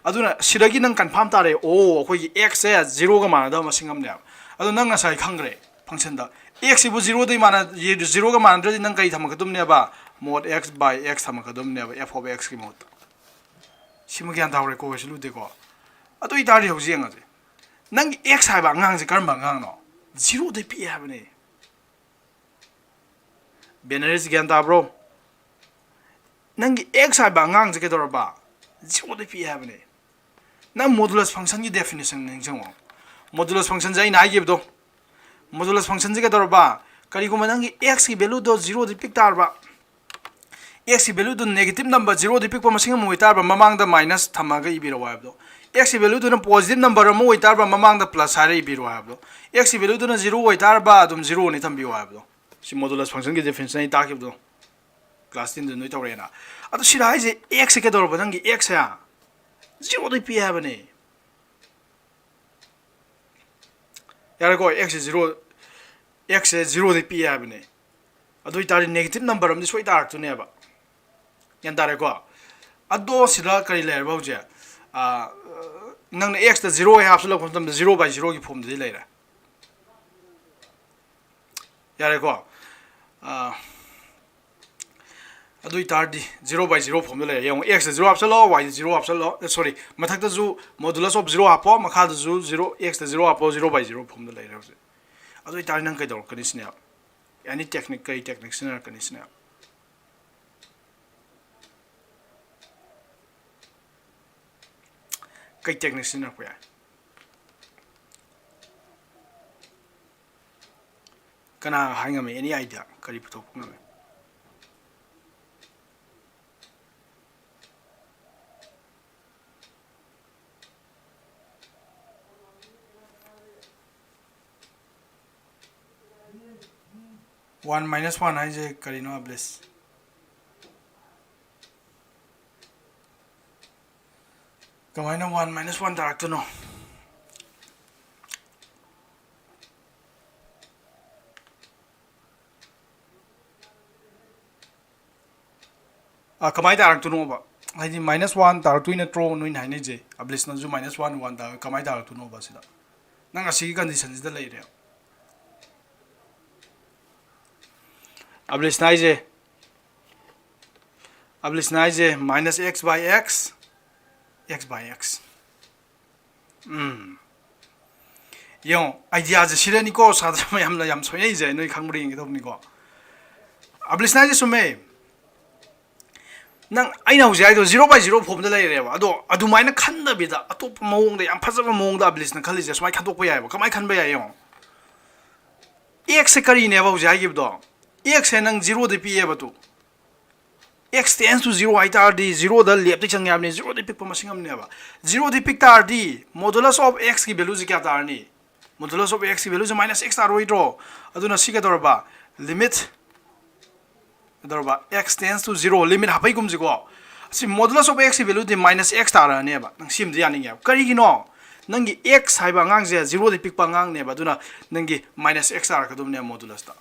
ꯑꯗꯨꯅ ꯁꯤꯗꯒꯤ ꯅꯪ confirm ꯇꯥꯔꯦ, ꯑꯣ, ꯑꯩꯈꯣꯏꯒꯤ x ꯁꯦ zero ꯒ ꯃꯥꯟꯅꯗꯕ ꯃꯁꯤꯡ ꯑꯃꯅꯦꯕ꯫ ꯑꯗꯣ ꯅꯪ ꯉꯁꯥꯏ ꯈꯪꯈ꯭ꯔꯦ function ꯗ꯫ X ꯁꯤꯕꯨ zero ꯗꯩ ꯃꯥꯟꯅ-, zero ꯒ ꯃꯥꯟꯅꯗ꯭ꯔꯗꯤ ꯅꯪ ꯀꯔꯤ ꯊꯝꯃꯛꯀꯗꯕꯅꯦꯕ? Mod x by x ꯊꯝꯃꯛꯀꯗꯕꯅꯦꯕ, f of x ꯀꯤ ꯃꯍꯨꯠꯇ꯫ ꯁꯤꯃ ꯒ꯭ꯌꯥꯟ ꯇꯥꯍꯧꯔꯦꯀꯣ, ꯁꯤꯜꯂꯨꯗꯦꯀꯣ꯫ ꯑꯗꯨ ꯑꯣꯏꯇꯥꯔꯗꯤ ꯍꯧꯖꯤꯛ ꯌꯦꯡꯉꯁꯦ꯫ ꯅꯪꯒꯤ x ꯍꯥꯏꯕ ꯑꯉꯥꯡꯁꯦ ꯀꯔꯝꯕ ꯑꯉꯥꯡꯅꯣ? Zero ꯗꯩ ꯄꯤꯛꯑꯦ ꯍꯥꯏꯕꯅꯦ꯫ ꯕꯦꯅꯔꯤꯁ ꯒ꯭ꯌꯥꯟ ꯇꯥꯕ꯭ꯔꯣ? ꯅꯪꯒꯤ x ꯍꯥꯏꯕ ꯑꯉꯥꯡꯁꯦ ꯀꯩꯗꯧꯔꯕ? Zero ꯗꯩ ꯄꯤꯛꯑꯦ ꯍꯥꯏꯕꯅꯦ꯫ ꯅꯪ modulus function ꯒꯤ definition ꯅꯤꯡꯁꯤꯡꯉꯣ꯫ Modulus function ꯁꯦ ꯑꯩꯅ ꯍꯥꯏꯈꯤꯕꯗꯣ, modulus function ꯁꯦ ꯀꯩꯗꯧꯔꯕ? ꯀꯔꯤꯒꯨꯝꯕ ꯅꯪꯒꯤ x ꯀꯤ value ꯗꯣ zero ꯗꯩ ꯄꯤꯛ ꯇꯥꯔꯕ, x ꯀꯤ value ꯗꯨ negative number, zero ꯗꯩ ꯄꯤꯛꯄ ꯃꯁꯤꯡ ꯑꯃ ꯑꯣꯏꯇꯥꯔꯕ, ꯃꯃꯥꯡꯗ minus ꯊꯝꯃꯒ ꯏꯕꯤꯔꯛꯑꯣ ꯍꯥꯏꯕꯗꯣ꯫ X ꯀꯤ value ꯗꯨꯅ positive number ꯑꯃ ꯑꯣꯏꯇꯥꯔꯕ, ꯃꯃꯥꯡꯗ plus ꯍꯥꯏꯔ ꯏꯕꯤꯔꯛꯑꯣ ꯍꯥꯏꯕꯗꯣ꯫ X ꯀꯤ value ꯗꯨꯅ zero ꯑꯣꯏꯇꯥꯔꯕ, ꯑꯗꯨꯝ zero ꯅꯤ ꯊꯝꯕꯤꯌꯨ ꯍꯥꯏꯕꯗꯣ꯫ ꯁꯤ modulus function ꯒꯤ definition ꯑꯩ ꯇꯥꯛꯈꯤꯕꯗꯣ꯫ Class ten ꯗ ꯅꯣꯏ ꯇꯧꯔꯛꯑꯦꯅ꯫ ꯑꯗꯣ ꯁꯤꯗ ꯍꯥꯏꯁꯦ x ꯁꯦ ꯀꯩꯗꯧꯔꯕ? ꯅꯪꯒꯤ x ꯁꯦ zero ꯗꯩ ꯄꯤꯛꯑꯦ ꯍꯥꯏꯕꯅꯦ꯫ ꯌꯥꯔꯦꯀꯣ? X ꯁꯦ zero, x ꯁꯦ zero ꯗꯩ ꯄꯤꯛꯑꯦ ꯍꯥꯏꯕꯅꯦ꯫ ꯑꯗꯨ ꯑꯣꯏꯇꯥꯔꯗꯤ negative number ꯑꯃꯗꯤ ꯁꯣꯏ ꯇꯥꯔꯛꯇꯣꯏꯅꯦꯕ꯫ ꯒ꯭ꯌꯥꯟ ꯇꯥꯔꯦꯀꯣ? ꯑꯗꯣ ꯁꯤꯗ ꯀꯔꯤ ꯂꯩꯔꯕ ꯍꯧꯖꯤꯛ? ꯑꯥ, ꯅꯪꯅ x ꯇ zero ꯍꯦꯛ ꯍꯥꯞꯆꯤꯜꯂꯛꯄ ꯃꯇꯝꯗ zero by zero ꯒꯤ form ꯗꯗꯤ ꯂꯩꯔꯦ꯫ ꯌꯥꯔꯦꯀꯣ? ꯑꯥ, ꯑꯗꯨ ꯑꯣꯏꯇꯥꯔꯗꯤ zero by zero form ꯗ ꯂꯩꯔꯦ꯫ ꯌꯦꯡꯉꯣ, x ꯇ zero ꯍꯥꯞꯆꯜꯂꯣ, y ꯗ zero ꯍꯥꯞꯆꯜꯂꯣ, ꯑꯦ, sorry, ꯃꯊꯛꯇꯁꯨ modulus of zero ꯍꯥꯞꯄꯣ, ꯃꯈꯥꯗꯁꯨ zero, x ꯇ zero ꯍꯥꯞꯄꯣ, zero by zero form ꯗ ꯂꯩꯔꯦ ꯍꯧꯖꯤꯛ꯫ ꯑꯗꯨ ꯑꯣꯏꯇꯥꯔꯗꯤ ꯅꯪ ꯀꯩꯗꯧꯔꯛꯀꯅꯤ ꯁꯤꯅꯦꯕ? Any technique, ꯀꯔꯤ technique ꯁꯤꯖꯤꯟꯅꯔꯛꯀꯅꯤ ꯁꯤꯅꯦꯕ? ꯀꯩ technique ꯁꯤꯖꯤꯟꯅꯔꯛꯄ ꯌꯥꯏ? ꯀꯅꯥ ꯍꯥꯏ ꯉꯝꯃꯤ? Any idea? ꯀꯔꯤ ꯄꯨꯊꯣꯛꯄ ꯉꯝꯃꯤ? One minus one ꯍꯥꯏꯁꯦ ꯀꯔꯤꯅꯣ, ꯑꯕꯂꯤꯁ? ꯀꯃꯥꯏꯅ one minus one ꯇꯥꯔꯛꯇꯣꯏꯅꯣ? ꯑꯥ, ꯀꯃꯥꯏꯅ ꯇꯥꯔꯛꯇꯣꯏꯅꯣꯕ? ꯍꯥꯏꯗꯤ minus one ꯇꯥꯔꯛꯇꯣꯏ ꯅꯠꯇ꯭ꯔꯣ ꯅꯣꯏꯅ ꯍꯥꯏꯅꯩꯁꯦ? ꯑꯕꯂꯤꯁꯅꯁꯨ minus one, one ꯇꯥꯔꯒ ꯀꯃꯥꯏꯅ ꯇꯥꯔꯛꯇꯣꯏꯅꯣꯕ ꯁꯤꯗ? ꯅꯪ ꯑꯁꯤꯒꯤ condition ꯁꯤꯗ ꯂꯩꯔꯦ꯫ ꯑꯕꯂꯤꯁꯅ ꯍꯥꯏꯁꯦ, ꯑꯕꯂꯤꯁꯅ ꯍꯥꯏꯁꯦ minus x by x, x by x꯫ ꯎꯝ꯫ ꯌꯦꯡꯉꯣ, idea ꯁꯦ ꯁꯤꯗꯅꯤꯀꯣ ꯁꯥꯇ꯭ꯔ ꯃꯌꯥꯝꯅ ꯌꯥꯝ ꯁꯣꯏꯅꯩꯁꯦ, ꯅꯣꯏ ꯈꯪꯕ꯭ꯔꯥ ꯌꯦꯡꯒꯦ ꯇꯧꯕꯅꯤꯀꯣ꯫ ꯑꯕꯂꯤꯁꯅ ꯍꯥꯏꯁꯦ ꯆꯨꯝꯃꯦ꯫ ꯅꯪ, ꯑꯩꯅ ꯍꯧꯖꯤꯛ ꯍꯥꯏꯗꯣ zero by zero form ꯗ ꯂꯩꯔꯦꯕ꯫ ꯑꯗꯣ ꯑꯗꯨꯃꯥꯏꯅ ꯈꯟꯗꯕꯤꯗ ꯑꯇꯣꯞꯄ ꯃꯑꯣꯡꯗ, ꯌꯥꯝ ꯐꯖꯕ ꯃꯑꯣꯡꯗ ꯑꯕꯂꯤꯁꯅ ꯈꯜꯂꯤꯁꯦ ꯁꯨꯃꯥꯏꯅ ꯈꯟꯗꯣꯛꯄ ꯌꯥꯏꯑꯕ꯫ ꯀꯃꯥꯏꯅ ꯈꯟꯕ ꯌꯥꯏ ꯌꯦꯡꯉꯣ꯫ X ꯁꯦ ꯀꯔꯤꯅꯦꯕ ꯍꯧꯖꯤꯛ ꯍꯥꯏꯈꯤꯕꯗꯣ? X ꯁꯦ ꯅꯪ zero ꯗ ꯄꯤꯛꯑꯦꯕ ꯇꯨ꯫ X tends to zero ꯍꯥꯏ ꯇꯥꯔꯗꯤ zero ꯗ ꯂꯦꯞꯇ ꯆꯪꯉꯦ ꯍꯥꯏꯕꯅꯤ, zero ꯗ ꯄꯤꯛꯄ ꯃꯁꯤꯡ ꯑꯃꯅꯦꯕ꯫ Zero ꯗ ꯄꯤꯛ ꯇꯥꯔꯗꯤ modulus of x ꯀꯤ value ꯁꯦ ꯀꯌꯥ ꯇꯥꯔꯅꯤ? Modulus of x ꯀꯤ value ꯁꯦ minus x ꯇꯥꯔꯣꯏꯗ꯭ꯔꯣ? ꯑꯗꯨꯅ ꯁꯤ ꯀꯩꯗꯧꯔꯕ? Limit ꯀꯩꯗꯧꯔꯕ? X tends to zero, limit ꯍꯥꯞꯄꯩꯒꯨꯝꯁꯤꯀꯣ꯫ ꯁꯤ modulus of x ꯀꯤ value ꯗꯤ minus x ꯇꯥꯔꯛꯑꯅꯦꯕ꯫ ꯅꯪ ꯁꯤꯃꯗꯤ ꯌꯥꯅꯤꯡꯉꯦꯕ꯫ ꯀꯔꯤꯒꯤꯅꯣ? ꯅꯪꯒꯤ x ꯍꯥꯏꯕ ꯑꯉꯥꯡꯁꯦ zero ꯗꯤ ꯄꯤꯛꯄ ꯑꯉꯥꯡꯅꯦꯕ, ꯑꯗꯨꯅ ꯅꯪꯒꯤ minus x ꯇꯥꯔꯛꯀꯗꯕꯅꯦꯕ modulus ꯇ꯫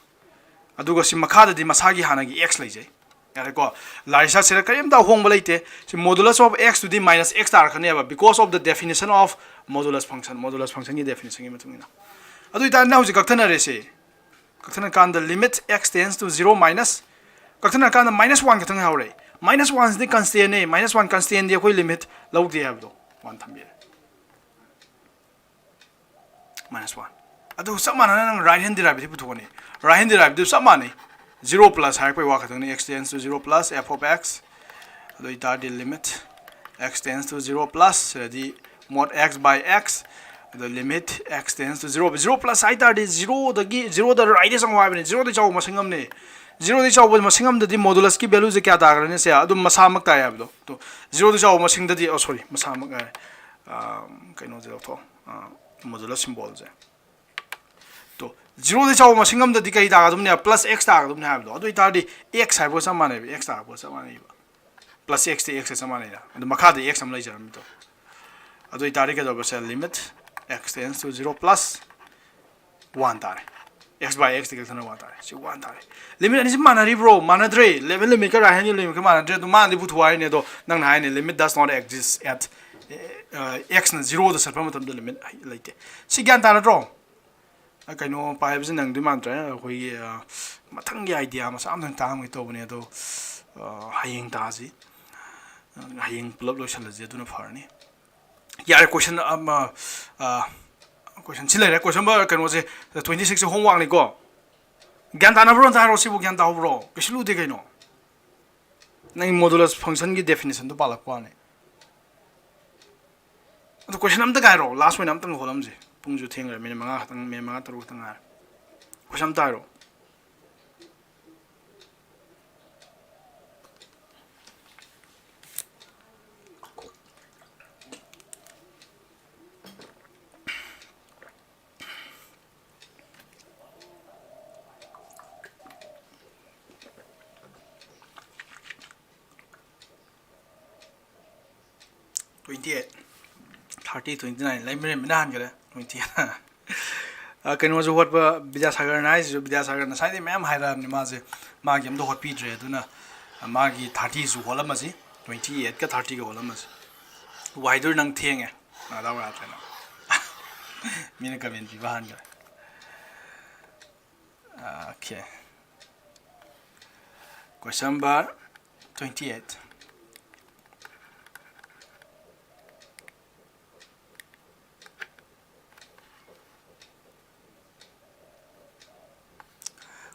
ꯑꯗꯨꯒ ꯁꯤ ꯃꯈꯥꯗꯗꯤ ꯃꯁꯥꯒꯤ ꯍꯥꯟꯅꯒꯤ x ꯂꯩꯖꯩ꯫ ꯌꯥꯔꯦꯀꯣ? ꯂꯥꯔꯤꯁꯥ ꯁꯤꯗ ꯀꯔꯤꯝꯇ ꯑꯍꯣꯡꯕ ꯂꯩꯇꯦ꯫ ꯁꯤ modulus of x ꯇꯨꯗꯤ minus x ꯇꯥꯔꯛꯀꯅꯦꯕ, because of the definition of modulus function, modulus function ꯒꯤ definition ꯒꯤ ꯃꯇꯨꯡ ꯏꯟꯅ꯫ ꯑꯗꯨ ꯑꯣꯏꯇꯥꯔꯗꯤ ꯅꯪ ꯍꯧꯖꯤꯛ ꯀꯛꯊꯅꯔꯦꯁꯦ꯫ ꯀꯛꯊꯅꯔꯀꯥꯟꯗ limit x tends to zero minus, ꯀꯛꯊꯅꯔꯀꯥꯟꯗ minus one ꯈꯛꯇꯪ ꯉꯥꯏꯍꯧꯔꯦ꯫ Minus one ꯁꯤꯗꯤ constant ꯅꯦ, minus one constant ꯗꯤ ꯑꯩꯈꯣꯏ limit ꯂꯧꯗꯦ ꯍꯥꯏꯕꯗꯣ one ꯊꯝꯕꯤꯔꯦ꯫ Minus one꯫ ꯑꯗꯨ ꯆꯞ ꯃꯥꯟꯅꯅ ꯅꯪ right hand derivative ꯄꯨꯊꯣꯛꯀꯅꯤ꯫ Right hand derivative ꯆꯞ ꯃꯥꯟꯅꯩ꯫ Zero plus ꯍꯥꯏꯔꯛꯄꯩ ꯋꯥ ꯈꯛꯇꯪꯅꯤ, x tends to zero plus f of x꯫ ꯑꯗꯨ ꯑꯣꯏꯇꯥꯔꯗꯤ limit x tends to zero plus ꯁꯤꯗꯗꯤ mod x by x, ꯑꯗꯣ limit x tends to zero, zero plus ꯍꯥꯏ ꯇꯥꯔꯗꯤ zero ꯗꯒꯤ, zero ꯗ right ꯗ ꯆꯪꯉꯣ ꯍꯥꯏꯕꯅꯤ, zero ꯗꯒꯤ ꯆꯥꯎꯕ ꯃꯁꯤꯡ ꯑꯃꯅꯤ꯫ Zero ꯗꯒꯤ ꯆꯥꯎꯕ ꯃꯁꯤꯡ ꯑꯃꯗꯗꯤ modulus ꯀꯤ value ꯁꯦ ꯀꯌꯥ ꯇꯥꯈ꯭ꯔꯅꯤ? ꯁꯦ ꯑꯗꯨꯝ ꯃꯁꯥꯃꯛ ꯇꯥꯏ ꯍꯥꯏꯕꯗꯣ꯫ ꯇꯣ, zero ꯗꯒꯤ ꯆꯥꯎꯕ ꯃꯁꯤꯡꯗꯗꯤ, ꯑꯣ, sorry, ꯃꯁꯥꯃꯛ ꯍꯥꯏ, ꯑꯥ, ꯀꯩꯅꯣꯁꯦ ꯂꯧꯊꯣꯛꯑꯣ, ꯑꯥ, modulus symbol ꯁꯦ꯫ ꯇꯣ, zero ꯗꯒꯤ ꯆꯥꯎꯕ ꯃꯁꯤꯡ ꯑꯃꯗꯗꯤ ꯀꯩ ꯇꯥꯒꯗꯕꯅꯦ? Plus x ꯇꯥꯒꯗꯕꯅꯦ ꯍꯥꯏꯕꯗꯣ꯫ ꯑꯗꯨ ꯑꯣꯏꯇꯥꯔꯗꯤ x ꯍꯥꯏꯕꯒ ꯆꯞ ꯃꯥꯟꯅꯩꯕ, x ꯇꯥꯔꯛꯄꯒ ꯆꯞ ꯃꯥꯟꯅꯩꯕ꯫ Plus x ꯇꯤ x ꯀ ꯆꯞ ꯃꯥꯟꯅꯩꯅ꯫ ꯑꯗꯨ ꯃꯈꯥꯗ x ꯑꯃ ꯂꯩꯖꯔꯝꯃꯤꯗꯣ꯫ ꯑꯗꯨ ꯑꯣꯏꯇꯥꯔꯗꯤ ꯀꯩꯗꯧꯕꯁꯦ? Limit x tends to zero plus one ꯇꯥꯔꯦ꯫ X by x ꯇꯤ ꯀꯛꯊꯠꯅ one ꯇꯥꯔꯦ꯫ ꯁꯤ one ꯇꯥꯔꯦ꯫ Limit ꯑꯅꯤꯁꯤ ꯃꯥꯟꯅꯔꯤꯕ꯭ꯔꯣ? ꯃꯥꯟꯅꯗ꯭ꯔꯦ꯫ Left hand limit ꯀ right hand limit ꯀ ꯃꯥꯟꯅꯗ꯭ꯔꯦ꯫ ꯑꯗꯨ ꯃꯥꯅꯗꯤ ꯄꯨꯊꯣꯛ ꯍꯥꯏꯅꯦ꯫ ꯑꯗꯣ ꯅꯪꯅ ꯍꯥꯏꯅꯦ, limit does not exist at, ꯑ, x ꯅ zero ꯗ ꯆꯠꯄ ꯃꯇꯝꯗ limit ꯂꯩꯇꯦ꯫ ꯁꯤ ꯒ꯭ꯌꯥꯟ ꯇꯥꯔꯗ꯭ꯔꯣ? ꯑ, ꯀꯩꯅꯣ ꯄꯥꯏꯕꯁꯤ ꯅꯪꯗꯣꯏ ꯃꯥꯟꯗ꯭ꯔꯦ꯫ ꯑꯩꯈꯣꯏꯒꯤ, ꯑ, ꯃꯊꯪꯒꯤ idea ꯃꯆꯥ ꯑꯃꯇꯪ ꯇꯥꯛꯑꯝꯒꯦ ꯇꯧꯕꯅꯦ, ꯑꯗꯣ, ꯑ, ꯍꯌꯦꯡ ꯇꯥꯁꯤ꯫ ꯑ, ꯍꯌꯦꯡ ꯄꯨꯂꯞ ꯂꯣꯏꯁꯤꯜꯂꯁꯤ, ꯑꯗꯨꯅ ꯐꯔꯅꯤ꯫ ꯌꯥꯔꯦ, question ꯑꯃ, ꯑ, question ꯁꯤ ꯂꯩꯔꯦ꯫ Question number, ꯀꯩꯅꯣꯁꯦ, twenty six ꯁꯦ homework ꯅꯤꯀꯣ꯫ ꯒ꯭ꯌꯥꯟ ꯇꯥꯅꯕ꯭ꯔꯣ? ꯑꯝꯇ ꯍꯥꯏꯔꯣ, ꯁꯤꯕꯨ ꯒ꯭ꯌꯥꯟ ꯇꯥꯍꯧꯕ꯭ꯔꯣ? ꯀꯩꯁꯨ ꯂꯨꯗꯦ ꯀꯩꯅꯣ꯫ ꯅꯪ modulus function ꯒꯤ definition ꯗꯣ ꯄꯥꯜꯂꯛꯄ ꯋꯥꯅꯤ꯫ ꯑꯗꯣ question ꯑꯝꯇ ꯉꯥꯏꯔꯣ, last ꯑꯣꯏꯅ ꯑꯝꯇꯪ ꯍꯣꯠꯂꯝꯁꯦ꯫ ꯄꯨꯡꯁꯨ ꯊꯦꯡꯈ꯭ꯔꯦ, minute ꯃꯉꯥ ꯈꯛꯇꯪ, minute ꯃꯉꯥ ꯇꯔꯨꯛ ꯈꯛꯇꯪ ꯉꯥꯏꯔꯦ꯫ Question ꯑꯝꯇ ꯍꯥꯏꯔꯣ꯫ Twenty eight, thirty, twenty nine, ꯂꯩꯃꯔꯦꯟꯕꯅ ꯍꯥꯟꯈꯔꯦ, twenty eight꯫ ꯑ, ꯀꯩꯅꯣꯁꯨ ꯍꯣꯠꯄ, ꯕꯤꯗ꯭ꯌꯥꯁꯥꯒꯔꯅ ꯍꯥꯏꯁꯤꯁꯨ, ꯕꯤꯗ꯭ꯌꯥꯁꯥꯒꯔ ꯉꯁꯥꯏꯗꯩ ꯃꯌꯥꯝ ꯍꯥꯏꯔꯛꯑꯕꯅꯤ, ꯃꯥꯁꯦ, ꯃꯥꯒꯤ ꯑꯝꯇ ꯍꯣꯠꯄꯤꯗ꯭ꯔꯦ꯫ ꯑꯗꯨꯅ ꯃꯥꯒꯤ thirtyꯁꯨ ꯍꯣꯠꯂꯝꯃꯁꯤ, twenty eightꯀ thirtyꯒ ꯍꯣꯠꯂꯝꯃꯁꯤ꯫ ꯋꯥꯏꯗꯨꯔ ꯅꯪ ꯊꯦꯡꯉꯦ꯫ ꯅꯥꯗꯥꯎ ꯌꯥꯗ꯭ꯔꯦ ꯅꯪ꯫ ꯃꯤꯅ comment ꯄꯤꯕ ꯍꯥꯟꯈ꯭ꯔꯦ꯫ Okay. Question number twenty eight.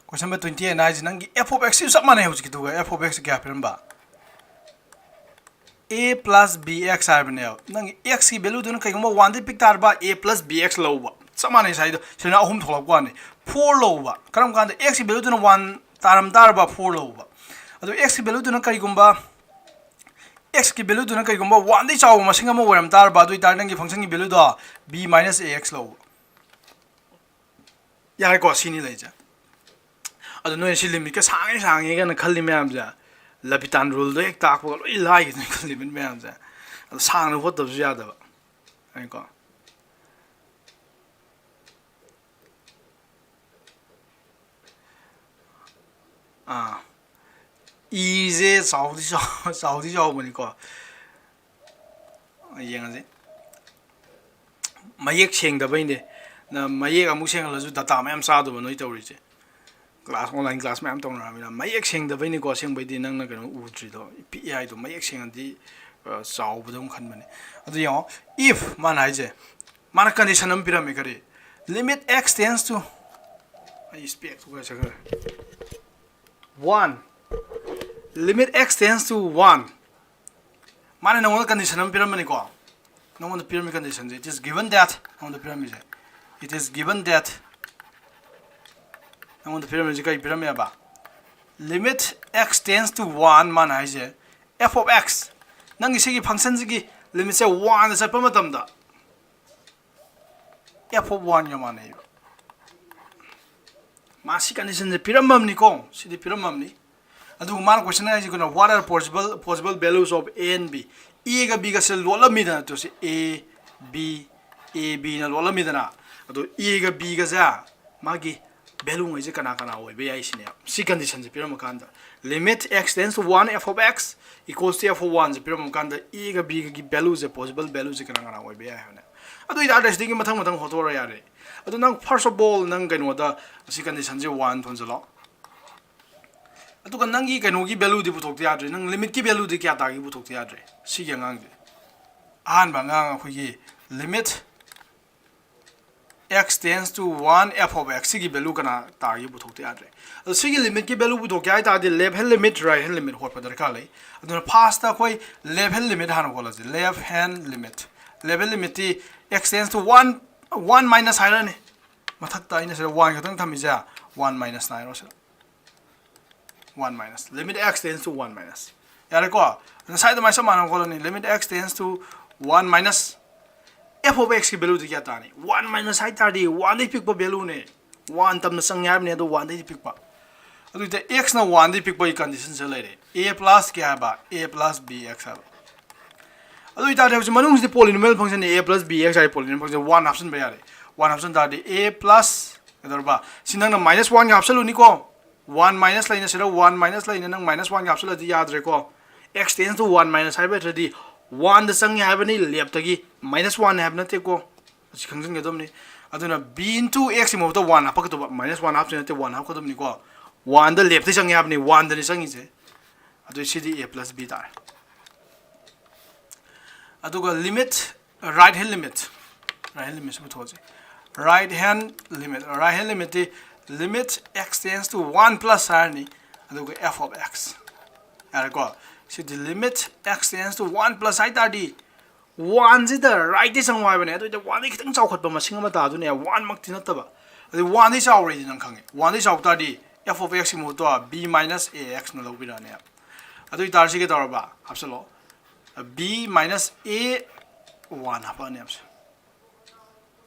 Question number twenty eight ꯍꯥꯏꯁꯤ ꯅꯪꯒꯤ f of x ꯁꯤ ꯆꯞ ꯃꯥꯟꯅꯩ ꯍꯧꯖꯤꯛꯀꯤꯗꯨꯒ꯫ F of x ꯀꯌꯥ ꯄꯤꯔꯝꯕ? A plus bx ꯍꯥꯏꯕꯅꯦꯕ꯫ ꯅꯪꯒꯤ x ꯀꯤ value ꯗꯨꯅ ꯀꯩꯒꯨꯝꯕ one ꯗꯤ ꯄꯤꯛ ꯇꯥꯔꯕ, a plus bx ꯂꯧꯕ꯫ ꯆꯞ ꯃꯥꯟꯅꯩ ꯉꯁꯥꯏꯗꯣ꯫ ꯁꯤꯗꯅ ꯑꯍꯨꯝ ꯊꯣꯛꯂꯛꯄ ꯋꯥꯅꯤ꯫ Four ꯂꯧꯕ꯫ ꯀꯔꯝ ꯀꯥꯟꯗ x ꯀꯤ value ꯗꯨꯅ one ꯇꯥꯔꯝ ꯇꯥꯔꯕ four ꯂꯧꯕ꯫ ꯑꯗꯨ x ꯀꯤ value ꯗꯨꯅ ꯀꯔꯤꯒꯨꯝꯕ, x ꯀꯤ value ꯗꯨꯅ ꯀꯔꯤꯒꯨꯝꯕ one ꯗꯩ ꯆꯥꯎꯕ ꯃꯁꯤꯡ ꯑꯃ ꯑꯣꯏꯔꯝ ꯇꯥꯔꯕ, ꯑꯗꯨ ꯑꯣꯏꯇꯥꯔꯗꯤ ꯅꯪꯒꯤ function ꯒꯤ value ꯗꯣ b minus a x ꯂꯧꯕ꯫ ꯌꯥꯔꯦꯀꯣ, ꯁꯤꯅꯤ ꯂꯩꯁꯦ꯫ ꯑꯗꯣ ꯅꯣꯏꯅ ꯁꯤ limit ꯀ ꯁꯥꯡꯉꯦ ꯁꯥꯡꯉꯦ ꯀꯥꯏꯅ ꯈꯜꯂꯤ ꯃꯌꯥꯝꯁꯦ, L'Habitant rule ꯗꯣ ꯍꯦꯛ ꯇꯥꯛꯄꯒ ꯂꯣꯏ ꯂꯥꯏꯒꯤꯗꯣꯏꯅꯤꯀꯣ, limit ꯃꯌꯥꯝꯁꯦ꯫ ꯑꯗꯣ ꯁꯥꯡꯅ ꯍꯣꯠꯇꯕꯁꯨ ꯌꯥꯗꯕ꯫ ꯍꯥꯏꯀꯣ꯫ ꯑꯥ꯫ ꯏꯁꯦ ꯆꯥꯎꯗꯤ ꯆꯥꯎ-, ꯆꯥꯎꯗꯤ ꯆꯥꯎꯕꯅꯤꯀꯣ꯫ ꯌꯦꯡꯉꯁꯤ꯫ ꯃꯌꯦꯛ ꯁꯦꯡꯗꯕꯩꯅꯦ꯫ ꯅ-, ꯃꯌꯦꯛ ꯑꯃꯨꯛ ꯁꯦꯡꯍꯜꯂꯁꯨ data ꯃꯌꯥꯝ ꯆꯥꯗꯕ ꯅꯣꯏ ꯇꯧꯔꯤꯁꯦ꯫ Class, online class ꯃꯌꯥꯝ ꯇꯧꯅꯔꯕꯅꯤꯅ ꯃꯌꯦꯛ ꯁꯦꯡꯗꯕꯩꯅꯤꯀꯣ꯫ ꯑꯁꯦꯡꯕꯩꯗꯤ ꯅꯪꯅ ꯀꯩꯅꯣ ꯎꯗ꯭ꯔꯤꯗꯣ, ꯄꯤꯛꯑꯦ ꯍꯥꯏꯗꯣ꯫ ꯃꯌꯦꯛ ꯁꯦꯡꯉꯗꯤ, ꯑ, ꯆꯥꯎꯕꯗꯧꯅ ꯈꯟꯕꯅꯦ꯫ ꯑꯗꯨ ꯌꯦꯡꯉꯣ, if ꯃꯥꯅ ꯍꯥꯏꯁꯦ, ꯃꯥꯅ condition ꯑꯃ ꯄꯤꯔꯝꯃꯦ꯫ ꯀꯔꯤ? Limit x tends to, ꯑꯩ spec ꯇꯨ ꯀꯥꯏ ꯆꯠꯈ꯭ꯔꯦ? One. Limit x tends to one. ꯃꯥꯅ ꯅꯉꯣꯟꯗ condition ꯑꯃ ꯄꯤꯔꯝꯕꯅꯤꯀꯣ꯫ ꯅꯉꯣꯟꯗ ꯄꯤꯔꯝꯃꯤ condition say, it is given that, ꯅꯉꯣꯟꯗ ꯄꯤꯔꯝꯃꯤꯁꯦ, it is given that, ꯅꯉꯣꯟꯗ ꯄꯤꯔꯝꯃꯤꯁꯦ ꯀꯔꯤ ꯄꯤꯔꯝꯃꯦꯕ? Limit x tends to one, ꯃꯥꯅ ꯍꯥꯏꯁꯦ, f of x, ꯅꯪꯒꯤ ꯁꯤꯒꯤ function ꯁꯤꯒꯤ limit ꯁꯦ one ꯗ ꯆꯠꯄ ꯃꯇꯝꯗ, f of one ꯒ ꯃꯥꯟꯅꯩꯕ꯫ ꯃꯥ ꯁꯤ condition ꯁꯦ ꯄꯤꯔꯝꯃꯕꯅꯤꯀꯣ, ꯁꯤꯗꯤ ꯄꯤꯔꯝꯃꯕꯅꯤ꯫ ꯑꯗꯨꯒ ꯃꯥꯅ question ꯍꯥꯏꯁꯦ ꯀꯩꯅꯣ, what are possible, possible values of a and b? A ꯒ b ꯒꯁꯦ ꯂꯣꯠꯂꯝꯃꯤꯗꯅ, ꯇꯨ ꯁꯤ a, b, a, b ꯅ ꯂꯣꯠꯂꯝꯃꯤꯗꯅ꯫ ꯑꯗꯣ ꯑꯦꯒ ꯕꯤꯒꯁꯦ ꯃꯥꯒꯤ ꯚꯦꯂꯨꯉꯩꯁꯦ ꯀꯅꯥ ꯀꯅꯥ ꯑꯣꯏꯕ ꯌꯥꯏ ꯁꯤꯅꯦ꯫ ꯁꯤ ꯀꯟꯗꯤꯁꯟꯁꯦ ꯄꯤꯔꯝꯃꯀꯥꯟꯗ, limit x tends to one f of x equals to f of one say ꯄꯤꯔꯝꯃꯀꯥꯟꯗ ꯑꯦꯒ ꯕꯤꯒꯒꯤ ꯚꯦꯂꯨꯁꯦ, possible ꯚꯦꯂꯨꯁꯦ ꯀꯅꯥ ꯀꯅꯥ ꯑꯣꯏꯕ ꯌꯥꯏ ꯍꯥꯏꯕꯅꯦ꯫ ꯑꯗꯨ ꯑꯣꯏꯇꯥꯔꯗꯤ ꯁꯤꯗꯒꯤ ꯃꯊꯪ ꯃꯊꯪ ꯍꯣꯠꯇꯣꯛꯑ ꯌꯥꯔꯦ꯫ ꯑꯗꯣ ꯅꯪ first of all ꯅꯪ ꯀꯩꯅꯣꯗ ꯁꯤ ꯀꯟꯗꯤꯁꯟꯁꯦ ꯋꯥꯟ ꯊꯣꯟꯖꯜꯂꯣ꯫ ꯑꯗꯨꯒ ꯅꯪꯒꯤ ꯀꯩꯅꯣꯒꯤ ꯚꯦꯂꯨꯗꯤ ꯄꯨꯊꯣꯛꯇ ꯌꯥꯗ꯭ꯔꯦ꯫ ꯅꯪ ꯂꯤꯃꯤꯠꯀꯤ ꯚꯦꯂꯨꯗꯤ ꯀꯌꯥ ꯇꯥꯒꯦ ꯄꯨꯊꯣꯛꯇ ꯌꯥꯗ꯭ꯔꯦ꯫ ꯁꯤꯒꯤ ꯑꯉꯥꯡꯁꯦ, ꯑꯍꯥꯟꯕ ꯑꯉꯥꯡ ꯑꯩꯈꯣꯏꯒꯤ limit x tends to one f of x ꯁꯤꯒꯤ ꯚꯦꯂꯨ ꯀꯅꯥ ꯇꯥꯒꯦ ꯄꯨꯊꯣꯛꯇ ꯌꯥꯗ꯭ꯔꯦ꯫ ꯑꯗꯣ ꯁꯤꯒꯤ ꯂꯤꯃꯤꯠꯀꯤ ꯚꯦꯂꯨ ꯄꯨꯊꯣꯛꯀꯦ ꯍꯥꯏ ꯇꯥꯔꯗꯤ left hand limit, right hand limit ꯍꯣꯠꯄ ꯗꯔꯀꯥꯔ ꯂꯩ꯫ ꯑꯗꯨꯅ first ꯑꯩꯈꯣꯏ left hand limit ꯍꯥꯟꯅ ꯍꯣꯠꯂꯁꯤ꯫ Left hand limit, left hand limit T x tends to one, one minus ꯍꯥꯏꯔꯅꯤ꯫ ꯃꯊꯛꯇ ꯑꯩꯅ ꯁꯤꯗ ꯋꯥꯟ ꯈꯛꯇꯪ ꯊꯝꯃꯤꯁꯦ, ꯋꯥꯟ ꯃꯥꯏꯅꯁ ꯍꯥꯏꯔꯣ ꯁꯤꯗ꯫ One minus, limit x tends to one minus꯫ ꯌꯥꯔꯦꯀꯣ? ꯉꯁꯥꯏ ꯑꯗꯨꯃꯥꯏꯅ ꯆꯞ ꯃꯥꯟꯅꯅ ꯍꯣꯠꯂꯅꯤ꯫ Limit x tends to one minus f of x ꯀꯤ ꯚꯦꯂꯨꯗꯤ ꯀꯌꯥ ꯇꯥꯅꯤ? ꯋꯥꯟ ꯃꯥꯏꯅꯁ ꯍꯥꯏ ꯇꯥꯔꯗꯤ ꯋꯥꯟꯗꯒꯤ ꯄꯤꯛꯄ ꯚꯦꯂꯨꯅꯦ꯫ ꯋꯥꯟ ꯇꯝꯅ ꯆꯪꯉꯦ ꯍꯥꯏꯕꯅꯤ, ꯑꯗꯣ ꯋꯥꯟꯗꯒꯤ ꯄꯤꯛꯄ꯫ ꯑꯗꯨꯗꯤ x ꯅ ꯋꯥꯟꯗꯒꯤ ꯄꯤꯛꯄꯒꯤ ꯀꯟꯗꯤꯁꯟꯁꯦ ꯂꯩꯔꯦ꯫ A plus ꯀꯌꯥ ꯍꯥꯏꯕ? A plus bx ꯍꯥꯏꯕ꯫ ꯑꯗꯨ ꯑꯣꯏꯇꯥꯔꯗꯤ ꯍꯧꯖꯤꯛ ꯃꯅꯨꯡꯁꯤꯗꯤ polynomial function ꯅꯤ, a plus bx ꯍꯥꯏ polynomial function꯫ ꯋꯥꯟ ꯍꯥꯞꯆꯤꯟꯕ ꯌꯥꯔꯦ꯫ ꯋꯥꯟ ꯍꯥꯞꯆꯤꯟ ꯇꯥꯔꯗꯤ a plus ꯀꯩꯗꯧꯔꯕ? ꯁꯤ ꯅꯪꯅ ꯃꯥꯏꯅꯁ ꯋꯥꯟꯒ ꯍꯥꯞꯆꯜꯂꯨꯅꯤꯀꯣ꯫ ꯋꯥꯟ ꯃꯥꯏꯅꯁ ꯂꯩꯅ ꯁꯤꯗ ꯋꯥꯟ ꯃꯥꯏꯅꯁ ꯂꯩꯅ ꯅꯪ minus ꯋꯥꯟꯒ ꯍꯥꯞꯆꯜꯂꯗꯤ ꯌꯥꯗ꯭ꯔꯦꯀꯣ꯫ X tends to one minus ꯍꯥꯏꯕ ꯅꯠꯇ꯭ꯔꯗꯤ ꯋꯥꯟꯗ ꯆꯪꯉꯦ ꯍꯥꯏꯕꯅꯤ, ꯂꯦꯞꯇꯒꯤ ꯃꯥꯏꯅꯁ ꯋꯥꯟꯅꯦ ꯍꯥꯏꯕ ꯅꯠꯇꯦꯀꯣ꯫ ꯑꯁꯤ ꯈꯪꯖꯤꯟꯒꯗꯕꯅꯤ꯫ ꯑꯗꯨꯅ b into x ꯀꯤ ꯃꯍꯨꯠꯇ ꯋꯥꯟ ꯍꯥꯞꯄꯛꯀꯗꯧꯕ, ꯃꯥꯏꯅꯁ ꯋꯥꯟ ꯍꯥꯞꯇꯣꯏ ꯅꯠꯇꯦ, ꯋꯥꯟ ꯍꯥꯞꯀꯗꯕꯅꯤꯀꯣ꯫ ꯋꯥꯟꯗ ꯂꯦꯞꯇ ꯆꯪꯉꯦ ꯍꯥꯏꯕꯅꯤ, ꯋꯥꯟꯗꯅꯤ ꯆꯪꯉꯤꯁꯦ꯫ ꯑꯗꯨ ꯁꯤꯗꯤ a plus b ꯇꯥꯔꯦ꯫ ꯑꯗꯨꯒ limit, right hand limit, right hand limit ꯁꯤ ꯄꯨꯊꯣꯛꯑꯁꯤ꯫ Right hand limit, right hand limit T limit x tends to one plus ꯍꯥꯏꯔꯅꯤ, ꯑꯗꯨꯒ f of x꯫ ꯌꯥꯔꯦꯀꯣ? ꯁꯤꯗꯤ limit x tends to one plus ꯍꯥꯏ ꯇꯥꯔꯗꯤ ꯋꯥꯟꯁꯤꯗ right ꯇ ꯆꯪꯉꯨ ꯍꯥꯏꯕꯅꯦ꯫ ꯑꯗꯨ ꯑꯣꯏꯇꯥ ꯋꯥꯟꯗꯒꯤ ꯈꯤꯇꯪ ꯆꯥꯎꯈꯠꯄ ꯃꯁꯤꯡ ꯑꯃ ꯇꯥꯗꯣꯏꯅꯦ, ꯋꯥꯟ ꯃꯛꯇꯤ ꯅꯠꯇꯕ꯫ ꯑꯗꯨ ꯋꯥꯟꯗꯒꯤ ꯆꯥꯎꯔꯦꯗꯤ ꯅꯪ ꯈꯪꯉꯦ꯫ ꯋꯥꯟꯗꯒꯤ ꯆꯥꯎ ꯇꯥꯔꯗꯤ f of x ꯀꯤ ꯃꯍꯨꯠꯇ b minus a x ꯅ ꯂꯧꯕꯤꯔꯛꯑꯅꯦꯕ꯫ ꯑꯗꯨ ꯑꯣꯏꯇꯥꯔꯗꯤ ꯁꯤ ꯀꯩꯗꯧꯔꯕ? ꯍꯥꯞꯆꯜꯂꯣ꯫ B minus a one ꯍꯥꯞꯄꯛꯑꯅꯦꯕꯁꯦ꯫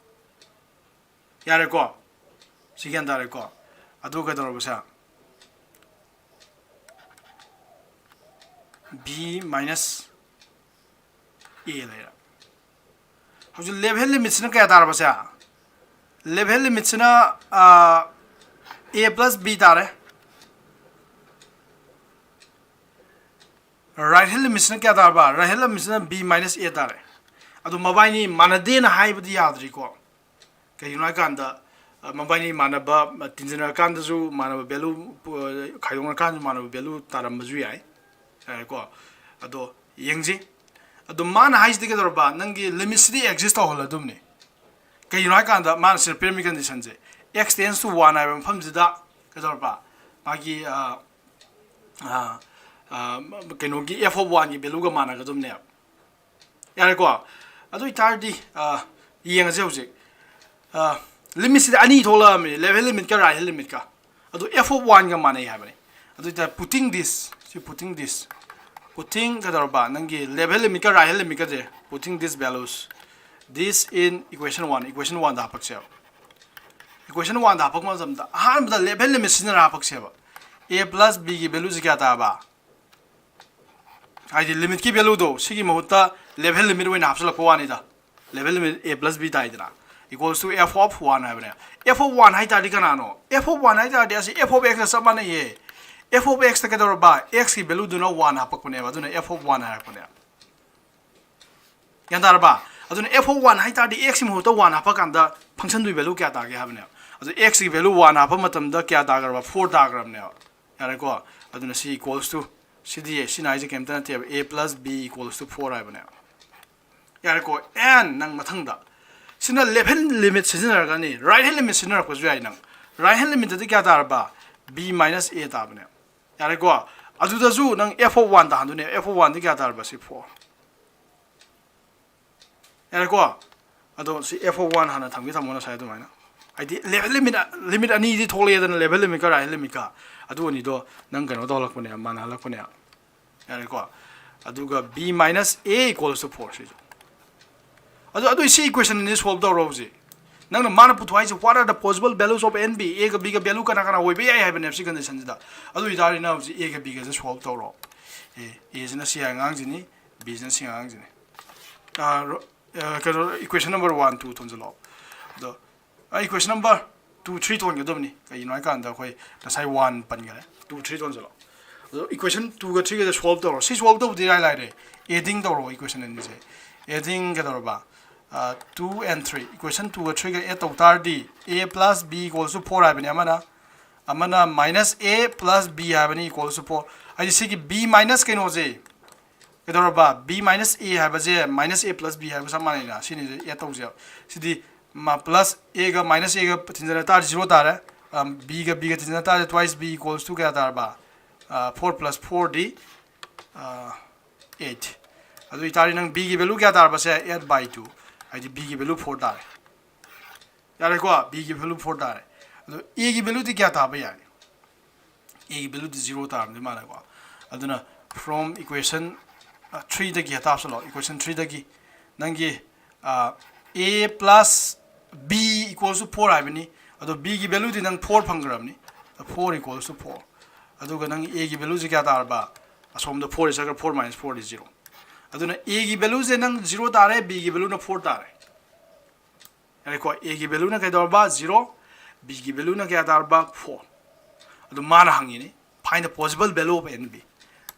ꯌꯥꯔꯦꯀꯣ? ꯁꯤ ꯒ꯭ꯌꯥꯟ ꯇꯥꯔꯦꯀꯣ? ꯑꯗꯨ ꯀꯩꯗꯧꯔꯕꯁꯦ? B minus a ꯂꯩꯔꯦ꯫ ꯍꯧꯖꯤꯛ left hand limit ꯁꯤꯅ ꯀꯌꯥ ꯇꯥꯔꯕꯁꯦ? Left hand limitꯁꯤꯅ ꯑ plus b ꯇꯥꯔꯦ꯫ Right hand limitꯁꯤꯅ ꯀꯌꯥ ꯇꯥꯔꯕ? Right hand limitꯁꯤꯅ b minus a ꯇꯥꯔꯦ꯫ ꯑꯗꯨ ꯃꯕꯥꯏꯅꯤ ꯃꯥꯟꯅꯗꯦꯅ ꯍꯥꯏꯕꯗꯤ ꯌꯥꯗ꯭ꯔꯤꯀꯣ꯫ ꯀꯩꯒꯤꯅꯣ ꯍꯥꯏꯀꯥꯟꯗ ꯃꯕꯥꯏꯅꯤ ꯃꯥꯟꯅꯕ ꯇꯤꯟꯁꯤꯟꯅꯔꯀꯥꯟꯗꯁꯨ ꯃꯥꯟꯅꯕ value, ꯈꯥꯏꯗꯣꯛꯅꯔꯀꯥꯟꯗꯁꯨ ꯃꯥꯟꯅꯕ value ꯇꯥꯔꯝꯕꯁꯨ ꯌꯥꯏ꯫ ꯌꯥꯔꯦꯀꯣ꯫ ꯑꯗꯣ ꯌꯦꯡꯁꯤ꯫ ꯑꯗꯣ ꯃꯥꯅ ꯍꯥꯏꯁꯤꯗꯤ ꯀꯩꯗꯧꯔꯕ? ꯅꯪꯒꯤ limitꯁꯤꯗꯤ exist ꯇꯧꯍꯜꯂꯗꯕꯅꯤ꯫ ꯀꯩꯒꯤꯅꯣ ꯍꯥꯏꯀꯥꯟꯗ ꯃꯥꯅ ꯁꯤꯗ ꯄꯤꯔꯝꯃꯤ conditionꯁꯦ, x tends to one ꯍꯥꯏꯕ ꯃꯐꯝꯁꯤꯗ ꯀꯩꯗꯧꯔꯕ? ꯃꯥꯒꯤ ꯑ, ꯑ, ꯑ, ꯀꯩꯅꯣꯒꯤ f of oneꯒꯤ valueꯒ ꯃꯥꯟꯅꯒꯗꯕꯅꯦꯕ꯫ ꯌꯥꯔꯦꯀꯣ꯫ ꯑꯗꯨ ꯑꯣꯏꯇꯥꯔꯗꯤ ꯑ, ꯌꯦꯡꯉꯁꯦ ꯍꯧꯖꯤꯛ꯫ ꯑ, limitꯁꯤꯗꯤ ꯑꯅꯤ ꯊꯣꯛꯂꯛꯑꯕꯅꯤ, left hand limitꯀ right hand limitꯀ꯫ ꯑꯗꯨ f of oneꯒ ꯃꯥꯟꯅꯩ ꯍꯥꯏꯕꯅꯤ꯫ ꯑꯗꯨ ꯑꯣꯏꯇꯥꯔꯗꯤ putting this, ꯁꯤ putting this, putting ꯀꯩꯗꯧꯔꯕ? ꯅꯪꯒꯤ left hand limitꯀ right hand limitꯀꯁꯦ, putting this values, this in equation one, equation oneꯗ ꯍꯥꯄꯛꯁꯦꯕ꯫ Equation oneꯗ ꯍꯥꯄꯛꯄ ꯃꯇꯝꯗ ꯑꯍꯥꯟꯕꯗ left hand limit ꯁꯤꯖꯤꯟꯅꯔ ꯍꯥꯄꯛꯁꯦꯕ꯫ A plus bꯒꯤ valueꯁꯤ ꯀꯌꯥ ꯇꯥꯕ? ꯍꯥꯏꯗꯤ limitꯀꯤ valueꯗꯣ ꯁꯤꯒꯤ ꯃꯍꯨꯠꯇ left hand limit ꯑꯣꯏꯅ ꯍꯥꯞꯆꯤꯜꯂꯛꯄ ꯋꯥꯅꯤꯗ꯫ Left hand limit a plus b ꯇꯥꯏꯗꯅ, equals to f of one ꯍꯥꯏꯕꯅꯦ꯫ F of one ꯍꯥꯏ ꯇꯥꯔꯗꯤ ꯀꯅꯥꯅꯣ? F of one ꯍꯥꯏ ꯇꯥꯔꯗꯤ ꯑꯁꯤ f of xꯒ ꯆꯞ ꯃꯥꯟꯅꯩꯌꯦ꯫ F of xꯇ ꯀꯩꯗꯧꯔꯕ? Xꯀꯤ valueꯗꯨꯅ one ꯍꯥꯄꯛꯄꯅꯦꯕ, ꯑꯗꯨꯅ f of one ꯍꯥꯏꯔꯛꯄꯅꯦ꯫ ꯒ꯭ꯌꯥꯟ ꯇꯥꯔꯕ? ꯑꯗꯨꯅ f of one ꯍꯥꯏ ꯇꯥꯔꯗꯤ xꯀꯤ ꯃꯍꯨꯠꯇ one ꯍꯥꯞꯄꯀꯥꯟꯗ functionꯗꯨꯒꯤ value ꯀꯌꯥ ꯇꯥꯒꯦ ꯍꯥꯏꯕꯅꯦꯕ꯫ ꯑꯗꯨ xꯀꯤ value one ꯍꯥꯞꯄ ꯃꯇꯝꯗ ꯀꯌꯥ ꯇꯥꯈ꯭ꯔꯕ? Four ꯇꯥꯈ꯭ꯔꯕꯅꯦꯕ꯫ ꯌꯥꯔꯦꯀꯣ? ꯑꯗꯨꯅ ꯁꯤ equals to, ꯁꯤꯗꯤ ꯁꯤꯅ ꯍꯥꯏꯁꯦ ꯀꯩꯝꯇ ꯅꯠꯇꯦꯕ, a plus b equals to four ꯍꯥꯏꯕꯅꯦꯕ꯫ ꯌꯥꯔꯦꯀꯣ? And ꯅꯪ ꯃꯊꯪꯗ ꯁꯤꯅ left hand limit ꯁꯤꯖꯤꯟꯅꯔꯒꯅꯤ, right hand limit ꯁꯤꯖꯤꯟꯅꯔꯛꯄꯁꯨ ꯌꯥꯏ ꯅꯪ꯫ Right hand limitꯇꯗꯤ ꯀꯌꯥ ꯇꯥꯔꯕ? B minus a ꯇꯥꯕꯅꯦ꯫ ꯌꯥꯔꯦꯀꯣ? ꯑꯗꯨꯗꯁꯨ ꯅꯪ f of one ꯇꯥꯍꯟꯗꯣꯏꯅꯦ꯫ F of oneꯗꯤ ꯀꯌꯥ ꯇꯥꯔꯕ? ꯁꯤ four꯫ ꯌꯥꯔꯦꯀꯣ? ꯑꯗꯣ ꯁꯤ f of one ꯍꯥꯟꯅ ꯊꯝꯒꯦ ꯊꯝꯃꯣ, ꯉꯁꯥꯏ ꯑꯗꯨꯃꯥꯏꯅ꯫ ꯍꯥꯏꯗꯤ left hand limit, limit ꯑꯅꯤꯗꯤ ꯊꯣꯛꯂꯛꯑꯦꯗꯅ, left hand limitꯀ right hand limitꯀ꯫ ꯑꯗꯨ ꯑꯅꯤꯗꯣ ꯅꯪ ꯀꯩꯅꯣ ꯇꯧꯍꯜꯂꯛꯄꯅꯦ, ꯃꯥꯟꯅꯍꯜꯂꯛꯄꯅꯦ꯫ ꯌꯥꯔꯦꯀꯣ? ꯑꯗꯨꯒ b minus a equals to four ꯁꯤꯁꯨ꯫ ꯑꯗꯨ, ꯑꯗꯨ ꯁꯤ equation ꯑꯅꯤ solve ꯇꯧꯔꯣ ꯍꯧꯖꯤꯛ꯫ ꯅꯪꯅ ꯃꯥꯅ ꯄꯨꯊꯣꯛ ꯍꯥꯏꯁꯦ, what are the possible values of n, b? Aꯒ bꯒ value ꯀꯅꯥ ꯀꯅꯥ ꯑꯣꯏꯕ ꯌꯥꯏ ꯍꯥꯏꯕꯅꯦꯕ ꯁꯤ conditionꯁꯤꯗ꯫ ꯑꯗꯨ ꯑꯣꯏꯇꯥꯔꯗꯤ ꯅꯪ ꯍꯧꯖꯤꯛ Aꯒ Bꯒꯁꯦ solve ꯇꯧꯔꯣ꯫ ꯑꯦ, Aꯁꯤꯅ ꯁꯤ ꯑꯉꯥꯡꯁꯤꯅꯤ, Bꯁꯤꯅ ꯁꯤ ꯑꯉꯥꯡꯁꯤꯅꯤ꯫ ꯑ, ꯔꯣ-, ꯑ, ꯀꯩꯅꯣ, equation number one, two ꯊꯣꯟꯖꯜꯂꯣ꯫ ꯑꯗꯣ ꯑꯩ question number two three ꯊꯣꯟꯒꯗꯕꯅꯤ꯫ ꯀꯩꯒꯤꯅꯣ ꯍꯥꯏꯀꯥꯟꯗ ꯑꯩꯈꯣꯏ ꯉꯁꯥꯏ one ꯄꯟꯈꯔꯦ꯫ Two three ꯊꯣꯟꯁꯤꯜꯂꯣ꯫ ꯑꯗꯣ equation twoꯒ threeꯒꯁꯦ solve ꯇꯧꯔꯣ꯫ ꯁꯤ solve ꯇꯧꯕꯗꯤ ꯏꯔꯥꯏ ꯂꯥꯏꯔꯦ꯫ Adding ꯇꯧꯔꯣ equation ꯑꯅꯤꯁꯦ꯫ Adding ꯀꯩꯗꯧꯔꯕ? Two and three, equation twoꯒ threeꯒ add ꯇꯧ ꯇꯥꯔꯗꯤ, a plus b equals to four ꯍꯥꯏꯕꯅꯤ ꯑꯃꯅ, ꯑꯃꯅ minus a plus b ꯍꯥꯏꯕꯅꯤ equals to four꯫ ꯍꯥꯏꯗꯤ ꯁꯤꯒꯤ b minus ꯀꯩꯅꯣꯁꯦ, ꯀꯩꯗꯧꯔꯕ? B minus a ꯍꯥꯏꯕꯁꯦ minus a plus b ꯍꯥꯏꯕ ꯆꯞ ꯃꯥꯟꯅꯩꯅ, ꯁꯤꯅꯤꯁꯦ add ꯇꯧꯁꯦꯕ꯫ ꯁꯤꯗꯤ ꯃꯥ plus aꯒ minus aꯒ ꯊꯤꯟꯖꯤꯟꯅ ꯇꯥꯔꯗꯤ zero ꯇꯥꯔꯦ꯫ Bꯒ bꯒ ꯊꯤꯟꯖꯤꯟꯅ ꯇꯥꯔꯗꯤ twice b equals to ꯀꯌꯥ ꯇꯥꯔꯕ? Four plus fourꯗꯤ eight꯫ ꯑꯗꯨ ꯑꯣꯏꯇꯥꯔꯗꯤ ꯅꯪ bꯒꯤ value ꯀꯌꯥ ꯇꯥꯔꯕꯁꯦ? Eight by two꯫ ꯍꯥꯏꯗꯤ bꯒꯤ value four ꯇꯥꯔꯦ꯫ ꯌꯥꯔꯦꯀꯣ? Bꯒꯤ value four ꯇꯥꯔꯦ꯫ ꯑꯗꯣ aꯒꯤ valueꯗꯤ ꯀꯌꯥ ꯇꯥꯕ ꯌꯥꯏ? Aꯒꯤ valueꯗꯤ zero ꯇꯥꯔꯝꯗꯣꯏ ꯃꯥꯜꯂꯦꯀꯣ꯫ ꯑꯗꯨꯅ from equation threeꯗꯒꯤ ꯍꯦꯛꯇ ꯍꯥꯞꯆꯜꯂꯣ꯫ Equation threeꯗꯒꯤ ꯅꯪꯒꯤ a plus b equals to four ꯍꯥꯏꯕꯅꯤ꯫ ꯑꯗꯣ bꯒꯤ valueꯗꯤ ꯅꯪ four ꯐꯪꯈ꯭ꯔꯕꯅꯤ꯫ Four equals to four꯫ ꯑꯗꯨꯒ ꯅꯪ aꯒꯤ valueꯁꯦ ꯀꯌꯥ ꯇꯥꯔꯕ? ꯑꯁꯣꯝꯗ four ꯆꯠꯈ꯭ꯔ, four minus fourꯗꯤ zero꯫ ꯑꯗꯨꯅ aꯒꯤ valueꯁꯦ ꯅꯪ zero ꯇꯥꯔꯦ, bꯒꯤ valueꯅ four ꯇꯥꯔꯦ꯫ ꯌꯥꯔꯦꯀꯣ? Aꯒꯤ valueꯅ ꯀꯩꯗꯧꯔꯕ? Zero꯫ Bꯒꯤ valueꯅ ꯀꯌꯥ ꯇꯥꯔꯕ? Four꯫ ꯑꯗꯨ ꯃꯥꯅ ꯍꯪꯉꯤꯅꯤ, find the possible value of a and b꯫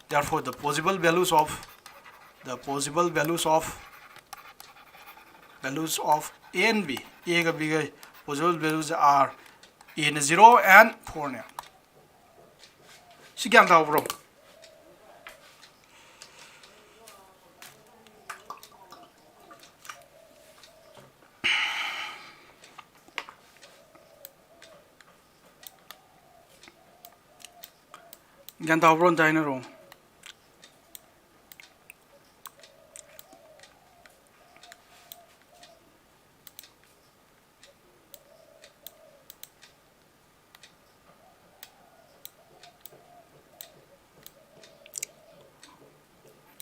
Therefore the possible values of, the possible values of, values of a and b, aꯒ bꯒ possible values are, aꯅ zero and fourꯅꯦ꯫ ꯁꯤ ꯒ꯭ꯌꯥꯟ ꯇꯥꯍꯧꯕ꯭ꯔꯣ? ꯒ꯭ꯌꯥꯟ ꯇꯥꯍꯧꯕ꯭ꯔꯣ? ꯑꯝꯇ ꯍꯥꯏꯅꯔꯛꯑꯣ꯫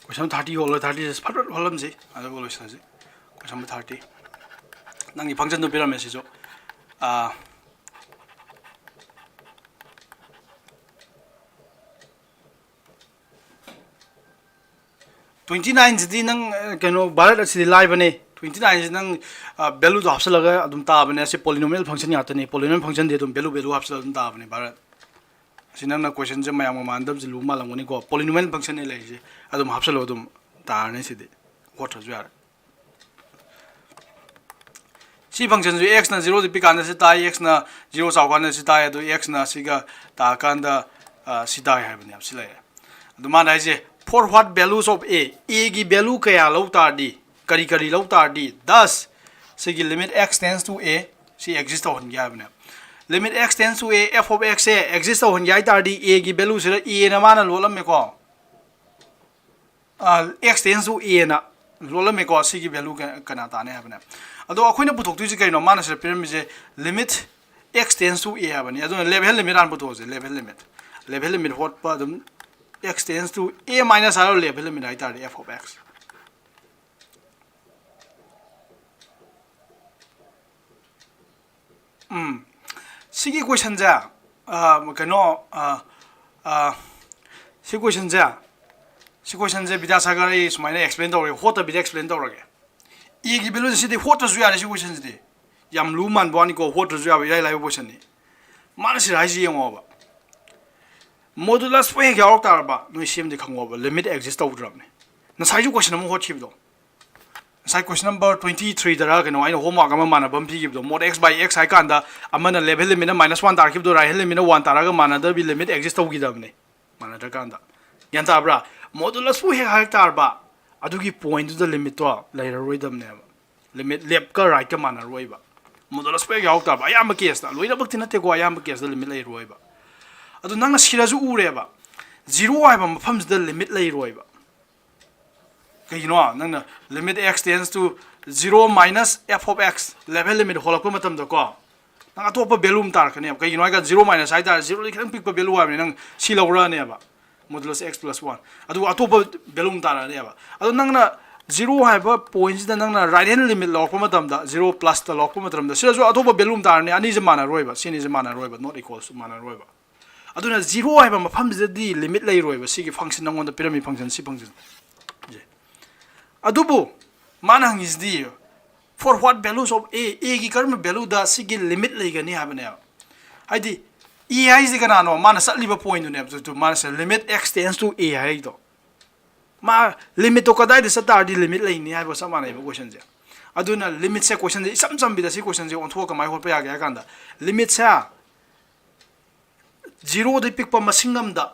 Question thirty ꯍꯣꯜꯂꯣ, thirty ꯐꯠ ꯐꯠ ꯍꯣꯜꯂꯝꯁꯤ, ꯑꯗꯨꯒ ꯂꯣꯏꯁꯤꯜꯂꯁꯤ꯫ Question number thirty꯫ ꯅꯪꯒꯤ functionꯗꯨ ꯄꯤꯔꯝꯃꯦ ꯁꯤꯁꯨ꯫ ꯑꯥ, twenty nineꯁꯤꯗꯤ ꯅꯪ, ꯑ, ꯀꯩꯅꯣ, ꯚꯥꯔꯠ ꯑꯁꯤꯗꯤ ꯂꯥꯏꯕꯅꯦ꯫ Twenty nine ꯁꯤ ꯅꯪ ꯚꯦꯂꯨꯗꯣ ꯍꯥꯞꯆꯤꯜꯂꯒ ꯑꯗꯨꯝ ꯇꯥꯕꯅꯦ꯫ ꯑꯁꯤ polynomial function ꯉꯥꯛꯇꯅꯤ꯫ Polynomial function ꯗꯤ ꯑꯗꯨꯝ ꯚꯦꯂꯨ ꯚꯦꯂꯨ ꯍꯥꯞꯆꯤꯜꯂꯒ ꯑꯗꯨꯝ ꯇꯥꯕꯅꯦ ꯚꯥꯔꯠ꯫ ꯑꯁꯤ ꯅꯪꯅ question ꯁꯦ ꯃꯌꯥꯝꯒ ꯃꯥꯟꯅꯗꯕꯁꯦ ꯂꯨꯕ ꯃꯥꯜꯂꯝꯒꯅꯤꯀꯣ꯫ Polynomial function ꯅꯦ ꯂꯩꯔꯤꯁꯦ, ꯑꯗꯨꯝ ꯍꯥꯞꯆꯤꯜꯂꯣ, ꯑꯗꯨꯝ ꯇꯥꯔꯅꯤ ꯁꯤꯗꯤ, ꯍꯣꯠꯇ꯭ꯔꯁꯨ ꯌꯥꯔꯦ꯫ ꯁꯤ function ꯁꯨ x ꯅ zero ꯗ ꯄꯤꯛꯀꯥꯟꯗ ꯁꯤ ꯇꯥꯏ, x ꯅ zero ꯆꯥꯎꯀꯥꯟꯗ ꯁꯤ ꯇꯥꯏ, ꯑꯗꯨ x ꯅ ꯁꯤꯒ ꯇꯥꯀꯥꯟꯗ ꯁꯤ ꯇꯥꯏ ꯍꯥꯏꯕꯅꯦꯕ꯫ ꯁꯤ ꯂꯩꯔꯦ꯫ ꯑꯗꯨ ꯃꯥꯅ ꯍꯥꯏꯁꯦ, for what values of a, a ꯒꯤ ꯚꯦꯂꯨ ꯀꯌꯥ ꯂꯧ ꯇꯥꯔꯗꯤ, ꯀꯔꯤ ꯀꯔꯤ ꯂꯧ ꯇꯥꯔꯗꯤ, thus ꯁꯤꯒꯤ limit x tends to a ꯁꯤ exist ꯇꯧꯍꯟꯒꯦ ꯍꯥꯏꯕꯅꯦ꯫ Limit x tends to a, f of x say exist ꯇꯧꯍꯟꯒꯦ ꯍꯥꯏ ꯇꯥꯔꯗꯤ, a ꯒꯤ ꯚꯦꯂꯨꯁꯤꯗ a ꯅ ꯃꯥꯅ ꯂꯣꯠꯂꯝꯃꯦꯀꯣ꯫ ꯑ, x tends to a ꯅ ꯂꯣꯠꯂꯝꯃꯦꯀꯣ꯫ ꯁꯤꯒꯤ ꯚꯦꯂꯨ ꯀꯅꯥ ꯇꯥꯅꯤ ꯍꯥꯏꯕꯅꯦ꯫ ꯑꯗꯣ ꯑꯩꯈꯣꯏꯅ ꯄꯨꯊꯣꯛꯇꯣꯏꯁꯦ ꯀꯩꯅꯣ? ꯃꯥꯅ ꯁꯤꯗ ꯄꯤꯔꯝꯃꯤꯁꯦ, limit x tends to a ꯍꯥꯏꯕꯅꯤ꯫ ꯑꯗꯨꯅ left hand limit ꯍꯥꯟꯅ ꯄꯨꯊꯣꯛꯑꯁꯦ, left hand limit꯫ Left hand limit ꯍꯣꯠꯄ ꯑꯗꯨꯝ x tends to a minus ꯍꯥꯏꯔꯣ, left hand limit ꯍꯥꯏꯇꯥꯔꯗꯤ, f of x꯫ ꯎꯝ꯫ ꯁꯤꯒꯤ question ꯁꯦ, ꯑ, ꯀꯩꯅꯣ, ꯑ, ꯑ, ꯁꯤ question ꯁꯦ, ꯁꯤ question ꯁꯦ ꯕꯤꯗ꯭ꯌꯥꯁꯥꯒꯔ ꯑꯩ ꯁꯨꯃꯥꯏꯅ explain ꯇꯧꯔꯒꯦ, ꯍꯣꯠꯇꯕꯤꯗ explain ꯇꯧꯔꯒꯦ꯫ A ꯒꯤ ꯚꯦꯂꯨꯁꯤꯗꯤ ꯍꯣꯠꯇ꯭ꯔꯁꯨ ꯌꯥꯔꯦ꯫ ꯁꯤ question ꯁꯤꯗꯤ ꯌꯥꯝ ꯂꯨ ꯃꯥꯟꯕ ꯋꯥꯅꯤꯀꯣ, ꯍꯣꯠꯇ꯭ꯔꯁꯨ ꯌꯥꯕ ꯏꯔꯥꯏ ꯂꯥꯏꯕ question ꯅꯤ꯫ ꯃꯥꯅ ꯁꯤꯗ ꯍꯥꯏꯁꯤ ꯌꯦꯡꯉꯣꯕ, modulus ꯄꯨ ꯍꯦꯛ ꯌꯥꯎꯔꯛ ꯇꯥꯔꯕ, ꯅꯣꯏ ꯁꯦꯝꯗꯤ ꯈꯪꯉꯣꯕ, limit exist ꯇꯧꯗ꯭ꯔꯕꯅꯦ꯫ ꯉꯁꯥꯏꯁꯨ question ꯑꯃ ꯍꯣꯠꯈꯤꯕꯗꯣ, ꯉꯁꯥꯏ question number twenty three ꯗꯔ ꯀꯩꯅꯣ, ꯑꯩꯅ homework ꯑꯃ ꯃꯥꯟꯅꯕ ꯑꯃ ꯄꯤꯈꯤꯕꯗꯣ, mod x by x ꯍꯥꯏ ꯀꯥꯟꯗ ꯑꯃꯅ left hand limit ꯅ minus one ꯇꯥꯔꯛꯈꯤꯕꯗꯣ, right hand limit ꯅ one ꯇꯥꯔꯒ ꯃꯥꯟꯅꯗꯕꯤ limit exist ꯇꯧꯈꯤꯗꯕꯅꯦ꯫ ꯃꯥꯟꯅꯗ꯭ꯔꯀꯥꯟꯗ, ꯒ꯭ꯌꯥꯟ ꯇꯥꯕ꯭ꯔꯥ? Modulus ꯄꯨ ꯍꯦꯛ ꯍꯥꯏꯔꯛ ꯇꯥꯔꯕ, ꯑꯗꯨꯒꯤ point ꯇꯨꯗ limit ꯇꯣ ꯂꯩꯔꯔꯣꯏꯗꯕꯅꯦꯕ꯫ Limit left ꯀ right ꯀ ꯃꯥꯟꯅꯔꯣꯏꯕ꯫ Modulus ꯄꯨ ꯍꯦꯛ ꯌꯥꯎꯔꯛ ꯇꯥꯔꯕ, ꯑꯌꯥꯝꯕ case ꯇ, ꯂꯣꯏꯅꯃꯛꯇꯤ ꯅꯠꯇꯦꯀꯣ, ꯑꯌꯥꯝꯕ case ꯇ limit ꯂꯩꯔꯣꯏꯕ꯫ ꯑꯗꯨ ꯅꯪꯅ ꯁꯤꯗꯁꯨ ꯎꯔꯦꯕ, zero ꯍꯥꯏꯕ ꯃꯐꯝꯁꯤꯗ limit ꯂꯩꯔꯣꯏꯕ꯫ ꯀꯩꯒꯤꯅꯣ? ꯅꯪꯅ limit x tends to zero minus f of x, left hand limit ꯍꯣꯜꯂꯛꯄ ꯃꯇꯝꯗꯀꯣ, ꯅꯪ ꯑꯇꯣꯞꯄ value ꯑꯃ ꯇꯥꯔꯛꯀꯅꯦꯕ꯫ ꯀꯩꯒꯤꯅꯣ ꯍꯥꯏꯀꯥꯟꯗ, zero minus ꯍꯥꯏꯇꯥꯔꯦ, zero ꯗꯤ ꯈꯤꯇꯪ ꯄꯤꯛꯄ value ꯍꯥꯏꯕꯅꯤ, ꯅꯪ ꯁꯤ ꯂꯧꯔꯛꯑꯅꯦꯕ, modulus x plus one, ꯑꯗꯨꯒ ꯑꯇꯣꯞꯄ value ꯑꯃ ꯇꯥꯔꯛꯑꯅꯦꯕ꯫ ꯑꯗꯣ ꯅꯪꯅ zero ꯍꯥꯏꯕ point ꯁꯤꯗ ꯅꯪꯅ right hand limit ꯂꯧꯔꯛꯄ ꯃꯇꯝꯗ, zero plus ꯇ ꯂꯧꯔꯛꯄ ꯃꯇꯝꯗ, ꯁꯤꯗꯁꯨ ꯑꯇꯣꯞꯄ value ꯑꯃ ꯇꯥꯔꯅꯤ, ꯑꯅꯤꯁꯦ ꯃꯥꯟꯅꯔꯣꯏꯕ, ꯁꯤ ꯑꯅꯤꯁꯦ ꯃꯥꯟꯅꯔꯣꯏꯕ, not equals ꯃꯥꯟꯅꯔꯣꯏꯕ꯫ ꯑꯗꯨꯅ zero ꯍꯥꯏꯕ ꯃꯐꯝꯁꯤꯗꯗꯤ limit ꯂꯩꯔꯣꯏꯕ, ꯁꯤꯒꯤ function, ꯅꯪꯉꯣꯟꯗ ꯄꯤꯔꯝꯃꯤ function, ꯁꯤ function ꯁꯦ꯫ ꯑꯗꯨꯕꯨ ꯃꯥꯅ ꯍꯪꯉꯤꯁꯤꯗꯤ, for what values of a, a ꯒꯤ ꯀꯔꯝꯕ value ꯗ ꯁꯤꯒꯤ limit ꯂꯩꯒꯅꯤ ꯍꯥꯏꯕꯅꯦꯕ꯫ ꯍꯥꯏꯗꯤ, a ꯍꯥꯏꯁꯤ ꯀꯅꯥꯅꯣ? ꯃꯥꯅ ꯆꯠꯂꯤꯕ point ꯇꯨꯅꯦꯕ꯫ ꯑꯗꯨ ꯃꯥꯅ ꯁꯦ limit x tends to a ꯍꯥꯏꯗꯣ, ꯃꯥ limit ꯇꯣ ꯀꯗꯥꯏꯗ ꯆꯠ ꯇꯥꯔꯗꯤ limit ꯂꯩꯅꯤ ꯍꯥꯏꯕꯒ ꯆꯞ ꯃꯥꯟꯅꯩꯕ question ꯁꯦ꯫ ꯑꯗꯨꯅ limit ꯁꯦ, question ꯁꯦ ꯏꯆꯝ ꯆꯝꯕꯤꯗ ꯁꯤ question ꯁꯦ ꯑꯣꯟꯊꯣꯛꯑꯒ ꯀꯃꯥꯏꯅ ꯍꯣꯠꯄ ꯌꯥꯒꯦ ꯍꯥꯏ ꯀꯥꯟꯗ, limit ꯁꯦ zero ꯗꯩ ꯄꯤꯛꯄ ꯃꯁꯤꯡ ꯑꯃꯗ,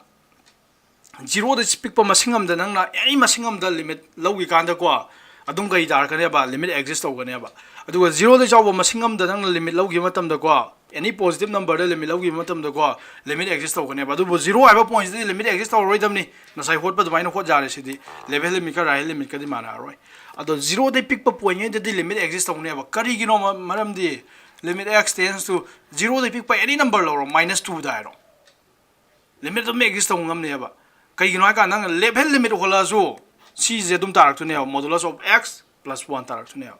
zero ꯗꯩ ꯄꯤꯛꯄ ꯃꯁꯤꯡ ꯑꯃꯗ ꯅꯪꯅ any ꯃꯁꯤꯡ ꯑꯃꯗ limit ꯂꯧꯈꯤꯀꯥꯟꯗꯀꯣ, ꯑꯗꯨꯝ ꯀꯔꯤ ꯇꯥꯔꯛꯀꯅꯦꯕ? Limit exist ꯇꯧꯒꯅꯦꯕ꯫ ꯑꯗꯨꯒ zero ꯗꯩ ꯆꯥꯎꯕ ꯃꯁꯤꯡ ꯑꯃꯗ ꯅꯪꯅ limit ꯂꯧꯈꯤꯕ ꯃꯇꯝꯗꯀꯣ, any positive number ꯗ limit ꯂꯧꯈꯤꯕ ꯃꯇꯝꯗꯀꯣ, limit exist ꯇꯧꯒꯅꯦꯕ꯫ ꯑꯗꯨꯕꯨ zero ꯍꯥꯏꯕ point ꯁꯤꯗꯗꯤ limit exist ꯇꯧꯔꯔꯣꯏꯗꯕꯅꯤ꯫ ꯉꯁꯥꯏ ꯍꯣꯠꯄ ꯑꯗꯨꯃꯥꯏꯅ ꯍꯣꯠ ꯌꯥꯔꯦ ꯁꯤꯗꯤ꯫ Left hand limit ꯀ right hand limit ꯀꯗꯤ ꯃꯥꯟꯅꯔꯔꯣꯏ꯫ ꯑꯗꯣ zero ꯗꯩ ꯄꯤꯛꯄ point ꯉꯩꯗꯗꯤ limit exist ꯇꯧꯅꯦꯕ꯫ ꯀꯔꯤꯒꯤꯅꯣ? ꯃ-, ꯃꯔꯝꯗꯤ limit x tends to, zero ꯗꯩ ꯄꯤꯛꯄ any number ꯂꯧꯔꯣ, minus two ꯗ ꯍꯥꯏꯔꯣ, limit ꯑꯗꯨꯝ exist ꯇꯧꯕ ꯉꯝꯅꯦꯕ꯫ ꯀꯩꯒꯤꯅꯣ ꯍꯥꯏ ꯀꯥꯟꯗ, ꯅꯪꯅ left hand limit ꯍꯣꯜꯂꯛꯑꯁꯨ ꯁꯤꯁꯦ ꯑꯗꯨꯝ ꯇꯥꯔꯛꯇꯣꯏꯅꯦꯕ, modulus of x plus one ꯇꯥꯔꯛꯇꯣꯏꯅꯦꯕ꯫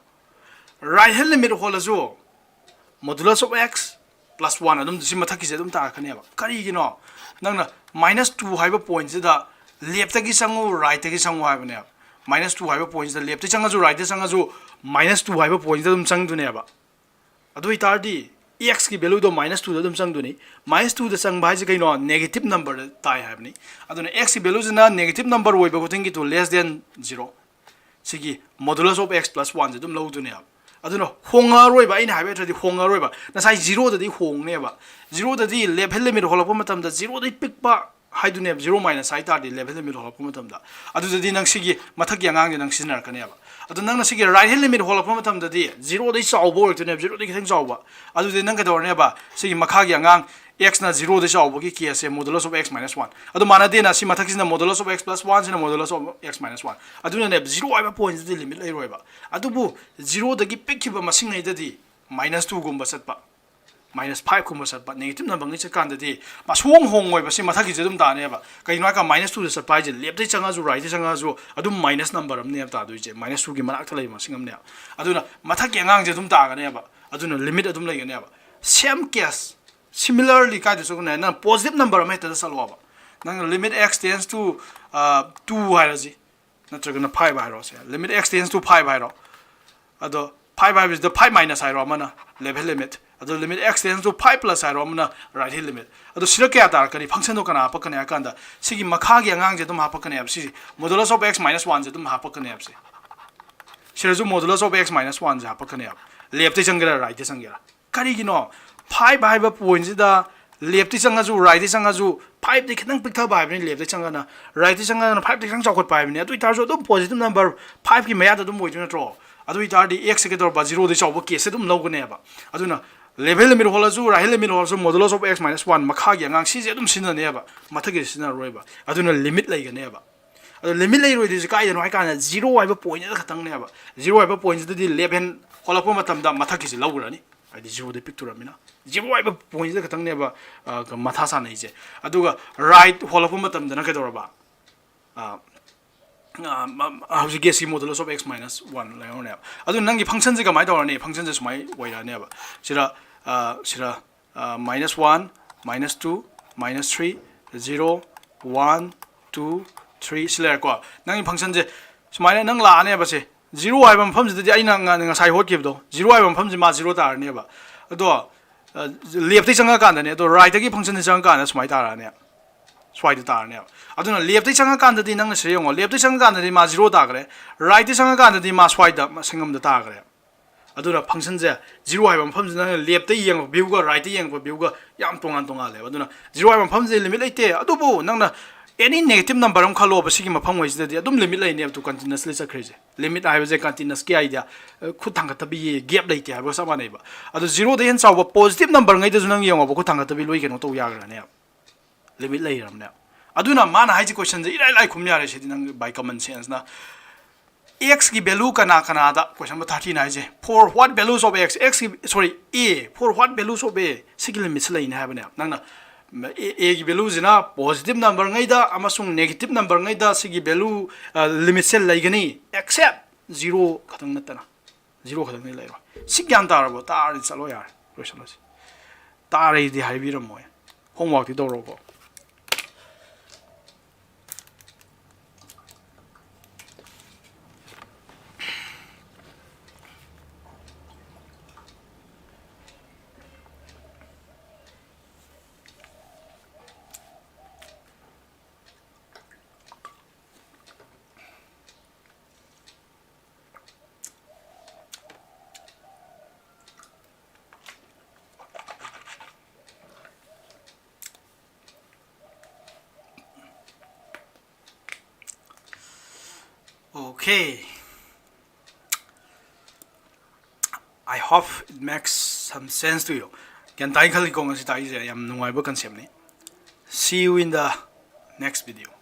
Right hand limit ꯍꯣꯜꯂꯁꯨ modulus of x plus one ꯑꯗꯨꯝ, ꯁꯤ ꯃꯊꯛꯀꯤꯁꯦ ꯑꯗꯨꯝ ꯇꯥꯔꯛꯀꯅꯦꯕ꯫ ꯀꯔꯤꯒꯤꯅꯣ? ꯅꯪꯅ minus two ꯍꯥꯏꯕ point ꯁꯤꯗ left ꯇꯒꯤ ꯆꯪꯉꯨ, right ꯇꯒꯤ ꯆꯪꯉꯨ ꯍꯥꯏꯕꯅꯦꯕ꯫ Minus two ꯍꯥꯏꯕ point ꯁꯤꯗ left ꯇꯒꯤ ꯆꯪꯉꯁꯨ, right ꯇꯒꯤ ꯆꯪꯉꯁꯨ, minus two ꯍꯥꯏꯕ point ꯁꯤꯗ ꯑꯗꯨꯝ ꯆꯪꯗꯣꯏꯅꯦꯕ꯫ ꯑꯗꯨ ꯑꯣꯏꯇꯥꯔꯗꯤ x ꯀꯤ value ꯗꯣ minus two ꯗ ꯑꯗꯨꯝ ꯆꯪꯗꯣꯏꯅꯤ꯫ Minus two ꯗ ꯆꯪꯕ ꯍꯥꯏꯁꯦ ꯀꯩꯅꯣ? Negative number ꯗ ꯇꯥꯏ ꯍꯥꯏꯕꯅꯤ꯫ ꯑꯗꯨꯅ x ꯀꯤ value ꯁꯤꯅ negative number ꯑꯣꯏꯕ ꯈꯨꯗꯤꯡꯒꯤ to less than zero, ꯁꯤꯒꯤ modulus of x plus one ꯁꯦ ꯑꯗꯨꯝ ꯂꯧꯗꯣꯏꯅꯦꯕ꯫ ꯑꯗꯨꯅ ꯍꯣꯡꯉꯔꯣꯏꯕ, ꯑꯩꯅ ꯍꯥꯏꯕ ꯅꯠꯇ꯭ꯔꯗꯤ ꯍꯣꯡꯉꯔꯣꯏꯕ꯫ ꯉꯁꯥꯏ zero ꯗꯗꯤ ꯍꯣꯡꯅꯦꯕ꯫ Zero ꯗꯗꯤ left hand limit ꯍꯣꯜꯂꯛꯄ ꯃꯇꯝꯗ zero ꯗꯩ ꯄꯤꯛꯄ ꯍꯥꯏꯗꯨꯅꯦꯕ, zero minus ꯍꯥꯏ ꯇꯥꯔꯗꯤ left hand limit ꯍꯣꯜꯂꯛꯄ ꯃꯇꯝꯗ꯫ ꯑꯗꯨꯗꯗꯤ ꯅꯪ ꯁꯤꯒꯤ ꯃꯊꯛꯀꯤ ꯑꯉꯥꯡꯁꯦ ꯅꯪ ꯁꯤꯖꯤꯟꯅꯔꯛꯀꯅꯦꯕ꯫ ꯑꯗꯣ ꯅꯪꯅ ꯁꯤꯒꯤ right hand limit ꯍꯣꯜꯂꯛꯄ ꯃꯇꯝꯗꯗꯤ zero ꯗꯩ ꯆꯥꯎꯕ ꯑꯣꯏꯔꯛꯇꯣꯏꯅꯦꯕ, zero ꯗꯩ ꯈꯤꯇꯪ ꯆꯥꯎꯕ꯫ ꯑꯗꯨꯗꯤ ꯅꯪ ꯀꯩꯗꯧꯔꯅꯦꯕ? ꯁꯤꯒꯤ ꯃꯈꯥꯒꯤ ꯑꯉꯥꯡ x ꯅ zero ꯗꯩ ꯆꯥꯎꯕꯒꯤ case say modulus of x minus one꯫ ꯑꯗꯨ ꯃꯥꯟꯅꯗꯦꯅ, ꯁꯤ ꯃꯊꯛꯀꯤꯁꯤꯅ modulus of x plus one, ꯁꯤꯅ modulus of x minus one꯫ ꯑꯗꯨꯅꯅꯦꯕ, zero ꯍꯥꯏꯕ point ꯁꯤꯗꯤ limit ꯂꯩꯔꯣꯏꯕ꯫ ꯑꯗꯨꯕꯨ zero ꯗꯒꯤ ꯄꯤꯛꯈꯤꯕ ꯃꯁꯤꯡꯉꯩꯗꯗꯤ minus two ꯒꯨꯝꯕ ꯆꯠꯄ, minus five ꯀꯨꯝꯕ ꯆꯠꯄ, negative number ꯉꯩ ꯆꯠꯀꯥꯟꯗꯗꯤ ꯃꯁꯨꯡ ꯍꯣꯡꯉꯣꯏꯕ, ꯁꯤ ꯃꯊꯛꯀꯤꯁꯦ ꯑꯗꯨꯝ ꯇꯥꯅꯦꯕ꯫ ꯀꯩꯒꯤꯅꯣ ꯍꯥꯏꯀꯥꯟꯗ, minus two ꯗ ꯆꯠꯄ ꯍꯥꯏꯁꯦ left ꯇꯩ ꯆꯪꯉꯁꯨ, right ꯇꯩ ꯆꯪꯉꯁꯨ ꯑꯗꯨꯝ minus number ꯑꯃꯅꯦꯕ ꯇꯥꯗꯣꯏꯁꯦ, minus two ꯒꯤ ꯃꯅꯥꯛꯇ ꯂꯩꯕ ꯃꯁꯤꯡ ꯑꯃꯅꯦꯕ꯫ ꯑꯗꯨꯅ ꯃꯊꯛꯀꯤ ꯑꯉꯥꯡꯁꯦ ꯑꯗꯨꯝ ꯇꯥꯒꯅꯦꯕ, ꯑꯗꯨꯅ limit ꯑꯗꯨꯝ ꯂꯩꯒꯅꯦꯕ꯫ Same case, similarly ꯀꯥꯏꯗ ꯆꯠꯀꯅꯤ ꯍꯥꯏ, ꯅꯪ positive number ꯑꯃ ꯍꯦꯛꯇꯗ ꯆꯠꯂꯣꯕ꯫ ꯅꯪ limit x tends to, ꯑ, two ꯍꯥꯏꯔꯁꯤ, ꯅꯠꯇ꯭ꯔꯒꯅ five ꯍꯥꯏꯔꯣ, ꯁꯦ limit x tends to five ꯍꯥꯏꯔꯣ꯫ ꯑꯗꯣ five ꯍꯥꯏꯕꯁꯤꯗ five minus ꯍꯥꯏꯔꯣ ꯑꯃꯅ, left hand limit, ꯑꯗꯣ limit x tends to five plus ꯍꯥꯏꯔꯣ ꯑꯃꯅ, right hand limit꯫ ꯑꯗꯣ ꯁꯤꯗ ꯀꯌꯥ ꯇꯥꯔꯛꯀꯅꯤ? Function ꯗꯣ ꯀꯅꯥ ꯍꯥꯞꯄꯛꯀꯅꯤ ꯍꯥꯏ ꯀꯥꯟꯗ ꯁꯤꯒꯤ ꯃꯈꯥꯒꯤ ꯑꯉꯥꯡꯁꯦ ꯑꯗꯨꯝ ꯍꯥꯞꯄꯛꯀꯅꯦꯕ꯫ ꯁꯤꯁꯦ modulus of x minus one ꯁꯦ ꯑꯗꯨꯝ ꯍꯥꯞꯄꯛꯀꯅꯦꯕ꯫ ꯁꯤ ꯁꯤꯗꯁꯨ modulus of x minus one say ꯍꯥꯞꯄꯛꯀꯅꯦꯕ꯫ Left ꯇꯩ ꯆꯪꯒꯦꯔꯥ, right ꯇꯩ ꯆꯪꯒꯦꯔꯥ? ꯀꯔꯤꯒꯤꯅꯣ? Five ꯍꯥꯏꯕ point ꯁꯤꯗ left ꯇꯩ ꯆꯪꯉꯁꯨ, right ꯇꯩ ꯆꯪꯉꯁꯨ, five ꯇꯩ ꯈꯤꯇꯪ ꯄꯤꯛꯊꯕ ꯍꯥꯏꯕꯅꯤ, left ꯇꯩ ꯆꯪꯉꯒꯅ, right ꯇꯩ ꯆꯪꯉꯒꯅ five ꯇꯩ ꯈꯤꯇꯪ ꯆꯥꯎꯈꯠꯄ ꯍꯥꯏꯕꯅꯤ꯫ ꯑꯗꯨ ꯑꯣꯏꯇꯥꯔꯁꯨ ꯑꯗꯨꯝ positive number five ꯀꯤ ꯃꯌꯥꯗ ꯑꯗꯨꯝ ꯑꯣꯏꯗꯣꯏ ꯅꯠꯇ꯭ꯔꯣ? ꯑꯗꯨ ꯑꯣꯏꯇꯥꯔꯗꯤ x ꯁꯦ ꯀꯩꯗꯧꯔꯕ? Zero ꯗꯩ ꯆꯥꯎꯕ case ꯁꯦ ꯑꯗꯨꯝ ꯂꯧꯒꯅꯦꯕ꯫ ꯑꯗꯨꯅ left hand limit ꯍꯣꯜꯂꯁꯨ, right hand limit ꯍꯣꯜꯂꯁꯨ, modulus of x minus one ꯃꯈꯥꯒꯤ ꯑꯉꯥꯡ ꯁꯤꯁꯦ ꯑꯗꯨꯝ ꯁꯤꯖꯤꯟꯅꯅꯦꯕ, ꯃꯊꯛꯀꯤꯁꯦ ꯁꯤꯖꯤꯟꯅꯔꯣꯏꯕ꯫ ꯑꯗꯨꯅ limit ꯂꯩꯒꯅꯦꯕ꯫ ꯑꯗꯣ limit ꯂꯩꯔꯣꯏꯗꯣꯏꯁꯦ ꯀꯥꯏꯗꯅꯣ ꯍꯥꯏ ꯀꯥꯟꯗ zero ꯍꯥꯏꯕ point ꯁꯤꯗ ꯈꯛꯇꯪꯅꯦꯕ꯫ Zero ꯍꯥꯏꯕ point ꯁꯤꯗꯗꯤ left hand ꯍꯣꯜꯂꯛꯄ ꯃꯇꯝꯗ ꯃꯊꯛꯀꯤꯁꯦ ꯂꯧꯈ꯭ꯔꯅꯤ, ꯍꯥꯏꯗꯤ zero ꯗꯩ ꯄꯤꯛꯇꯣꯔꯕꯅꯤꯅ꯫ Zero ꯍꯥꯏꯕ point ꯁꯤꯗ ꯈꯛꯇꯪꯅꯦꯕ, ꯑ, ꯃꯊꯥ ꯁꯥꯟꯅꯩꯁꯦ꯫ ꯑꯗꯨꯒ right ꯍꯣꯜꯂꯛꯄ ꯃꯇꯝꯗꯅ ꯀꯩꯗꯧꯔꯕ? ꯑ, ꯑ, ꯃ-, ꯍꯧꯖꯤꯛꯀꯤ ꯁꯤ modulus of x minus one ꯂꯩꯍꯧꯔꯅꯦꯕ꯫ ꯑꯗꯨ ꯅꯪꯒꯤ function ꯁꯦ ꯀꯃꯥꯏꯅ ꯇꯧꯔꯅꯤ? Function ꯁꯦ ꯁꯨꯃꯥꯏꯅ ꯑꯣꯏꯔꯛꯑꯅꯦꯕ꯫ ꯁꯤꯗ, ꯑ, ꯁꯤꯗ, ꯑ, minus one, minus two, minus three, zero, one, two, three ꯁꯤ ꯂꯩꯔꯦꯀꯣ꯫ ꯅꯪꯒꯤ function ꯁꯦ ꯁꯨꯃꯥꯏꯅ ꯅꯪ ꯂꯥꯛꯑꯅꯦꯕ꯫ ꯁꯦ zero ꯍꯥꯏꯕ ꯃꯐꯝꯁꯤꯗꯗꯤ ꯑꯩꯅ ꯉ-, ꯉꯁꯥꯏ ꯍꯣꯠꯈꯤꯕꯗꯣ, zero ꯍꯥꯏꯕ ꯃꯐꯝꯁꯤ ꯃꯥ zero ꯇꯥꯔꯅꯦꯕ꯫ ꯑꯗꯣ, ꯑ, left ꯇꯩ ꯆꯪꯉꯀꯥꯟꯗꯅꯦ, ꯑꯗꯣ right ꯇꯒꯤ function ꯗ ꯆꯪꯉꯀꯥꯟꯗ ꯁꯨꯃꯥꯏꯅ ꯇꯥꯔꯛꯑꯅꯦꯕ꯫ ꯁ꯭ꯋꯥꯏꯗ ꯇꯥꯔꯅꯦꯕ꯫ ꯑꯗꯨꯅ left ꯇꯩ ꯆꯪꯉꯀꯥꯟꯗꯗꯤ ꯅꯪꯅ ꯁꯤꯗ ꯌꯦꯡꯉꯣ, left ꯇꯩ ꯆꯪꯉꯀꯥꯟꯗꯗꯤ ꯃꯥ zero ꯇꯥꯈ꯭ꯔꯦ, right ꯇꯩ ꯆꯪꯉꯀꯥꯟꯗꯗꯤ ꯃꯥ ꯁ꯭ꯋꯥꯏꯗ ꯁꯪꯒꯝꯗ ꯇꯥꯈ꯭ꯔꯦ꯫ ꯑꯗꯨꯅ function ꯁꯦ zero ꯍꯥꯏꯕ ꯃꯐꯝꯁꯤꯗ ꯅꯪꯅ left ꯇꯩ ꯌꯦꯡꯕ view ꯒ right ꯇꯩ ꯌꯦꯡꯕ view ꯒ ꯌꯥꯝ ꯇꯣꯉꯥꯟ ꯇꯣꯉꯥꯜꯂꯦꯕ꯫ ꯑꯗꯨꯅ zero ꯍꯥꯏꯕ ꯃꯐꯝꯁꯦ limit ꯂꯩꯇꯦ, ꯑꯗꯨꯕꯨ ꯅꯪꯅ any negative number ꯑꯃ ꯈꯜꯂꯣꯕ, ꯁꯤꯒꯤ ꯃꯐꯝ ꯉꯩꯁꯤꯗꯗꯤ ꯑꯗꯨꯝ limit ꯂꯩꯅꯦꯕ, to continuously ꯆꯠꯈ꯭ꯔꯤꯁꯦ꯫ Limit ꯍꯥꯏꯕꯁꯦ continuous ꯀꯤ idea, ꯑ, ꯈꯨꯠ ꯊꯥꯡꯒꯠꯇꯕꯤ gap ꯂꯩꯇꯦ ꯍꯥꯏꯕꯒ ꯆꯞ ꯃꯥꯟꯅꯩꯕ꯫ ꯑꯗꯣ zero ꯗꯩ ꯍꯦꯟꯅ ꯆꯥꯎꯕ positive number ꯉꯩꯗꯁꯨ ꯅꯪ ꯌꯦꯡꯉꯣꯕ, ꯈꯨꯠ ꯊꯥꯡꯒꯠꯇꯕꯤ ꯂꯣꯏ ꯀꯩꯅꯣ ꯇꯧ ꯌꯥꯈ꯭ꯔꯅꯦꯕ, limit ꯂꯩꯈ꯭ꯔꯕꯅꯦꯕ꯫ ꯑꯗꯨꯅ ꯃꯥꯅ ꯍꯥꯏꯁꯦ question ꯁꯦ ꯏꯔꯥꯏ ꯂꯥꯏ ꯈꯨꯝ ꯌꯥꯔꯦ ꯁꯤꯗꯤ, ꯅꯪ by common sense ꯅ꯫ X ꯀꯤ value ꯀꯅꯥ ꯀꯅꯥꯗ, question number thirteen ꯍꯥꯏꯁꯦ, for what values of x, x ꯀꯤ, sorry, a, for what values of a, ꯁꯤꯒꯤ limit ꯁꯤ ꯂꯩꯅꯤ ꯍꯥꯏꯕꯅꯦ꯫ ꯅꯪꯅ a, a ꯒꯤ value ꯁꯤꯅ positive number ꯉꯩꯗ ꯑꯃꯁꯨꯡ negative number ꯉꯩꯗ ꯁꯤꯒꯤ value, ꯑ, limit ꯁꯦ ꯂꯩꯒꯅꯤ, except zero ꯈꯛꯇꯪ ꯅꯠꯇꯅ꯫ Zero ꯈꯛꯇꯪꯗꯤ ꯂꯩꯔꯣꯏ꯫ ꯁꯤ ꯒ꯭ꯌꯥꯟ ꯇꯥꯔꯕꯣ? ꯇꯥꯔꯗꯤ ꯆꯠꯂꯣ ꯌꯥꯔꯦ, ꯂꯣꯏꯁꯤꯜꯂꯁꯤ꯫ ꯇꯥꯔꯦꯗꯤ ꯍꯥꯏꯕꯤꯔꯝꯃꯣꯏ꯫ Homework ꯇꯤ ꯇꯧꯔꯣꯀꯣ꯫ Okay. I hope it makes some sense to you. ꯒ꯭ꯌꯥꯟ ꯇꯥꯏ ꯈꯜꯂꯤꯀꯣ ꯉꯁꯤ ꯇꯥꯛꯏꯁꯦ? ꯌꯥꯝ ꯅꯨꯡꯉꯥꯏꯕ conceptꯅꯤ. See you in the next video.